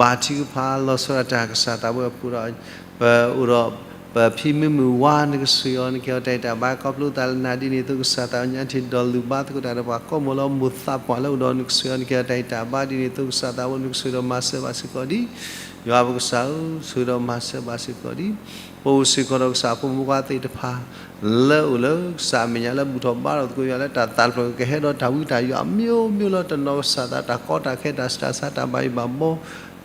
ဘါထုကဖၣ် လီၤဆီဒၣ်တၢ် ကစၢ်သးဘိယွၤ ပအိၣ်ဒီး ပအိၣ်ဒီး ပဖံမုၢ်မုၢ်ဝါ နကဆိၣ်ဂ့ၤအီၤ နကဟ့ၣ်အီၤတၢ်ဂံၢ်တၢ်ဘါ ခီဖျိသးလၢနၤ ဒ်န့ၣ်အသိး ကစၢ်သးဘိယွၤ ညါထံၣ်ဒီးလူၤဘါသကိးတၢ်ဒီးပှၤကိးမုၢ်ဂီၤလီၤ မိၢ်သးပှၢ်လၢအိၣ်ဒီး နကဆိၣ်ဂ့ၤအီၤ နကဟ့ၣ်အီၤတၢ်ဂံၢ်တၢ်ဘါ ဒ်န့ၣ်အသိး ကစၢ်သးဘိယွၤ နကဆိၣ်ဂ့ၤဒီးမၤစၢၤဘၣ်စ့ၢ်ကီးဒံး ယွၤပကစၢ်ဧၢ ဆိၣ်ဂ့ၤဒီးမၤစၢၤဘၣ်စ့ၢ်ကီးဒံး ပအိၣ်စ့ၢ်ကီးဒီးကစၢ်ဖိမုၣ်ဖိခွါသ့ၣ်တဖၣ် လၢအိၣ်လၢကစၢ်အမဲာ်ညါ လၢဘူၣ်ထီၣ်ဘါထီၣ်သကိးယွၤ လၢတၢ်သးတဖျၢၣ်ကဟဲဒီးတၢ်ဝံတၢ်ယိး အမျိုးမျိုးလီၤ တနီၤကစၢ်သး တၢ်ကီတၢ်ခဲ တၢ်ဆူးတၢ်ဆါ တၢ်ဘၣ်ယိၣ်ဘၣ်ဘီ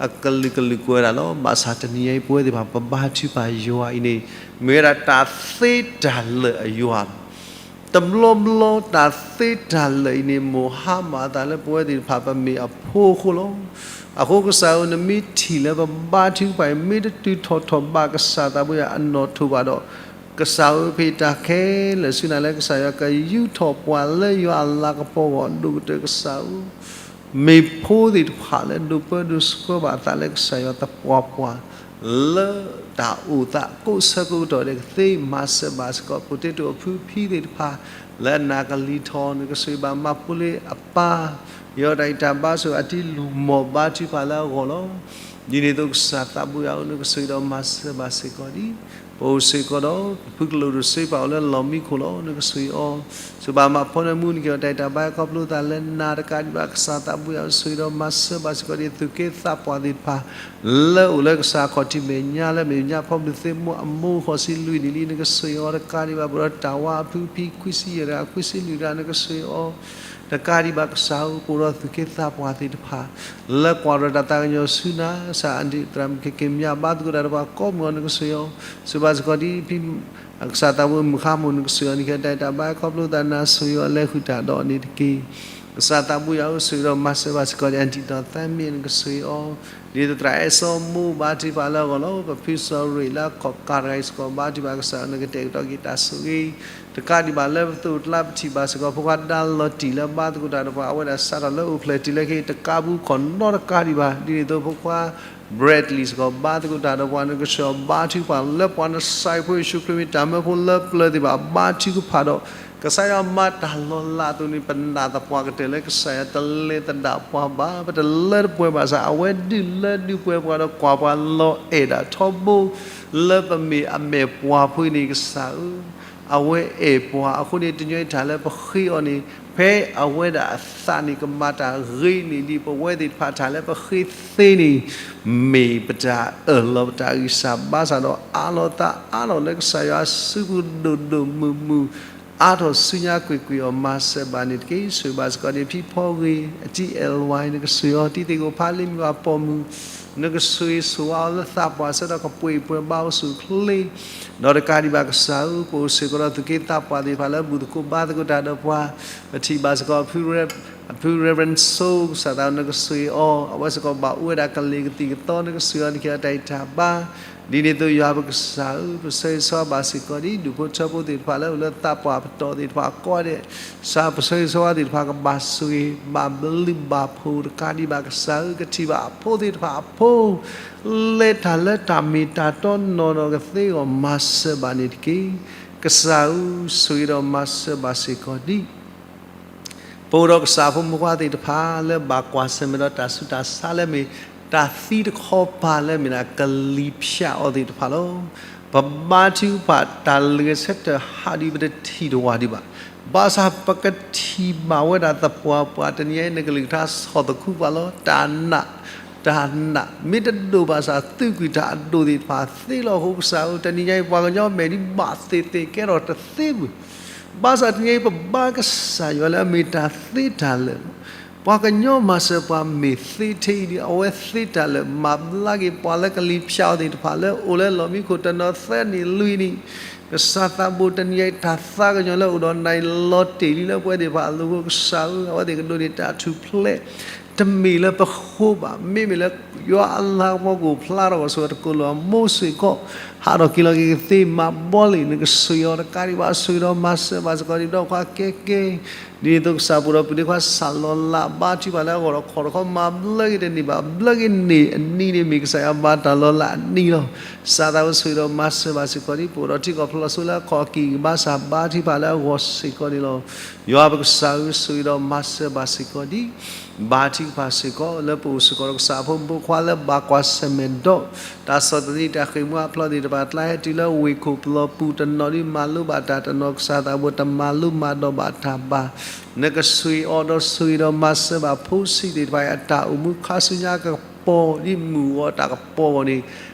အကလုာ်ကလုာ်ကွဲးဒၣ်လီၤ. ဘၣ်ဆၣ်တနံၤအံၤ ပဝဲသ့ၣ်တဖၣ် ပဘါထုကဖၣ်ယွၤအံၤန့ၣ် မ့ၢ်ဝဲဒၣ်တၢ်သ့တၢ်လၢာ်အယွၤလီၤ. တဘျီဘျီ တၢ်သ့တၢ်လၢာ်အံၤန့ၣ် မိၢ်ဟါမၢ်အသးလၢပဝဲသ့ၣ်တဖၣ် ပမ့ၢ်အဖိအဃိလီၤ. အဃိကစၢ်ဧၢ နမ့ၢ်ထံၣ်လၢပဘါထုကဖၣ်အံၤ မ့ၢ်တတုၤထီၣ်ထီၣ်ဘၣ်ကစၢ်သးဘိယွၤအနီၣ်ထိၣ်ဘၣ်ဒီး ကစၢ်ဧၢ, ဖဲတၢ်ခဲလၢာ်ဆူနၤလၢကစၢ်ယွၤကယူးထီၣ်ပှၤလၢယွၤအလၤကပီၤအဂီၢ် ဒိၣ်ကတၢၢ်ကစၢ်ဧၢ, မ့ၢ်ဖိသ့ၣ်တဖၣ်လၢဒိးပၢဒိးဆှၢဘၣ်အသးလၢကစၢ်ယွၤသပှၢ်ပှၢ် လၢတၢ်အိၣ်သးကိးဆၢကိးကတီၢ်ဒဲးကသ့ မၤစၢၤဘၣ်စ့ၢ်ကီး potato အဖုဖံသ့ၣ်တဖၣ် လၢအနၢ်ကလံၤထီၣ် နကစၢ်ယွၤဘၣ်မၤဖိလ့အပၢ် ယီၤတၢ်အံၤတၢ်ဘါဆိၣ်အတံၤလူၢ်မီၢ်ဘါထုကဖၣ်လၢအဂီၢ်လီၤ. ဒ်န့ၣ်အသိးကစၢ်သးဘိယွၤဧၢ နကစၢ်ယွၤဒီးမၤစၢၤဘၣ်စ့ၢ်ကီးဒ် ပအိၣ်စ့ၢ်ကီးဒီး ဖုကလိာ်ဒိၣ်စ့ပာ်အိၣ်လၢလီၢ်မံခိၣ်လီၤ. နကစၢ်ယွၤအီၤ စၢၤဘၣ်မၤဖိနၢမူ နက့ၤအီၤတၢ်အံၤတၢ်ဘါခီဖျိသးလၢနၤတကးဒံးဘၣ် ကစၢ်သးဘိယွၤဧၢ ကစၢ်ယွၤဒီးမၤစၢၤဘၣ်စ့ၢ်ကီးဒ် သူၣ်က့သးပှၢ်သ့ၣ်တဖၣ် လၢအိၣ်လၢကစၢ်ခီၣ်ထံးမဲာ်ညါလၢမဲာ်ညါ ဖီဘျုးသ့ၣ်မိၢ်အမိၢ်ဃီၤဆံလွံၢ်နံၣ်လံ နကစၢ်ယွၤအီၤတကးဒံးဘၣ် ပဒီးတၢ်ဝါအဖုဖံခွံဆံယဲၢ်တဂၤ ခွံဆံလွံၢ်တဂၤ နကစၢ်ယွၤအီၤ တကးဒံးဘၣ်ကစၢ်ဧၢ ပအိၣ်ဒီးသူၣ်က့သးပှၢ်သ့ၣ်တဖၣ် လၢကွၢ်ဒီးတၢ်သးကညီၤဆူနၤ ကစၢ်အဒံၣ်သရၣ်မုၣ်ကက့ၤမၠးဘါသကိးတၢ်ဒီးပှၤကိးမုၢ်အီၤ နကစၢ်ယွၤအီၤ စၢၤဘၣ်စ့ၢ်ကီးဒ်ဖံ ကစၢ်သးဘိမုၢ်ဃါမိၢ် နကစၢ်ယွၤအီၤ နက့ၤတၢ်အံၤတၢ်ဘါခီဖျိသးနၤ ကစၢ်ယွၤအီၤ လဲၤဃုာ်တၢ်ဒီးန့ၣ်တက့ၢ်. ကစၢ်သးဘိယွၤဧၢ ကစၢ်ယွၤဒီးမၤစၢၤဘၣ်စ့ၢ်ကီးဒ် အဒံၣ်ဒီးသးမ့ၢ် နကစၢ်ယွၤအီၤ ဒ်သိးသရၣ်အဲၣ်စီမိၢ်ဘါထုကဖၣ်လၢအဂီၢ်လီၤ. ပဖုစီၤရ့းလၢအခီၣ်ကးတဂၤအံၤစ့ၢ်ကီး ဘါထုကဖၣ်ကစၢ်ဧၢ နကတဲာ်ကတီၤက့ၤတၢ်ဆိၣ်ဂ့ၤ တကးဒံးဘၣ်လၢပသိးတလါပထံၣ်ဘၣ်စ့ၢ်ကီး ဖိခွါဒါလီၤတံၢ်လၢဘါသကိးတၢ်ဒီးပှၤ အဝဲဒၣ်စးထီၣ်လၢအိၣ်ဖျဲၣ်တုၤလၢခဲအံၤ တကးပူၤခီၣ်နီတကးဒံးဘၣ် ဒ်န့ၣ်အသိးဖိခွါ Bradley စ့ၢ်ကီး ဘါသကိးတၢ်ဒီးပှၤ နကစၢ်ယွၤဘါထုကဖၣ်လၢပှၤ နစၢ်ဖိယ့ၣ်ၡူးခရံာ်မ့ၢ်တၢ်မၢဖိလၢပျၢၤသ့ၣ်တဖၣ် ဘါထုကဖၣ်ဒီး ကစၢ်ယွၤမၤတၢ်လီၤလးအသိးန့ၣ် ပနာ်သပှၢ်ကတၢၢ်လၢကစၢ်ယွၤတလဲၤသဒၣ်ပှၤဘၣ် ပတလၢတပှဲၤဘၣ်ဆၣ် အဝဲဒုးလၢဒုးပှဲၤပှၤဒီးကွၢ်ပှၤလီၤအဲၣ်ဒၣ်ထီဘိ လၢပမ့ၢ်အမဲာ်ပှၤဖဲန့ၣ် ကစၢ်ဧၢ အဝဲအဲၣ်ပှၤအဃိန့ၣ် တညီအံၤတၢ်လၢပဃ့အီၤန့ၣ် ဖဲအဝဲဒၣ်အသးန့ၣ် ကမၤတၢ်ဂ့ၤန့ၢ်ဒံးပဝဲသ့ၣ်တဖၣ် တၢ်လၢပဃ့သ့န့ၣ် မ့ၢ်ပတၢ်အၢၣ်လီၤပတၢ်ဂံၢ်စၢ်ဘါစၢ်ဒီး အးလီၤသးအးလီၤလၢကစၢ်ယွၤအစုပူၤဒိၣ်ဒိၣ်မုၢ်မုၢ် အါထီၣ်ဆူညါကွ့ၢ်ကွ့ၢ်အီၤ မၤစၢၤဘၣ်န့ၣ်တက့ၢ်. ဆိၣ်ဂ့ၤဘၣ်စ့ၢ်ကီးဒ်ဖံဖီဂ့ၤ အတံၤအဲၣ်ဝါ နကစၢ်ယွၤအီၤ တံၤသကိးဖးလ့မုၢ်အပိာ်မုၣ် နကဆိၣ်ဂ့ၤဆိၣ်ဝါအီၤလၢသးပှၢ်ဆၢဒီးကပှဲၤပှဲၤဘါအိၣ်ဆူၣ်အိၣ်ချ့ ဒီးတကးဒံးဘၣ်ကစၢ်ဧၢ ပအိၣ်စ့ၢ်ကီးဒီးသူၣ်က့သးပှၢ်သ့ၣ်တဖၣ်လၢဘူၣ်သကိးဘါသကိးတၢ်ဒီးပှၤ ပထံၣ်ဘၣ်စ့ၢ်ကီး အဖု Reverend ဆိ ကစၢ်သး နကဆိၣ်ဂ့ၤအီၤ အဝဲစ့ၢ်ကီးဘၣ်အိၣ်ဝဲဒၣ်ကလံၤကသံၣ်ကသီ နကစၢ်ယွၤ နက့ၤအီၤတၢ်အံၤတၢ်ဘါ ဒ်န့ၣ်အသိးယွၤပကစၢ်ဧၢ ပဆၢဂ့ၤဆၢဝါဘၣ်စ့ၢ်ကီးဒ် ဒူၣ်ဖိထၢဖိသ့ၣ်တဖၣ်လၢအိၣ်လၢသးပှၢ်ပတီၢ်သ့ၣ်တဖၣ်ကိးဂၤဒဲး ကစၢ်ပဆၢဂ့ၤဆၢဝါသ့ၣ်တဖၣ်ကဘၣ်ဆိၣ်ဂ့ၤ ဘၣ်ဘျုးဘၣ်ဖှိၣ်တကးဒံးဘၣ်ကစၢ်ဧၢ ကထံၣ်ဘၣ်အဖိသ့ၣ်တဖၣ်အဖိ လၢတၢ်လၢတၢ်မ့ၢ်တၢ်တီနီၢ်နီၢ်ကသ့အဂီၢ် မၤစၢၤဘၣ်န့ၣ်တက့ၢ်. ကစၢ်ဧၢ ဆိၣ်ဂ့ၤဒီးမၤစၢၤဘၣ်စ့ၢ်ကီးဒ် ပအိၣ်ဒီးကစၢ်ဖိမုၣ်ဖိခွါသ့ၣ်တဖၣ် လၢဘၣ်ကွၢ်ဆၢၣ်မဲာ်ဒီးတၢ်ဆူးတၢ်ဆါလၢမ့ၢ် တၢ်သံတခီပၤလၢမ့ၢ်ဒၣ်ကလံၤဖၠးအီၤသ့ၣ်တဖၣ်လီၤ. ပဘါထုကဖၣ်တၢ်လၢဂဲၤဆၢထၢၣ်ဟးဒ်ပတထံၣ်တဝၢ်ဒံးဘၣ်. ဘၣ်ဆၣ်ပကထံၣ်ဘၣ်ဝဲဒၣ်သပှၢ်ပှၢ်တနံၤအံၤ နကလုၢ်ကထါဆီၣ်သခူပှၤလီၤ. တၢ်နာ် တၢ်နာ် မ့ၢ်တဒိၣ်ဘၣ်ဆၣ် သုးကွံာ်တၢ်အဒိၣ်သ့ၣ်တဖၣ်သ့လီၤ. အဃိကစၢ်ဧၢ တနံၤညါအံၤ ပှၤကညီမဲာ်ဒ်ဘၣ်သ့ၣ်သ့ၣ်ကဲထီၣ်တသ့မုၢ် ဘၣ်ဆၣ်တနံၤအံၤ ပဘါကစၢ်ယွၤလၢအမ့ၢ်တၢ်သ့တၢ်လၢာ်လီၤ. ပှၤကညီမၤစၢၤပှၤမ့ၢ်သ့ထဲအံၤဒီး အဝဲသ့တၢ်လၢာ် မၤဘျါက့ၤပှၤလၢကလံၤဖၠးအီၤသ့ၣ်တဖၣ် လၢအိၣ်လၢလီၢ်မံခိၣ်တနီၤသၢနံၣ်လွံၢ်နံၣ် ကစၢ်သးဘိတနံၤအံၤ တၢ်သးကညီၤလၢအိၣ်ဒီးနၤအံၤ လီၤတ့ၢ်လံလၢပဝဲသ့ၣ်တဖၣ်အလိၤအဃိ ကစၢ်ဧၢ အဝဲသ့ၣ်ကဒိးန့ၢ်တၢ်ထူၣ်ဖျဲး တမ့ၢ်လၢပဃိဘၣ်, မ့မ့ၢ်လၢယွၤအလၤကပီၤကအိၣ်ဖျါထီၣ်အဂီၢ် ဆိၣ်ဂ့ၤတကိးလၢၤအမိၢ်စ့ၢ်ကီး ဟးထီၣ်က့ၤလီၤက့ၤကသ့မၤဘီလံာ် နကဆိၣ်ဂ့ၤအီၤတကးဒံးဘၣ် ဆိၣ်ဂ့ၤဒီးမၤစၢၤဘၣ်စ့ၢ်ကီး ဒ်ဒီးခွါကဲကဲ ဒ်န့ၣ်အသိးကစၢ်ပူၤဒီးပုၢ်ဒ့ခွါစၢ်လီၤလးဘါထုကဖၣ်လၢအဂီၢ်ဒီးခီၣ်တခီမၤဘျါက့ၤတန့ၢ်ဘၣ် ဘျါက့ၤန့ၢ်အနံၤန့ၣ်မ့ၢ်ကစၢ်ယွၤဘၣ်တၢ်လီၤလးအနံၤလီၤ. ကစၢ်သးဘိဆိၣ်ဂ့ၤဒီးမၤစၢၤဘၣ်စ့ၢ်ကီး ဒ်ပအိၣ်ဒီးထံကီၢ်ဖျိလီၤဆိလၢအခီၣ်ကံၢ်ဘါစၢ်ဘါထုကဖၣ်လၢအဂီၢ်စ့ၢ်ကီးန့ၣ်လီၤ. ယွၤပကစၢ်ဧၢ ဆိၣ်ဂ့ၤဒီးမၤစၢၤဘၣ်စ့ၢ်ကီးဒ် ဘါထုကဖၣ်စ့ၢ်ကီး လၢပအိၣ်စ့ၢ်ကီးဒီးကစၢ်ဖိမုၣ်ဖိခွါလၢဘၣ်ကွၢ်ဆၢၣ်မဲာ်ဒီး တၢ်ဆီၣ်သနံးတၢ်ဃ့ၢ်မှံဟးဖျိးသ့ၣ်တဖၣ် ကျါဟဲတုၤလၢဝ့ၢ်ခိၣ်ပျီပူၤ တနီၤဒ်မၤလိဘၣ်တၢ် တနီၤကစၢ်သးဘိတမၤလိမၤဒိးဘၣ်တၢ်ဘၣ် နကဆိၣ်ဂ့ၤအီၤဒီးဆိၣ်ဂ့ၤဒီးမၤစၢၤဘၣ်ဖိဆံးသ့ၣ်တဖၣ်အံၤ အတၢ်အိၣ်မူခါဆူညါကပီၤဒ်မုၢ်ဂီၤတၢ်ကပီၤအဂီၢ်န့ၣ်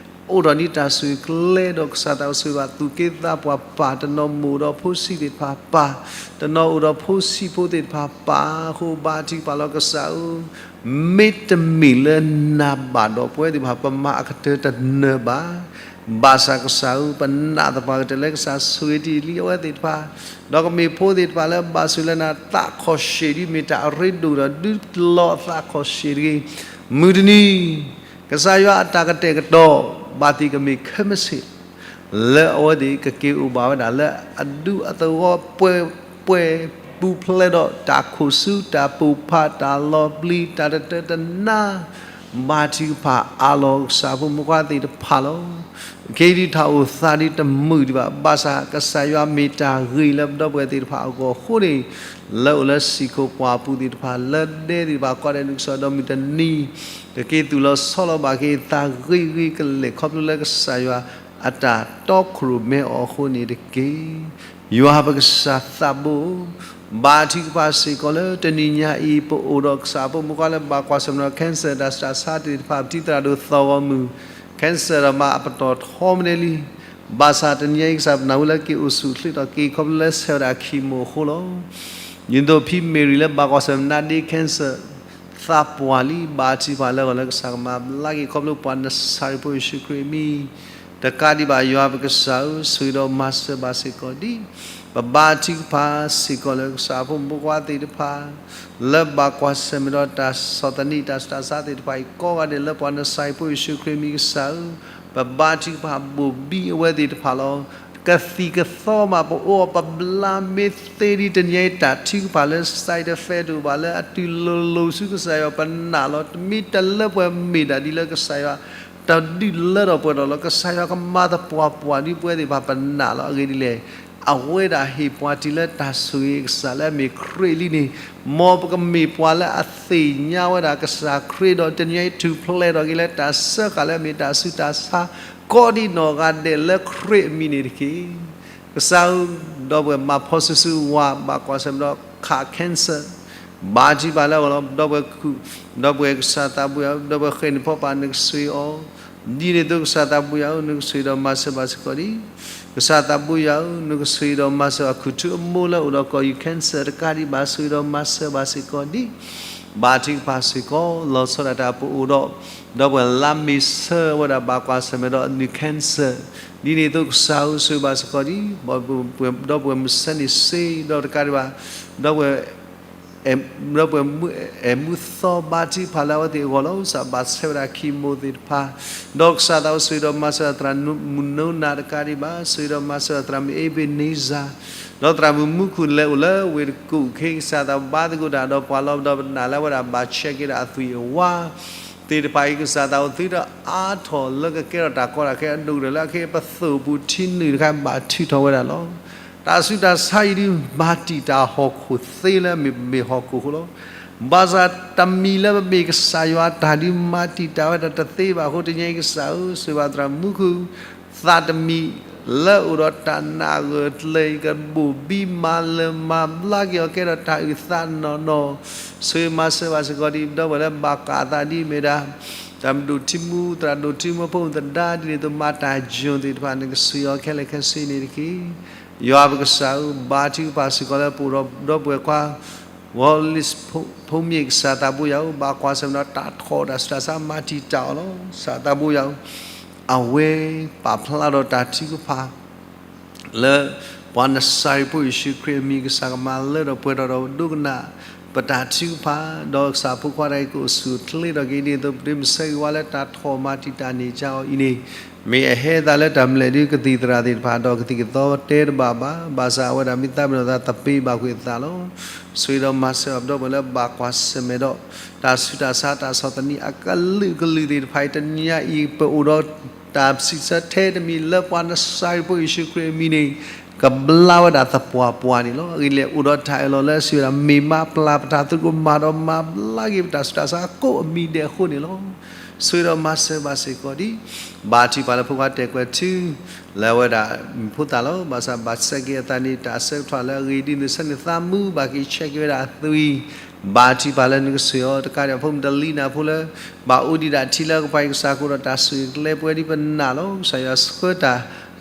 အိၣ်ဒီးဒ်တၢ်ဆိၣ်ဂ့ၤကျဲဒီး ကစၢ်သးဘိဆိၣ်ဂ့ၤဘၣ်သူၣ်က့သးပှၢ်ပၢ် တနီၤမိၢ်ဒီးဖိဆံးသ့ၣ်တဖၣ်ပၢ် တနီၤအိၣ်ဒီးဖိဆံးဖိသ့ၣ်တဖၣ်ပၢ်အဃိ ဘါထုကဖၣ်လီၤကစၢ်ဧၢ မ့တမ့ၢ်လၢနၤဘၣ်ဒီးပဝဲသ့ၣ်တဖၣ် ပမၤအကတၢၢ်တနၢၤဘၣ်. ဘၣ်ဆၣ်ကစၢ်ဧၢ ပနာ်သပှၢ်ကတၢၢ်လၢကစၢ်ဆိၣ်ဂ့ၤတ့ၢ်လံအဝဲသ့ၣ်တဖၣ် ဒီးကမ့ၢ်ဖိသ့ၣ်တဖၣ်လၢဘၣ်ဆိၣ်လၢနၤ သးခီၣ်ဆံးဒ်မ့ၢ်တၢ်အရ့ဒိၣ်ဒီး ဒုးလီၤအသးခီၣ်ဆံးတဂ့ၤ. မုၢ်တနံၤ ကစၢ်ယွၤအတၢ်ကတဲာ်ကတီၤ ဘၣ်သ့ၣ်ကမ့ၢ်ခဲမုၢ်ဆ့ၣ်လီၤ. လၢအဝဲသ့ၣ်ကက့ၤအိၣ်ဘၣ်ဝဲဒၣ်လၢအဒူအသဝီပှဲၤပှဲၤ ပူၤဖျဲးဒီးတၢ်ခိၣ်ဆူ တၢ်ပိာ်ဖး တၢ်လီၤပျံၤ တၢ်တတၢတနါ ဘါထုကဖၣ်အးလီၤကစၢ်ဖိမုၣ်ဖိခွါသ့ၣ်တဖၣ်လီၤ. က့ၤဒုးထးအိၣ်သးဒုးတမုာ်ဒံးဘၣ်, ဘၣ်ဆၣ်ကစၢ်ယွၤမ့ၢ်တၢ်ဂ့ၤလၢပဒီပုၢ်ဝဲၢ်သ့ၣ်တဖၣ်အဂီၢ်အဃိန့ၣ်, လၢအိၣ်လၢဟံၣ်ခိၣ်ပှၢ်ပူၤသ့ၣ်တဖၣ် လၢဒဲသ့ၣ်တဖၣ် ကီၢ်ဒဲးနုာ်ကစီၣ်ဒီးမုၢ်တနံၤ ကက့ၤသူၣ်လီၤဆီလီၤဘၣ်က့ၤသးဂ့ၤဂ့ၤကလဲာ် ခီဖျိလၢကစၢ်ယွၤအတၢ်တီခိၣ်ရိၣ်မဲအီၤအဃိန့ၣ်တက့ၢ်. ယွၤပကစၢ်သးဘိ ဘါထုကဖၣ်စ့ၢ်ကီးလၢတနံၤညါအံၤ ပအိၣ်ဒီးကစၢ်ဖိမုၣ်ဖိခွါလၢဘၣ်ကွၢ်ဆၢၣ်မဲာ်ဒီး cancer တၢ်ဆူးတၢ်ဆါသ့ၣ်တဖၣ် ပထံၣ်သရၣ်ဒိၣ်သီၣ်ဂီၤမုၢ် cancer ဒီးမၤအပတီၢ်ထီမနုၤလံ. ဘၣ်ဆၣ်တနံၤညါအံၤကစၢ်ပနၢ်ဟူလၢက့ၤအိၣ်ဆူၣ်အိၣ်ချ့ဒီးက့ၤခီဖျိလၢဆဲးဝဲဒၣ် chemo အဃိလီၤ. ဒ်သိးဖံမ့ၢ်ရံၤလၢဘၣ်ကွၢ်ဆၢၣ်မဲာ် နာ်ဒ့ cancer သးပှၢ်လံ ဘါထုကဖၣ်လၢအဂီၢ်လၢကစၢ်ကမၤဘျါက့ၤခီဖျိပှၤနစၤရ့းဖိယ့ၣ်ၡူးခရံာ်အမံၤ တကးဒံးဘၣ်ယွၤပကစၢ်ဧၢ ဆိၣ်ဂ့ၤဒီးမၤစၢၤဘၣ်စ့ၢ်ကီးဒံး ပဘါထုကဖၣ်စ့ၢ်ကီးလၢကစၢ်ဖိမုၣ်ဖိခွါသ့ၣ်တဖၣ် လၢဘၣ်ကွၢ်ဆၢၣ်မဲာ်ဒီးတၢ်ဆီၣ်သနံးတၢ်ဆူးတၢ်ဆါသ့ၣ်တဖၣ်အံၤကိးဂၤဒဲးလၢပှၤနစၤရ့းဖိယ့ၣ်ၡူးခရံာ်အမံၤကစၢ်ဧၢ ပဘါထုကဖၣ်ဘိၣ်ဘံအဝဲသ့ၣ်တဖၣ်လီၤ. ကသံၣ်ကသီမး ပအိၣ်ပဘျါမ့ၢ်သ့ဒ်တနံၤအံၤ တၢ်ထုကဖၣ်လၢ side effect တအိၣ်ဘၣ် လၢအတုၤလိၤလိၤဆူကစၢ်ယွၤပနာ်လီၤ. တမ့ၢ်တၢ်လၢပှဲၤမ့ၢ်ဒၣ်ဒ်လၢကစၢ်ယွၤ တၢ်ဒုးလၢထီၣ်ပှဲၤထီၣ်လီၤ. ကစၢ်ယွၤကမၤသပှၢ်ပှၢ်ဒ်ပဝဲသ့ၣ်တဖၣ်ပနာ်လီၤ. အဂ့ၢ်ဒ်လဲၣ်, အဝဲဒၣ်ဟ့ၣ်ပှၤတုၤလၢတၢ်ဆိၣ်ဂ့ၤကစၢ်လၢအမ့ၢ်ခရံာ်လံန့ၣ်, မ်ပကမ့ၢ်ပှၤလၢအသ့ၣ်ညါဝဲဒၣ်ကစၢ်ခရံာ်ဒီး တနံၤအံၤထူၣ်ဖျဲးထီၣ်က့ၤလၢတၢ်စၢဃာ်လၢအမ့ၢ်တၢ်ဆူးတၢ်ဆါ ကိးဒံးနီၢ်ဂၤဒဲးလၢခရံာ်အမံၤန့ၣ်တက့ၢ်. ကစၢ်ဧၢ, ဒီပုၢ်ဝဲၢ်မၤဖီစုာ်စုာ်ဝဲ ဘၣ်ကွၢ်ဆၢၣ်မဲာ်ဒီးခး cancer ဘါထုကဖၣ်လၢအဂီၢ်လီၤ. ဒီပုၢ်ဝဲၢ်ခူၣ်, ဒီပုၢ်ဝဲၢ်ကစၢ်သးဘိယွၤဧၢ, ဒီပုၢ်ဝဲၢ်ဃဲးန့ၣ်ဖီပာ်နကဆိၣ်ဂ့ၤအီၤ, ဒ်န့ၣ်အသိးကစၢ်သးဘိယွၤဧၢ နကဆိၣ်ဂ့ၤဒီးမၤစၢၤဘၣ်စ့ၢ်ကီးဒံး. ကစၢ်သးဘိယွၤဧၢ နကဆိၣ်ဂ့ၤဒီးမၤစၢၤဘၣ်ခူၣ်ထူအမိၢ်လၢအိၣ်ဒီးကီၢ်ယူၢ် cancer တကးဒံးဘၣ် ဆိၣ်ဂ့ၤဒီးမၤစၢၤဘၣ်စ့ၢ်ကီးဒံး ဘါထုကဖၣ်စ့ၢ်ကီး လီၤဆီဒၣ်တၢ်ပအိၣ်ဒီး ဒီပုၢ်ဝဲၢ်လါမ့ၤဆၢဝဲဒၣ်ဘၣ်ကွၢ်ဆၢၣ်မဲာ်ဒီးနုၢ် cancer ဒ်န့ၣ်အသိးကစၢ်ဧၢ ဆိၣ်ဂ့ၤဘၣ်စ့ၢ်ကီးဒံး ဒီပုၢ်ဝဲၢ်မုၢ်ဆ့ၣ်န့ၣ်စ့ဒီးတကးဒံးဘၣ် ဒီပုၢ်ဝဲၢ် ဒီပုၢ်ဝဲၢ်မုၢ်အဲၣ်မုၢ်သီဘါထုကဖၣ်လၢအဝဲသ့ၣ်အဂီၢ်လီၤ. ကစၢ်ဘၣ်ဆဲးဝဲဒၣ် chemo သ့ၣ်တဖၣ် ဒီးကစၢ်သးဘိဆိၣ်ဂ့ၤဒီးမၤစၢၤသရၣ်မုၣ်နိနၤတကးဒံးဘၣ် ဆိၣ်ဂ့ၤဒီးမၤစၢၤသရၣ်မုၣ် Ebenezer ဒီးသရၣ်မုၣ်မူခိၣ်လဲၤအိၣ်လၢဝ့ၢ်တကူၣ်ခ့ ကစၢ်သးဘိဘါသကိးတၢ်ဒီးပှၤလီၤ ဒီးပနာ်လၢဝဲဒၣ်ဘၣ်ဆဲးက့ၤဒၣ်အသွံၣ်အဝါ သ့ၣ်တဖၣ်အံၤ ကစၢ်သးဘိသုတအါထီၣ်လၢကကဲထီၣ်တၢ်ကီတၢ်ခဲအဒိၣ်ကတၢၢ်လၢအခဲအံၤ ပသိၣ်ပူၤထံနုာ်တခါဘၣ်ထုးထီၣ်ဝဲဒၣ်လီၤ. တၢ်ဆူးတၢ်ဆါအံၤဒုးမၤတံာ်တာ်ဟီၣ်ခိၣ်သ့လၢမ့ၢ်ပမ့ၢ်ဟီၣ်ခိၣ်အဃိလီၤ. ဘၣ်ဆၣ်တမံၤလၢပမ့ၢ်ကစၢ်ယွၤတၢ်ဒုးမၤတံာ်တာ်ဝဲဒၣ်တသ့ဘၣ်အဃိ တနံၤအံၤကစၢ်ဧၢ ဆိၣ်ဂ့ၤဘၣ်သရၣ်မုၣ်မူခိၣ် သးတမံၤ လၢအိၣ်ဒီးတၢ်နာ်အဂၢၢ်အကျၢၤအံၤ ကဘိၣ်ဘံမၤလၢၤမၤဘျါက့ၤအီၤကဲထီၣ်တၢ်အုၣ်သးနီၢ်နီၢ်, ဆိၣ်ဂ့ၤမၤစၢၤဘၣ်စ့ၢ်ကီးဒံး ဒီပုၢ်ဝဲၢ်လၢဘၣ်ကးအသးဒ်မ့ၢ်ဒၣ် သရၣ်မုၣ်ဒိၣ်ထံမူ သရၣ်ဒိၣ်ထံမူဖိမုၣ်သဒါ ဒ်န့ၣ်အသိးမၤတၢ်ယိၣ်သ့ၣ်တဖၣ် နကဆိၣ်ဂ့ၤအီၤခဲလၢာ်ခဲဆ့န့ၣ်တက့ၢ်. ယွၤပကစၢ်ဧၢ ဘါထုကဖၣ်စ့ၢ်ကီးလၢပအိၣ်ဒီးဒီပုၢ်ဝဲၢ်ခွါ ဝီလံၣ် ဖိမ့ၢ်ကစၢ်သးဘိယွၤဧၢ ဘၣ်ကွၢ်ဆၢၣ်မဲာ်ဒီးတၢ်ထီၣ်တၢ်ဆူးတၢ်ဆါမၤတံာ်တာ်အီၤလီၤ. ကစၢ်သးဘိယွၤဧၢ အဝဲပာ်ဖျါထီၣ်တၢ်ထုကဖၣ် လၢပှၤနစၤရ့းဖိယ့ၣ်ၡူးခရံာ်အမံၤ ကစၢ်ကမၤလၢထီၣ်ပှဲၤထီၣ်ဒီးဒိကနၣ် ပတၢ်ထုကဖၣ် ဒီးကစၢ်ဖိခွါတၢ်အံၤကအိၣ်ဆူၣ်အိၣ်ချ့ထီၣ်က့ၤဒ်သိး ပတမ့ၢ်ဆၢဂ့ၤဝါလၢတၢ်ထီၣ်မၤတံာ်တာ်န့ၢ်က့ၤအီၤအံၤန့ၣ် မ့ၢ်အဟဲသးလၢတၢ်မနုၤလဲၣ်ဒုး ကသံၣ်သရၣ်သ့ၣ်တဖၣ်ဒီးကသံၣ်ကသီတဲတဘၣ်ဘၣ်, ဘၣ်ဆၣ်အဝဲဒၣ်မ့ၢ်သးပ့ၤနီၣ်သးသပ့ၤဘၣ်ကွံာ်အသးလီၤ. ဆိၣ်ဂ့ၤဒီးမၤစၢၤအီၤ ဒီပုၢ်ဝဲၢ်လၢဘၣ်ကွၢ်ဆၢၣ်မဲာ်ဒီး တၢ်ဆူးတၢ်ဆါတၢ်ဆီၣ်သနံးအကလုာ်ကလုာ်သ့ၣ်တဖၣ်အံၤ တနံၤညါအံၤ ပအိၣ်ဒီးတၢ်စံးဆၢထဲတမံၤလၢပှၤနစၤရ့းဖိယ့ၣ်ၡူးခရံာ်အမံၤန့ၣ် ကဘျါဝဲဒၣ်သပှၢ်ပှၢ်န့ၣ်လီၤ. အဂ့ၢ်ဒ်လဲၣ် အိၣ်ဒီးတၢ်အၢၣ်လီၤလၢအစံးဝဲဒၣ် မ့ၢ်မၤပျၢ်ပတၢ်သရူးကမၣ်ဒီး မၤဘျါက့ၤပတၢ်ဆူးတၢ်ဆါကိးအမံၤဒဲးအဃိန့ၣ်လီၤ. ဆိၣ်ဂ့ၤဒီးမၤစၢၤဘၣ်စ့ၢ်ကီးဒံး ဘါထုကဖၣ်လၢဖိခွါတဲာ်ကွဲးထု လၢအဝဲဒၣ်မ့ၢ်ဖိသၣ်လီၤ. ဘၣ်ဆၣ်ဘၣ်ဆဲးက့ၤအသးန့ၣ် တၢ်ဆၢကတီၢ်လၢအဂ့ၤဒ်န့ၣ် ဆၢန့ၣ်သးမူဘၣ်က့ၤဆဲးက့ၤဝဲဒၣ်အသွံၣ် ဘါထုကဖၣ်လၢနကဆိၣ်ဂ့ၤအီၤတကးဒံး ဖိမုၣ်တလံၤနၢ်ဖိလၢ ဘၣ်အိၣ်ဒံးဒၣ်ထံလၢကပၤအံၤ ကစၢ်ကအိၣ်ဒီးတၢ်ဆိၣ်ဂ့ၤကျဲပှဲၤဒ်ပနာ်လီၤ. ကစၢ်ယွၤဆှၢတၢ်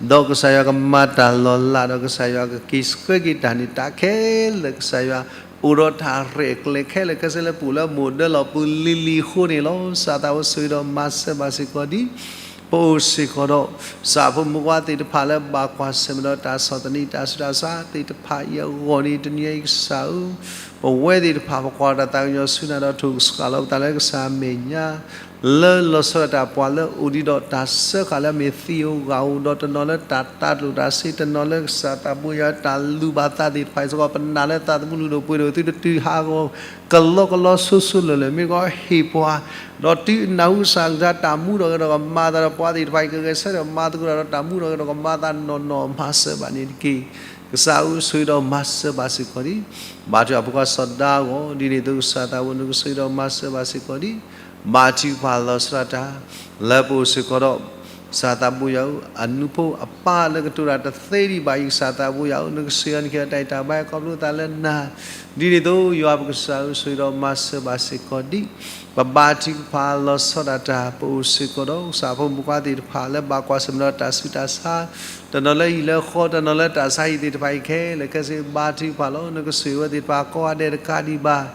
ဒီးကစၢ်ယွၤကမၤတၢ်လီၤလး ဒီးကစၢ်ယွၤကက့ၤဆှၢက့ၤတၢ်န့ၣ် တၢ်ခဲလၢာ်ကစၢ်ယွၤ အိၣ်ဒီးတၢ်ရဲၣ်ကျဲၤခဲလၢာ်ခဲဆ့လၢပအိၣ်လၢမိၢ်ဒၢလီၢ်ပူၤလံၤလံၤအဃိန့ၣ်လီၤ. ကစၢ်သးဘိဆိၣ်ဂ့ၤဒီးမၤစၢၤဘၣ်စ့ၢ်ကီးဒံး ပအိၣ်စ့ၢ်ကီးဒီး ကစၢ်ဖိမုၣ်ဖိခွါသ့ၣ်တဖၣ်လၢဘၣ်ကွၢ်ဆၢၣ်မဲာ်ဒီးတၢ်ဆီၣ်သနံးတၢ်ဆူးတၢ်ဆါသ့ၣ်တဖၣ်အံၤအဂီၢ်န့ၣ် တနံၤအံၤကစၢ်ဧၢ ပဝဲသ့ၣ်တဖၣ် ပကွၢ်တၢ်သးကညီၤဆူနၤဒီး ထိၣ်ကဆှၣ်လီၤပသးလၢကစၢ်အမဲာ်ညါ လၢလီၤဆီဒၣ်တၢ် ပှၤလၢအိၣ်ဒံးဒီးတၢ်စၢဃာ်လၢအမ့ၢ်သ့ၣ်ဧိၤဂၤဧိၤ ဒီးတနီၤလၢတၢ်တၢ်ကျိၣ်တၢ်စ့ တနီၤလၢကစၢ်သးဘိယွၤတၢ်လူၤဘၣ်သးသ့ၣ်တဖၣ်အံၤစ့ၢ်ကီး ပနာ်လၢသးသမူလုၢ်ဒိၣ်ပှ့ၤဒိၣ် သုတတုၤဟးဂီၤကလီကလီဆိဆိလၢာ်လၢာ် မ့ၢ်ကီးဟ့ၣ်ပှၤ ဒီးတုၤနၢ်ဟူကစၢ်ကစၢ်တၢ်မူထီၣ်ဂဲၤထီၣ်ကမၤသးဒီးပှၤသ့ၣ်တဖၣ်အံၤ ကဂဲၤဆၢထၢၣ်မၤသကိးတၢ်ဒီးတၢ်မူထီၣ်ဂဲၤထီၣ်ကမၤသးနီၢ်နီၢ်မၤစၢၤဘၣ်န့ၣ်တက့ၢ်. ကစၢ်ဧၢ ဆိၣ်ဂ့ၤဒီးမၤစၢၤဘၣ်စ့ၢ်ကီးဒံး ဘါထုကဖၣ်ဖိခွါစီၤဒၤအဂီၢ် ဒ်န့ၣ်အသိးကစၢ်သးဘိ နကဆိၣ်ဂ့ၤဒီးမၤစၢၤဘၣ်စ့ၢ်ကီးဒံး ဘါထုကဖၣ်လီၤဆီဒၣ်တၢ် လၢပအိၣ်စ့ၢ်ကီးဒီး ကစၢ်သးဘိယွၤဧၢ အနူဖိအပၢ်လၢကတိၤတၢ်တသ့ဒံးဘၣ်အံၤ ကစၢ်သးဘိယွၤဧၢ နကဆိၣ်ဂ့ၤအီၤ နကဟ့ၣ်အီၤတၢ်အံၣ်တၢ်ဘါ ခီဖျိသးလၢနၤ ဒ်န့ၣ်အသိး ယွၤပကစၢ်ဧၢ ဆိၣ်ဂ့ၤဒီးမၤစၢၤဘၣ်စ့ၢ်ကီးဒံး ပဘါထုကဖၣ်လီၤဆီဒၣ်တၢ် ပအိၣ်စ့ၢ်ကီးဒီး ကစၢ်ဖိမုၣ်ဖိခွါသ့ၣ်တဖၣ်လၢဘၣ်ကွၢ်ဆၢၣ်မဲာ်ဒီးတၢ်ဆူးတၢ်ဆါ တနီၤလၢဟံၣ်လၢဃီ တနီၤလၢတၢ်ဆါဟံၣ်သ့ၣ်တဖၣ်အံၤခဲလၢာ်ခဲဆ့ ဘါထုကဖၣ်လီၤ. နကဆိၣ်ဂ့ၤဝဲသ့ၣ်တဖၣ်ကိးဂၤဒဲးတကးဒံးဘၣ်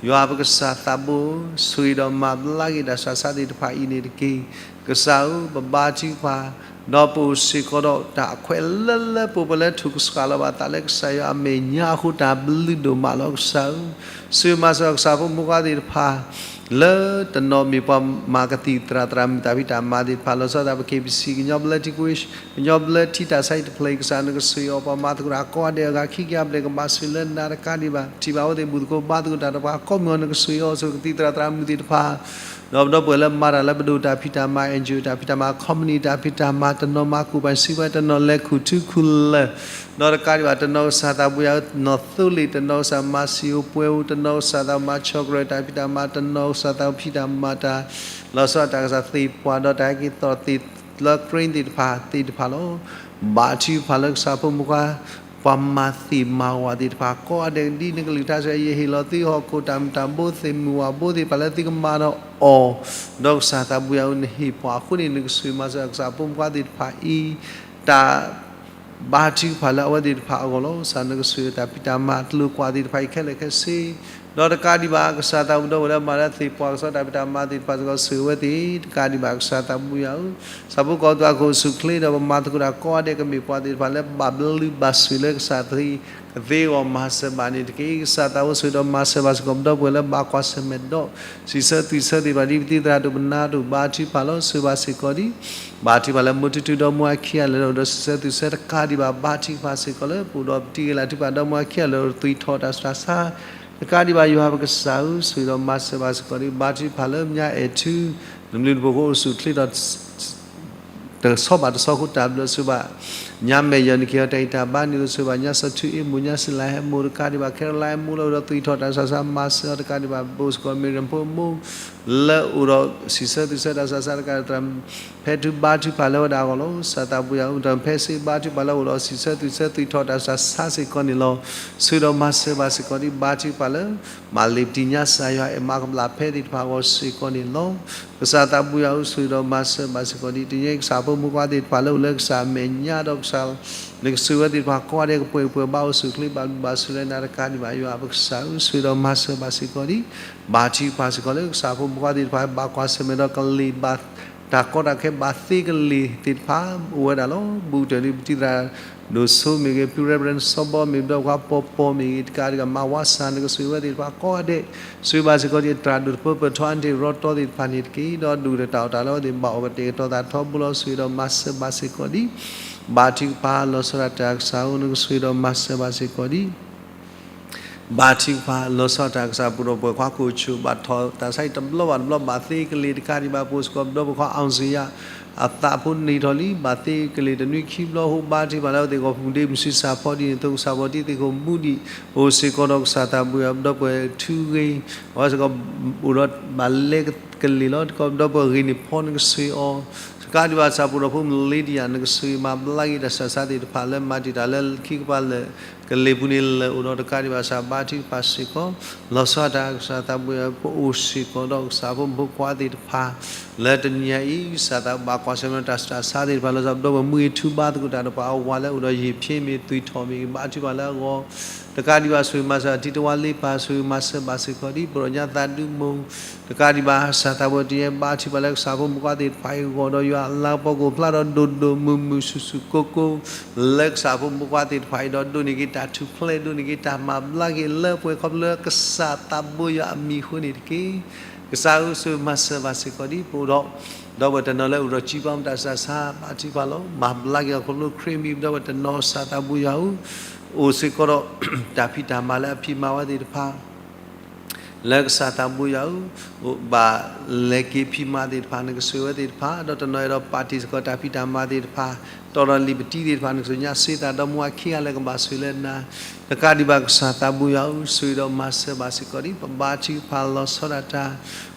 ယွၤပကစၢ်သးဘိဧၢ ဆိၣ်ဂ့ၤဒီးမၤဘျါက့ၤတၢ်ဆူးတၢ်ဆါသ့ၣ်တဖၣ်အံၤန့ၣ်တက့ၢ်. ကစၢ်ဧၢ ပဘါထုကဖၣ် ဒီးပအိၣ်စ့ၢ်ကီးဒီးတၢ်အခွဲးလၢလၢပှဲၤပှဲၤလၢထိၣ်ကဆှၣ်လီၤဘၣ်သးလၢကစၢ်ယွၤအမဲာ်ညါအဃိ တၢ်ဘျုးဒိၣ်မးလီၤ. ကစၢ်ဧၢ ဆိၣ်ဂ့ၤမၤစၢၤကစၢ်ဖိမုၣ်ဖိခွါသ့ၣ်တဖၣ် လၢတနီၤမ့ၢ်ပှၤမၤကသံၣ်သရၣ်သရၣ်မုၣ်တၢ်ဖံးတၢ်မၤသ့ၣ်တဖၣ် လီၤဆီဒၣ်တၢ် ပ KBC ကညီဘျၢထံကွ့ ကညီဘျၢထံတၢ်ဆါဟံၣ်တဖျၢၣ်အံၤ ကစၢ်နကဆိၣ်ဂ့ၤအီၤ ပှၤမၤသကိးတၢ်ကိးဂၤဒဲးအဂၤခံကယၤဘျဲၣ် ကဘၣ်ဆိၣ်ဂ့ၤလၢနၤတကးဒံးဘၣ် ထံၣ်ဘၣ်အဝဲသ့ၣ်ဘူၣ်သကိးဘါသကိးတၢ်တဖၣ်ကိးမုၢ်အီၤ နကဆိၣ်ဂ့ၤအီၤ ဆိၣ်ဂ့ၤကသံၣ်သရၣ်သရၣ်မုၣ်သ့ၣ်တဖၣ် ဒီးပဒီပုၢ်ဝဲၢ်လၢမၤတၢ်လၢပဒိၣ်တၢ်ဖံးတၢ်မၤ NGO တၢ်ဖံးတၢ်မၤ company တၢ်ဖံးတၢ်မၤ တနီၤမၤကူၣ်ပၤစံးဝဲ တနီၤလဲၤခူၣ်ထူခူၣ်လၢၢ် ဒီးတကးဒံးဘၣ် တနီၤကစၢ်သးဘိယွၤဧၢ နီၣ်သိလ့ၣ် တနီၤကစၢ်မၤစံာ်ဧိၤပှဲၤဧိၤ တနီၤကစၢ်သးမၤ chocolate တၢ်ဖံးတၢ်မၤ တနီၤကစၢ်သးဖံးတၢ်မၤတၢ် လီၤဆီဒၣ်တၢ်ကစၢ်သ့ၣ်ပှၢ်ဒီးတၢ်ဟဲက့ၤသီၣ်သ့ၣ်လၢ crane သ့ၣ်တဖၣ်သ့ၣ်တဖၣ်လီၤ. ဘါထုကဖၣ်လၢကစၢ်ဖိမုၣ်ဖိခွါ ပှၤမၤသ့ၣ်မၤဝၤသ့ၣ်တဖၣ် ကိးဂၤဒဲးဒ်နကလုၢ်ကထါစ့ၢ် ယဟ့ၣ်လီၤသုဟီၣ်ခိၣ်တၢ်မုၢ်တၢ်ဘိ သ့ၣ်မုၢ်ဝၤဘိသ့ၣ်တဖၣ်လၢသုကမၤဒီးအီၤ ဒီးကစၢ်သးဘိယွၤဧၢ နဟ့ၣ်ပှၤအဃိန့ၣ် နကဆိၣ်ဂ့ၤမၤစၢၤကစၢ်ဖိမုၣ်ဖိခွါသ့ၣ်တဖၣ်အံၤ တၢ် ဘါထုကဖၣ်လၢအဝဲသ့ၣ်တဖၣ်အဂီၢ်လီၤ. ကစၢ်နကဆိၣ်ဂ့ၤတၢ်ဖံးတၢ်မၤတလိၤကွၢ်သ့ၣ်တဖၣ်အံၤခဲလၢာ်ခဲဆ့ ဒီးတကးဒံးဘၣ် ကစၢ်သးဘိဒီပုၢ်ဝဲၢ်လၢမၤလၢသ့ၣ်ပှၢ်ကစီဒီတၢ်ဖံးတၢ်မၤသ့ၣ်တဖၣ်စ့ၢ်ကီး ဆိၣ်ဂ့ၤဝဲသ့ၣ် တကးဒံးဘၣ် ကစၢ်သးဘိယွၤဧၢ ဆၣ်ဖိကီၢ်သူ ဟီၣ်ခိၣ်ဆူၣ်ချ့ဒီးပမၤသကိးတၢ်ကိးဂၤဒဲးကမ့ၢ်ပှၤသ့ၣ်တဖၣ်လၢဘၣ်ဘျုးဘၣ်ဆိၣ်လၢကစၢ်သ့ ကသ့အဂီၢ်မၤစၢၤဘၣ်န့ၣ်တက့ၢ်. ကစၢ်သးဘိဆိၣ်ဂ့ၤဒီးမၤစၢၤဘၣ်စ့ၢ်ကီး ပဒီပုၢ်ဝဲၢ်လၢဘၣ်ကွၢ်ဆၢၣ်မဲာ်ဒီး စံးဆၢသွံၣ်ဆၢသ့ၣ်တဖၣ် ဒ်ပသံသရၣ်ဒိၣ်ပနၢ်ဒိၣ် ဘါထုကဖၣ်လီၤ ဆိၣ်ဂ့ၤဘၣ်စ့ၢ်ကီးဒံး ဘါထုကဖၣ်လၢမိၢ်ထူထူဒီမါဝၤခံဂၤလၢာ်ဒီး စံးဆၢသွံၣ်ဆၢတကးဒံးဘၣ် ဘါထုကဖၣ်စ့ၢ်ကီးလၢ ပအိၣ်ဒီးပတံၤဂ့ၤလၢ်ထုကဖၣ်ဒီမါဝၤခံဂၤလၢာ်ဒီး သွံၣ်ထီၣ်တၢ်ဆူးတၢ်ဆါ တကးဒံးဘၣ် ယွၤပကစၢ်ဧၢ ဆိၣ်ဂ့ၤဒီးမၤစၢၤဘၣ်စ့ၢ်ကီးဒံး ဘါထုကဖၣ်လၢမါအဲၣ်ထူ နဘျုးနဖှိၣ်ဖိအိၣ်ဆူၣ်ချ့ဒီး တဆီဘၣ်တဆီအဃိ တၢ်ဘျုးဆိၣ်ဂ့ၤဘၣ် ညါမဲာ်ယီၤန့ၣ်က့ၤအီၤတၢ်ဂံၢ်တၢ်ဘါန့ၣ် ဆိၣ်ဂ့ၤဘၣ်ညါစီၤထူအ့ၣ်မိၢ် ညါစံလၤဟဲမိၢ် တကးဒံးဘၣ် ခဲရလါဟဲမိၢ် လၢအိၣ်ဒီးသွံၣ်ထီၣ်တၢ်ဆူးတၢ်ဆါ မၤစၢၤအီၤတကးဒံးဘၣ် ဘိၣ်စ့ၢ်ကီး မ့ၢ်ရၣ်ဖိမိၢ် လၢအိၣ်ဒီးစံးဆၢသွံၣ်ဆၢတၢ်ဆူးတၢ်ဆါတကးဒံး ဖဲထူဘါထုကဖၣ်လၢဝဲဒၣ်အဂီၢ်လီၤ. ကစၢ်သးဘိယွၤဧၢ တၢ်ဖဲစ့ဘါထုကဖၣ်လၢအိၣ်ဒီးစံးဆၢသွံၣ်ဆၢသွံၣ်ထီၣ်တၢ်ဆူးတၢ်ဆါစ့ၢ်ကီးန့ၣ်လီၤ. ဆိၣ်ဂ့ၤဒီးမၤစၢၤဘၣ်စ့ၢ်ကီးဒံး ဘါထုကဖၣ်လၢ မၤလ့ၤပတံၤညါစၢ်ယွၤအဲၣ်မၤကပျၢ်ဖဲသ့ၣ်တဖၣ်အဂီၢ်စ့ၢ်ကီးန့ၣ်လီၤ. ကစၢ်သးဘိယွၤဧၢ ဆိၣ်ဂ့ၤဒီးမၤစၢၤဘၣ်စ့ၢ်ကီးဒံး တနံၤအံၤ ကစၢ်ဖိမုၣ်ဖိခွါသ့ၣ်တဖၣ်လၢအိၣ်လၢကစၢ်အမဲာ်ညါဒီးကစၢ် နကဆိၣ်ဂ့ၤဝဲသ့ၣ်တဖၣ်ကိးဂၤဒဲး ကပှဲၤပှဲၤဘၣ်အိၣ်ဆူၣ်ချ့ဘၣ်ဘျုးဘၣ်ဆိၣ်ဂ့ၤလၢနၤတကးဒံးဘၣ် ယွၤပကစၢ်ဧၢ ဆိၣ်ဂ့ၤဒီးမၤစၢၤဘၣ်စ့ၢ်ကီးဒံး ဘါထုကဖၣ်စ့ၢ်ကီးလၢကစၢ်ဖိမုၣ်ဖိခွါသ့ၣ်တဖၣ် ဘၣ်ကွၢ်ဆၢၣ်မဲာ်ဒီးကလ့ၢ်ဘၣ် တၢ်ကီတၢ်ခဲဘၣ်သ့ကလ့ၢ်သ့ၣ်တဖၣ် အိၣ်ဝဲဒၣ်လီၤ. ဘူးကတၢၢ်ဒ်ပတံၤသရၣ် ဒိၣ်စိမ့ၢ်ဂ့ၤ ဖု Reverend စီၤဘီမ့ၢ်ဂ့ၤ ဒီးပှၤပီၤပီၤမ့ၢ်ဂ့ၤ တကးဒံးဘၣ် မၤဝါစၢ် နကဆိၣ်ဂ့ၤဝဲသ့ၣ်တဖၣ်ကိးဂၤဒဲး ဆိၣ်ဂ့ၤဘၣ်စ့ၢ်ကီးဒံး တြၢ်ဒိၣ်တပၢၢ်ပၢၢ်ထီအါတ့ၢ်ရီတီသ့ၣ်တဖၣ်န့ၣ်တက့ၢ်. ဒီးဒူၣ်ဒီးတၢ်အီၣ်တၢ်လၢအဝဲသ့ၣ်ဘၣ်အီၣ်ကတဲာ်ကတီၤသးထီဘိလီၤ ဆိၣ်ဂ့ၤဒီးမၤစၢၤဘၣ်စ့ၢ်ကီးဒံး ဘါထုကဖၣ်လီၤဆီဒၣ်တၢ်ကစၢ်ဧၢ နကဆိၣ်ဂ့ၤဒီးမၤစၢၤဘၣ်စ့ၢ်ကီးဒံး ဘါထုကဖၣ်လီၤဆီဒၣ်တၢ်ကစၢ် ပဒီပုၢ်ဝဲၢ်ခွါကိးဆိၣ် ဘၣ်ထီၣ်တၢ်ဆါအံၤတဘျီဘၣ်တဘျီ ဘၣ်သ့ကလ့ၢ်တကးဒံးဘၣ် ပအိၣ်စ့ၢ်ကီး ပဒီပုၢ်ဝဲၢ်ခွါ အောင်ဇေယျ အသးဖိန့ၢ်ထီၣ်လံ ဘၣ်သ့ကလ့ၢ်တနွံခံဘျီ ဟိဘါထုကဖၣ်လၢအဝဲသ့ၣ်ဂီၢ်မုၢ်ဒ့မုၢ်ဆံးစၢ်ဖီဒ်န့ၣ်အသိး ကစၢ်ပီတံသ့ၣ်ခိၣ်မူဒံး ပအိၣ်စ့ၢ်ကီးဒီးကစၢ်သးဘိယွၤ ပဒီပုၢ်ဝဲၢ်ထူဂ့ၤ အဝဲစ့ၢ်ကီး အိၣ်ဒီးဘၣ်လဲကလ့ၢ်လီၤ. တကီၢ်ပဒီပုၢ်ဝဲၢ်ဂ့ၤန့ၢ်ဖီ နကဆိၣ်ဂ့ၤအီၤ တကးဒံးဘၣ် ကစၢ်ပဒီပုၢ်ဝဲၢ်ဖိမလ့ဒံယၤ နကဆိၣ်ဂ့ၤမၤဘျါက့ၤတၢ်ဆူးတၢ်ဆါသ့ၣ်တဖၣ်လၢမၤတံာ်တာ်လၢခံကပၤလၢာ် ကလ့ၢ်ပူၤန့ၣ်လၢာ်အိၣ်ဒီး တကးဒံးဘၣ် ကစၢ်ဘါထုကဖၣ်စ့ၢ်ကီး လီၤဆီဒၣ်တၢ်ကစၢ်သးဘိယွၤ ပအိၣ်စ့ၢ်ကီးဒီးကစၢ်ဖိမုၣ်ဖိခွါသ့ၣ်တဖၣ် လၢတနံၤအံၤ ကစၢ်သးဘိယွၤ ဘၣ်ကွၢ်ဆၢၣ်မဲာ်တၢ်ဆူးတၢ်ဆါသ့ၣ်တဖၣ် လီၤဆီ ပဒီပုၢ်ဝဲၢ်မုၢ်ဂ့ၤထူဘါသကိးတၢ်ဒီးပှၤအဝၤလၢအိၣ်ဒီးယံာ်ဖံးမ့ၢ်သွံၣ်ထီၣ်မ့ၢ်ဂ့ၤ ဘါထုကဖၣ်လၢအဂီၢ် တကးဒံးဘၣ် ဆိၣ်ဂ့ၤမၤစၢၤ ထံတဝါလ့ပၢ် ဆိၣ်ဂ့ၤမၤစၢၤဘၣ်စ့ၢ်ကီးဒံး ပဒီၣ်ညါသးဒူမိၢ် တကးဒံးဘၣ် ကစၢ်သးဘိယွၤတယဲဘါထုကဖၣ်လၢကစၢ်ဖိမုၣ်ဖိခွါသ့ၣ်တဖၣ်အံၤအဂီၢ်ဒီး ယွၤအလၤကပီၤကအိၣ်ဖျါဒီးဒိၣ်ဒိၣ်မုၢ်မုၢ်ဆူၣ်ဆူၣ်ကိၢ်ကိၢ် လၢကစၢ်ဖိမုၣ်ဖိခွါသ့ၣ်တဖၣ်အံၤဒီး ဒိးန့ၢ်က့ၤတၢ်ထူၣ်ဖျဲး ဒိးန့ၢ်က့ၤတၢ်မၤဘျါက့ၤလၢပှဲၤ ခီဖျိလၢကစၢ်သးဘိယွၤအမံၤအဃိန့ၣ်တက့ၢ်. ကစၢ်ဧၢ ဆိၣ်ဂ့ၤမၤစၢၤဘၣ်စ့ၢ်ကီးဒံး ပအိၣ်ဒီး ဒီပုၢ်ဝဲၢ်တနီၤလၢအိၣ်ဒီး ကံပီမတၤစၢ်ဆါ ဘါထုကဖၣ်လီၤ. မၤဘျါက့ၤအီၤခီဖျိခရံာ်မံၤ ဒီပုၢ်ဝဲၢ်တနီၤ ကစၢ်သးဘိယွၤဧၢ, အိၣ်စ့ၢ်ကီးဒီး တၢ်ဖံးတၢ်မၤလၢအဖံးမၤဝဲသ့ၣ်တဖၣ် လၢကစၢ်သးဘိယွၤဧၢ, ဘၣ်လဲၤက့ၤဖံးမၤသ့ၣ်တဖၣ် နကဆိၣ်ဂ့ၤဝဲသ့ၣ်တဖၣ်, ဒီးတနီၤအဲၣ်ဒိးပာ်တ့ၢ်စ့ၢ်ကီးတၢ်ဖံးတၢ်မၤသ့ၣ်တဖၣ်, တီဒီးလံာ်ပတံသ့ၣ်တဖၣ် နကသ့ၣ်ညါစ့သးဒီမါဝၤခံဂၤလၢကဘၣ်ဆိၣ်ဂ့ၤလၢနၤ, တကးဒံးဘၣ်ကစၢ်သးဘိယွၤဧၢ, ဆိၣ်ဂ့ၤဒီးမၤစၢၤဘၣ်စ့ၢ်ကီးဒံး ပဘါထုကဖၣ်လီၤဆီဒၣ်တၢ်,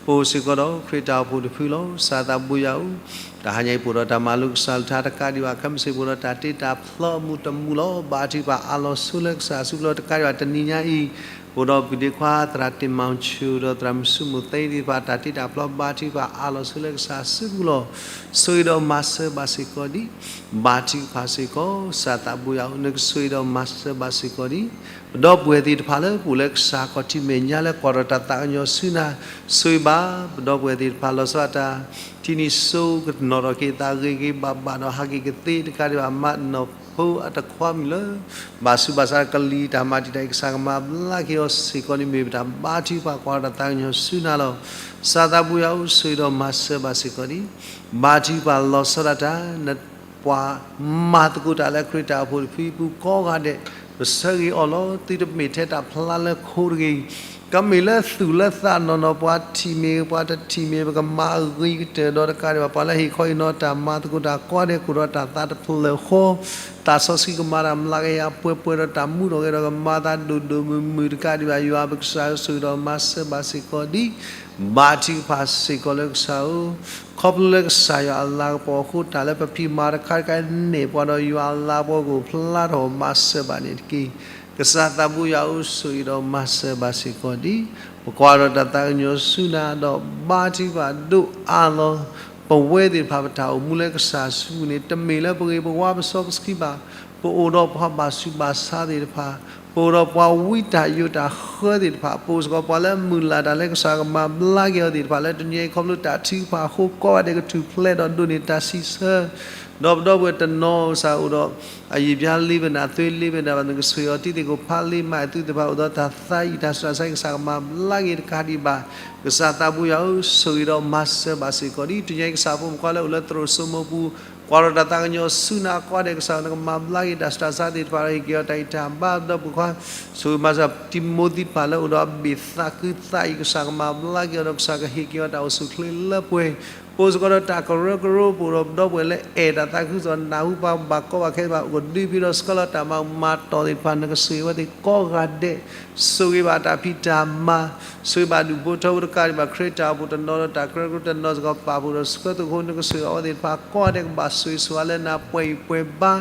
ပအိၣ်စ့ၢ်ကီးဒီးခရံာ်တၢ်အိၣ်ဖှိၣ်တဖုလီၤ. ကစၢ်သးဘိယွၤဧၢ, တဟါညါအံၤပအိၣ်ဒီးတၢ်မၤလိကစၢ်အကလုၢ်ကထါ တကးဒံးဘၣ်ခဲမုၢ်ဆ့ၣ်ပအိၣ်ဒီးတၢ်တ့တၢ်ဖျီအမူးတမူးလီၤ. ဘါထုကဖၣ်အါလီၤဆိလၢကစၢ်အစုပူၤလီၤ. တကးဒံးဘၣ်တနံၤညါအံၤ ပအိၣ်ဒီးပုၢ်ဒ့ခွါသရၣ်တ့ၢ်မၤဆူၣ် ဒီးသရၣ်မုၣ်ဆူၣ်မိၢ်သ့သ့ၣ်တဖၣ် တၢ်တ့တၢ်ဖျီ ဘါထုကဖၣ်အါလီၤဆိလၢကစၢ်အစုပူၤလီၤ. ဆိၣ်ဂ့ၤဒီးမၤစၢၤဘၣ်စ့ၢ်ကီးဒံး, ဘါထုကဖၣ်စ့ၢ်ကီး ကစၢ်သးဘိယွၤဧၢ, နကဆိၣ်ဂ့ၤဒီးမၤစၢၤဘၣ်စ့ၢ်ကီးဒံး ပဒီပုၢ်ဝဲၢ်သ့ၣ်တဖၣ်လၢပအိၣ်လၢကစၢ်ခီၣ်ထံးမဲာ်ညါလၢကွၢ်ထီၣ်တၢ်သးကညီၤဆူနၤ, ဆိၣ်ဂ့ၤဘၣ် ပဒီပုၢ်ဝဲၢ်သ့ၣ်တဖၣ်လီၤဆီဒၣ်တၢ် ထံနံၤစိကနီၤထီၣ်က့ၤသးဂ့ၤဂ့ၤဘၣ်ဘၣ်ဒီး ဟးက့ၤကသ့ တကးဒံးဘၣ်မၤနီၢ်ဖိအတခွါမုၣ်လၢ ဘၣ်ဆူးဘၣ်ဆါကလံၤတၢ်မၤတံာ်တာ်အံၤ ကစၢ်ကမၤဘျါက့ၤအီၤစ့ၢ်ကီးန့ၣ် မ့ၢ်ပတၢ်ဘါထုကဖၣ်ကွၢ်ထီၣ်တၢ်သးကညီၤဆူနၤလီၤ. ကစၢ်သးဘိယွၤဧၢ, ဆိၣ်ဂ့ၤဒီးမၤစၢၤဘၣ်စ့ၢ်ကီးဒံး, ဘါထုကဖၣ်လီၤဆီဒၣ်တၢ် နပှၤမၤသကိးတၢ်လၢခရံာ်တၢ်အိၣ်ဖှိၣ်တဖုအပူၤကိးဂၤဒဲး, ပဆၢဂ့ၤအီၤလီၤ. သုတမ့ၢ်ထဲတၢ်ဖျါလၢခိတဂ့ၤ, ကမ့ၢ်လၢသူၣ်လၢသးနီၢ်နီၢ် ပှၤထံၣ်မ့ၢ်ဂ့ၤ ပှၤတထံၣ်မ့ၢ်ဂ့ၤ ပကမၤအဂ့ၤကတၢၢ်ဒီး တကးဒံးဘၣ် ပှၤလၢဟ့ၣ်ခီဟ့ၣ်နီၤတၢ်မၤသကိးတၢ်ကိးဂၤဒဲး ကအိၣ်ဒီးတၢ်သးတဖျၢၣ်ဃီ, သးစီဆှံကမၤတၢ်မျးကယၤပှဲၤပှဲၤဒီး တၢ်မူထီၣ်ဂဲၤဒီး ကမၤသးဒိၣ်ဒိၣ်မုၢ်မုၢ် တကးဒံးဘၣ် ယွၤပကစၢ်ဧၢ, ဆိၣ်ဂ့ၤဒီးမၤစၢၤဘၣ်စ့ၢ်ကီးဒံး, ဘါထုကဖၣ်စ့ၢ်ကီးလၢကစၢ်ဧၢ, ခီဖျိလၢကစၢ်ယွၤအလၤကပီၤအဃိ တၢ်လၢပဖံးမၤတခါတခါန့ၣ် ပှၤဒီးယွၤအလၤကပီၤကအိၣ်ဖျါထီၣ် မၤစၢၤဘၣ်န့ၣ်တက့ၢ်. ကစၢ်သးဘိယွၤဧၢ, ဆိၣ်ဂ့ၤဒီးမၤစၢၤဘၣ်စ့ၢ်ကီးဒံး, ပကွၢ်ထီၣ်တၢ်သးကညီၤဆူနၤဒီး ဘါထုကဖၣ်ဒိးအါလီၤ ပဝဲသ့ၣ်တဖၣ်ပတၢ်အိၣ်မူလၢကစၢ်အစုပူၤန့ၣ် တမ့ၢ်လၢပဂ့ၤပဝါပစီပဆှံဘၣ်, ပအိၣ်ဒီးပှၤဘၣ်ဆူးဘၣ်ဆါသ့ၣ်တဖၣ်, ပအိၣ်ဒီးပှၤဝံတၢ်ယိးတၢ်ဃၢသ့ၣ်တဖၣ်, ပအိၣ်စ့ၢ်ကီးပှၤလၢမုၢ်လၢ်တၢ်လၢကစၢ်ကမၤဘျါက့ၤအီၤသ့ၣ်တဖၣ် လၢတနံၤအံၤခီဖျိတၢ်ထုကဖၣ်အဃိ ကိးဂၤဒဲးကထူၣ်ဖျဲးဒီးဒိးန့ၢ်တၢ်စံးဆၢ, ဒီးပဒီပုၢ်ဝဲၢ်တနီၤစ့ၢ်ကီးအိၣ်ဒီး အယံာ်ပျါလ့ဝဲနၤ သွေးလ့ဝဲနၤဘၣ် နကဆိၣ်ဂ့ၤအီၤ တံၤသကိးဖးလ့ မၤအသုသ့ၣ်တဖၣ် အိၣ်ဒီးတၢ်သးအံၣ်တၢ်ဆူးတၢ်ဆါ ကစၢ်ကမၤဘျါက့ၤတကးဒံးဘၣ်, ကစၢ်သးဘိယွၤဧၢ, ဆိၣ်ဂ့ၤဒီးမၤစၢၤဘၣ်စ့ၢ်ကီးဒံး, တနံၤအံၤကစၢ်ဖိမုၣ်ဖိခွါလၢအိၣ်လၢသရိာ်စိမိပူၤ ကွၢ်ထီၣ်တၢ်သးကညီၤဆူနၤကိးဂၤဒဲး ကစၢ်နကမၤဘျါက့ၤတၢ်ဆူးတၢ်ဆါသ့ၣ်တဖၣ်ဒီး ဟ့ၣ်က့ၤအီၤတၢ်အံၣ်တၢ်ဘါ ဒီပုၢ်ဝဲၢ်ခွါ ဆိၣ်ဂ့ၤမၤစၢၤ တံၤမိသံတဖၣ်လၢအိၣ်ဒီးအဘ့ၣ်သးခုသးအံၤ ကစၢ်ကမၤဘျါက့ၤအီၤဒီး ကစၢ်ကဟ့ၣ်က့ၤအီၤတၢ်အိၣ်ဆူၣ်အိၣ်ချ့လၢပှဲၤ, ပအိၣ်စ့ၢ်ကီးဒီးတၢ်ကရၢကရိ ပအိၣ်ဒီးပဒီပုၢ်ဝဲၢ်လၢအဲၣ်တၢ်သးခုကစီၣ် နၢ်ဟူပှၤဘၣ်ကီဘၣ်ခဲဘၣ် အိၣ်ကဒုဖံဒီးဆှၢလီၤတၢ်မၤမၤတီၢ်သ့ၣ်တဖၣ် နကဆိၣ်ဂ့ၤဝဲသ့ၣ်ကိးဂၤဒဲး, ဆိၣ်ဂ့ၤဘၣ်တၢ်ဖံးတၢ်မၤ, ဆိၣ်ဂ့ၤဘၣ်ဒူၣ်ဖိထၢဖိတကးဒံးဘၣ် ခရံာ်တၢ်အိၣ်ဖှိၣ်တနီၤဒီးတၢ်ကရၢကရိတနီၤစ့ၢ်ကီး ပာ်ဖှိၣ်ဒီးဆှၢသုးခိၣ် နကဆိၣ်ဂ့ၤအဝဲသ့ၣ်တဖၣ်ကိးဂၤဒဲး ကဘၣ်ဆိၣ်ဂ့ၤဆိၣ်ဝါလၢနၤပှဲၤဂံၢ်ပှဲၤဘါ,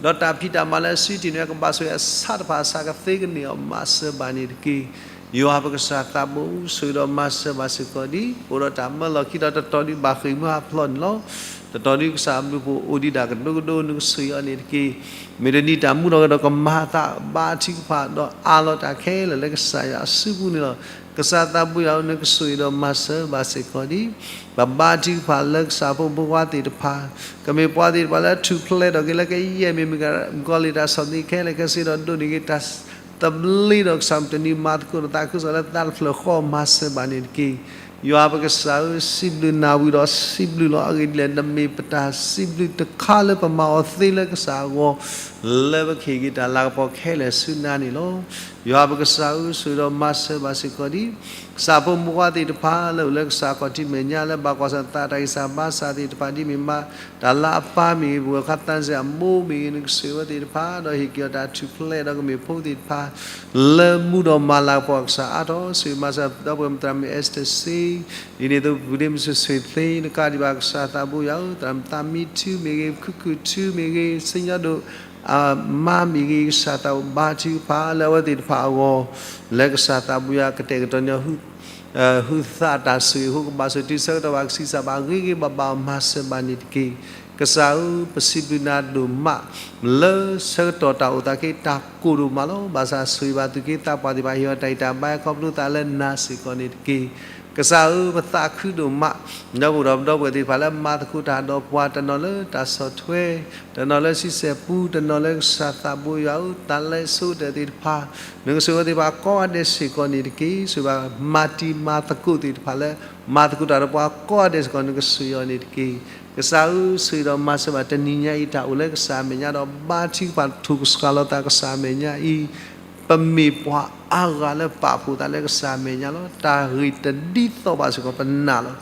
ဒီးတၢ်ဖံးတၢ်မၤလၢအစုတ့ၢ်န့ၣ် ကဘၣ်ဆိၣ်ဂ့ၤအဆၣ်တဖၣ်အဆၣ်ကသ့ကန့ၢ်အီၤ မၤစၢၤဘၣ်န့ၣ်တက့ၢ်. ယွၤပကစၢ်သးဘိ ဆိၣ်ဂ့ၤဒီးမၤစၢၤဘၣ်စ့ၢ်ကီးဒံး, ပအိၣ်ဒီးတၢ်မၢလီၤခံဒီးတတီၤဒုးဘၣ်ဃ့ၢ်မှံဟးဖျိးန့ၣ်လီၤ. တတီၤဒုးကစၢ်အဘျုးဖှိၣ်အိၣ်ဒံးဒၣ်ကဒိကဒိ နကဆိၣ်ဂ့ၤအီၤန့ၣ်တက့ၢ်. မ့ၢ်တနံၤတၢ်မူထီၣ်က့ၤဒီးကမၤအသးဘါထုကဖၣ် ဒီးအးလီၤတၢ်ခဲလၢာ်လၢကစၢ်ယွၤအစုပူၤန့ၣ်လီၤ. ကစၢ်သးဘိယွၤဧၢ နကဆိၣ်ဂ့ၤဒီးမၤစၢၤဘၣ်စ့ၢ်ကီးဒံး, ပဘါထုကဖၣ်လၢကစၢ်ဖိမုၣ်ဖိခွါသ့ၣ်တဖၣ်, ကမ့ၢ်ပှၤသ့ၣ်တဖၣ်လၢထူၣ်ဖျဲးထီၣ်က့ၤလၢကယဲၢ်မ့ၢ်မ့ၢ် မုၣ်ကီၤလံၢ်တၢ်ဆီၣ်သနံးခဲလၢာ်ခဲဆ့ဒီးဒိးန့ၢ်က့ၤတၢ်သဘျ့ဒီး ကစၢ်မုၢ်တနံၤမၤသကိးတၢ်သးခုကစီၣ်လၢသးတဖျၢၣ်ဃီ မၤစၢၤဘၣ်န့ၣ်တက့ၢ်. ယွၤပကစၢ်ဧၢ, စံးဘျုးနၤဝံၤဒီးစံးဘျုးလီၤ. အဂ့ၢ်ဒ်လဲၣ် နမ့ၢ်ပတၢ်စံးဘျုးတခါလၢပမၤအီၤသ့လၢကစၢ်အဂီၢ်, လၢပကဟ့ၣ်က့ၤတၢ်လၤကပီၤခဲလၢာ်ဆူနၤန့ၣ်လီၤ. ယွၤပကစၢ်ဧၢ, ဆိၣ်ဂ့ၤဒီးမၤစၢၤဘၣ်စ့ၢ်ကီးဒံး, ကစၢ်ဖိမုၣ်ဖိခွါသ့ၣ်တဖၣ်လၢအိၣ်လၢကစၢ်ခီၣ်ထံးမဲာ်ညါလၢဘၣ်ကွၢ်ဆၢၣ်သးတၢ်ဂံၢ်စၢ်ဘါစၢ်သ့ၣ်တဖၣ် ဒ်မ့ၢ်မး တၢ်လၤအပၢ်မ့ၢ်ဂ့ၤ, ပဝဲၢ်ခါသးစၢ်အမိၢ်မ့ၢ်ဂ့ၤ, နကဆိၣ်ဂ့ၤဝဲသ့ၣ်တဖၣ် ဒီးဟ့ၣ်က့ၤအီၤတၢ်ထူၣ်ဖျဲးဒီးကမ့ၢ်ဖိသ့ၣ်တဖၣ် လၢမူဒီးမၤလၤကပီၤကစၢ်အါထီၣ်, ဆိၣ်ဂ့ၤမၤစၢၤဒီပုၢ်ဝဲၢ်မုၣ်သရၣ်မုၣ် Esther စ့, ဒ်န့ၣ်အသိး ပုၢ်ဒ့မုၣ်ဆူၣ်ဆ့ၣ်သ့ နကးဒံးဘၣ်ကစၢ်သးဘိယွၤဧၢ, သရၣ်မုၣ်သးမံထူမ့ၢ်ဂ့ၤ, ခုၣ်ခုၣ်ထူမ့ၢ်ဂ့ၤ, စံၣ်ညီၣ်ဒိၣ် အမါမ့ၢ်ဂ့ၤ, ကစၢ်သးဘိဘါထုကဖၣ်လၢအဝဲသ့ၣ်တဖၣ်အဂီၢ်, လၢကစၢ်သးဘိယွၤကတဲာ်ကတီၤညီ ဟုသးတၢ်ဆိၣ်ဂ့ၤအဃိ ကဘၣ်ဆိၣ်တုၤဆၢကတီၢ်ဘၣ် ကဆံးစၢ်ဘၣ်ဂ့ၤဂ့ၤဘၣ်ဘၣ် မၤစၢၤဘၣ်န့ၣ်တက့ၢ်. ကစၢ်ဧၢ, ပစံးဘျုးနၤဒိၣ်မး လၢဆၢကတီၢ်တၢ်အိၣ်သးက့ တၢ်ကိၢ်ဒိၣ်မးလီၤ. ဘၣ်ဆၣ်ဆိၣ်ဂ့ၤဘၣ်သူၣ်က့သးပှၢ်သ့ၣ်တဖၣ် ဟ့ၣ်အီၤတၢ်အံၣ်တၢ်ဘါ ခီဖျိသးလၢနၤစ့ၢ်ကီးန့ၣ်တက့ၢ်. ကစၢ်ဧၢ, ပသးခုဒိၣ်မး, ဒီပုၢ်ဒီဝဲၢ်သ့ၣ်တဖၣ်လၢမၤသကိးတၢ်ဒီးပှၤ, တနီၤလၢတၢ်ဆီၣ်ထွဲ, တနီၤလၢဆံဆဲၣ်ပူ, တနီၤလၢကစၢ်သးဘိယွၤဧၢ, တၢ်လဲၤဆိကတၢၢ်သ့ၣ်တဖၣ်, နကဆိၣ်ဂ့ၤသ့ၣ်တဖၣ်ကိးဂၤဒဲးစ့ၢ်ကီးန့ၣ်တက့ၢ်. ဆိၣ်ဂ့ၤဘၣ်မၤတံၤမၤသကိးသ့ၣ်တဖၣ်လၢ မၤသကိးတၢ်ဒီးပှၤကိးဂၤဒဲးစ့ၢ်ကီး နကဆိၣ်ဂ့ၤအီၤန့ၣ်တက့ၢ်. ကစၢ်ဧၢ, ဆိၣ်ဂ့ၤဒီးမၤစၢၤဘၣ်တနံၤညါအံၤ တၢ်အိၣ်လၢကစၢ်အမဲာ်ညါဒီး ဘါထုကဖၣ်ထူၣ်ဖျဲးလီၤသးကစၢ်အမဲာ်ညါအံၤ ပမ့ၢ်ပှၤအါဂၤလၢပာ်ဖှိၣ်သးလၢကစၢ်အမဲာ်ညါလီၤ. တၢ်ဂ့ၢ်တဒ်သိးဘၣ်စ့ၢ်ကီးပနာ်လီၤ.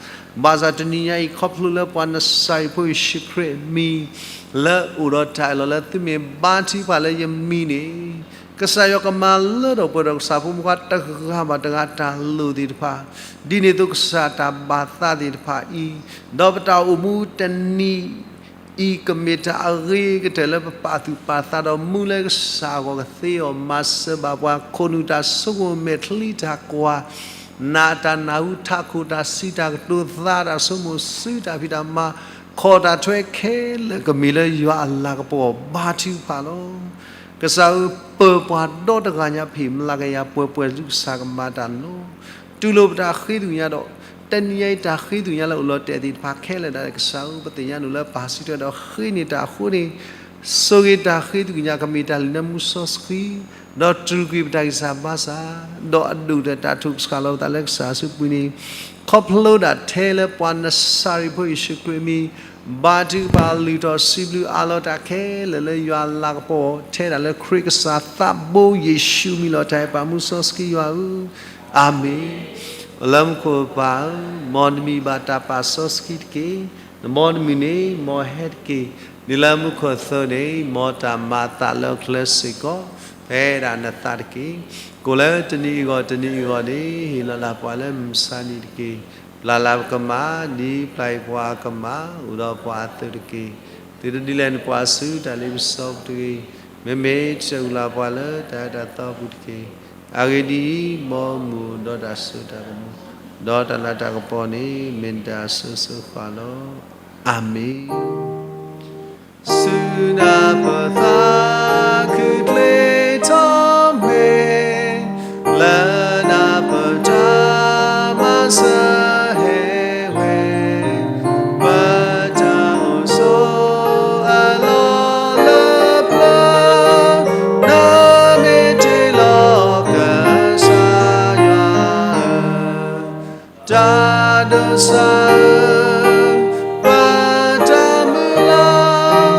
ဘၣ်ဆၣ်တနံၤညါအံၤ ခီဖျိလၢပှၤနစၤရ့းဖိယ့ၣ်ၡူးခရံာ်အမံၤ လၢအိၣ်ဒီးတၢ်အၢၣ်လီၤလၢသုမ့ၢ်ဘါထုကဖၣ်လၢယမံၤန့ၣ်, ကစၢ်ယွၤကမၤလၢထီၣ်ပှဲၤဒီးကစၢ်ဖိမုၣ်ဖိခွါတဂၤဘၣ်တဂၤတၢ်လိၣ်သ့ၣ်တဖၣ်, ဒ်န့ၣ်အသိးကစၢ်တၢ်ဘၣ်သးသ့ၣ်တဖၣ်အံၤ, ဒီးပတၢ်အိၣ်မူတနံၤ အံၤကမ့ၢ်တၢ်အဂ့ၤကတၢၢ်လၢပပာ်သူၣ်ပာ်သးဒီးမူလၢကစၢ်အဂီၢ်ကသ့အီၤ, မၤစၢၤဘၣ်ပှၤခိၣ်နူာ်တၢ်ဆိကမိၣ်မဲာ်ချံတၢ်ကွၢ်, နာ်တၢ်နၢ်ဟူထးခိၣ်တၢ်စံးတၢ်ကတိၤသးတၢ်ဆိကမိၣ်စုတၢ်ဖံးတၢ်မၤ, ခိးတၢ်ထွဲခဲလၢာ်ကမ့ၢ်လၢယွၤအလၤကပီၤဘါထုကဖၣ်လီၤ. ကစၢ်ဧၢ, ပၢၤပှၤဒီတဂၤညါဖဲမျးကယၤပှဲၤပှဲၤ ဒုးကစၢ်ကမၤတၢ်လီၤ. တူၢ်လိာ်ပတၢ်ဃ့သကွံာ်ညါဒီး တနံၤညါအံၤတၢ်ဃ့သကွံာ်ညါလၢအိၣ်လီၤတဲာ်သ့ၣ်တဖၣ်ခဲလၢာ်ဒၣ်လဲာ် ကစၢ်ဧၢ, ပသ့ၣ်ညါနုာ်လၢပၢ်စံးထီၣ်ဒီးဃ့န့ၢ်တၢ်အဃိန့ၣ်, ဆိၣ်ဂ့ၤတၢ်ဃ့သကွံာ်ညါကမ့ၢ်တၢ်လုၢ်နၢမူစီဆှံ, ဒီးတြူာ်ကွံာ်ပတၢ်ဂံၢ်စၢ်ဘါစၢ်, ဒီးအဒိၣ်ဒီးတၢ်ထုကဖၣ်လီၤပသးလၢကစၢ်အစုပူၤန့ၣ်, ခီဖျိဒၣ်ထဲလၢပှၤနစၤရ့းဖိယ့ၣ်ၡူးခရံာ်အမံၤ ဘါထုကဖၣ်လုၢ်ထီၣ်စံးဘျုးအးလီၤတၢ်ခဲလၢာ်လၢယွၤအလၤကပီၤ, ထဲဒၣ်လၢခရံာ်ကစၢ်သးဘိယ့ၣ်ၡူးအမံၤလီၤ. တၢ်အဲၣ်ပာ်မူစီဆှံယွၤဧၢ, အၤမ့ၣ်. လၢမူခိၣ်ပၢ်ဧၢ, မ်နမံၤဘၣ်တၢ်ပာ်စီဆှံတက့ၢ်. နမ်နမုၢ်န့ၣ် မ်ဟဲတက့ၢ်. ဒ်လၢမူခိၣ်အသိးန့ၣ်, မ်တၢ်မၤအသးလၢကျဲစ့ၢ်ကီး ဖဲဒၣ်နသးတက့ၢ်. ကိၣ်လၢတနံၤအဂီၢ်တနံၤအဂီၢ်န့ၣ်, ဟ့ၣ်လီၤလၢပှၤလၢမုၢ်မဆါနံၤတက့ၢ်. ပျၢ်လၢပကမၣ်, ဒ်ပျၢ်အံၤပှၤကမၣ်, အိၣ်ဒီးပှၤအသိးတက့ၢ်. သုတဒုးလဲၤနပှၤဆူတၢ်လ့ပစီပူၤတဂ့ၤ. မ့မ့ၢ်တၢ်အုၣ်လၢပှၤလၢတၢ်အဲၣ်တၢ်သီပူၤတက့ၢ်. အဂ့ၢ်ဒ်အံၤ, မ်မုၢ်အိၣ်ဒီးတၢ်စိတၢ်ကမီၤ, ဒီးတၢ်လၤတၢ်ကပီၤန့ၣ် မ့ၢ်နတၢ်အစိၤစိၤဃၣ်ဃၣ်လီၤ. အၤမ့ၣ်. ဆူနၢ်ပၢၢ်သးခုၣ်ချ့ထီၣ်မ့ၢ်, လၢနၢ်ပၢၢ်တၢ်မၤစၢၤဟဲဝဲ, ပတၢ်အိၣ်ဆိးအလီၢ်လၢပျၢၤ, နမ့ၢ်တ့လီၤကစၢ်ယွၤဧၢ, တၢ်ဒိးစၢ်ဧၢ, ပတၢ်မုၢ်လၢ်,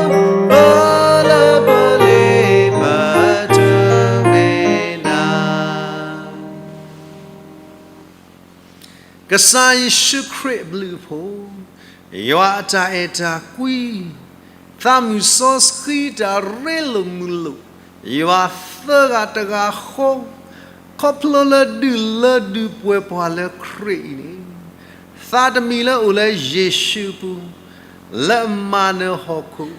ပလၢပလ့ပတုၤမ့ၢ်နၤ. ကစၢ်ယ့ၣ်ၡူးခရံာ်အဘျုးအဖှိၣ်, ယွၤအတၢ်အဲၣ်တၢ်ကွံ, သးမုၢ်စီဆှံတၢ်ရ့လိာ်မုာ်လိာ်, ယွၤသၢဂၤတဂၤဃီ, ခီဖျိလၢဒုးလၢဒုးပှဲၤပှၤလၢခရံာ်အံၤန့ၣ်, သးတမံၤလၢအိၣ်လၢယ့ၣ်ၡူးအပူၤ, လၢအမၤနၢၤဟီၣ်ခိၣ်,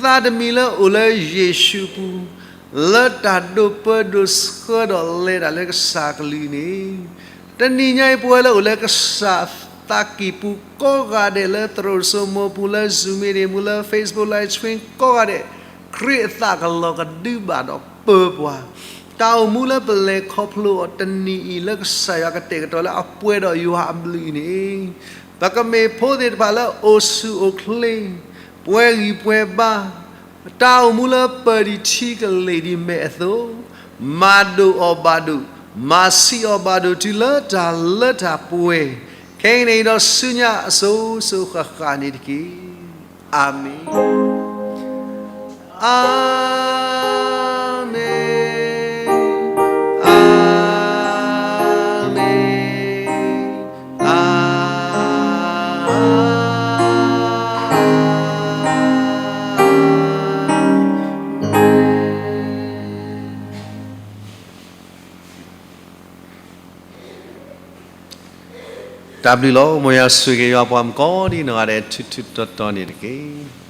သးတမံၤလၢအိၣ်လၢယ့ၣ်ၡူးအပူၤ, လၢတၢ်ဒိးပၢဒိးဆှၢဒီးလဲၤတၢ်လၢကစၢ်ကလုၢ်န့ၣ်, တနံၤညါအံၤပဝဲလၢအိၣ်လၢကစၢ်သးကံၢ်ပူၤကိးဂၤဒဲးလၢသရိာ်စိမိၤပူၤလၢ Zoom meeting ပူၤလၢ Facebook live stream ကိးဂၤဒဲး, ခရံာ်အသးကလီၤကဒုဘၣ်ဒီးပၢၤပှၤ, တၢ်အိၣ်မူလၢပလဲၤခီဖျိအီၤတနံၤအံၤလၢကစၢ်ယွၤကတဲာ်ကတီၤလၢအပှဲၤဒီးယွၤအဘျုးအံၤန့ၣ်, ပကမ့ၢ်ဖိသ့ၣ်တဖၣ်လၢအိၣ်ဆူၣ်အိၣ်ချ့, ပှဲၤဂံၢ်ပှဲၤဘါ, တၢ်အိၣ်မူလၢပၢၤဒံးထံကလ့ၢ်ဒံးမဲာ်အသိး, မၤဒိၣ်အီၤဘၣ်ဒိၣ်, မၤဆံးအီၤဘၣ်ဒိၣ်တုၤလၢတၢ်လၢတၢ်ပှဲၤ, ခဲကနံၣ်အံၤဒီးဆူညါအစိၤစိၤဃၣ်ဃၣ်န့ၣ်တက့ၢ်. အၤမ့ၣ်, အၤမ့ၣ်, အၤမ့ၣ်, အၤ တၢ်ဘျုးလီၤ. မ်ယွၤဆိၣ်ဂ့ၤယွၤပှၤမုၣ်ကိးဒံနီၢ်ဂၤဒဲး ထူးထူးတီၤတီၤန့ၣ်တက့ၢ်.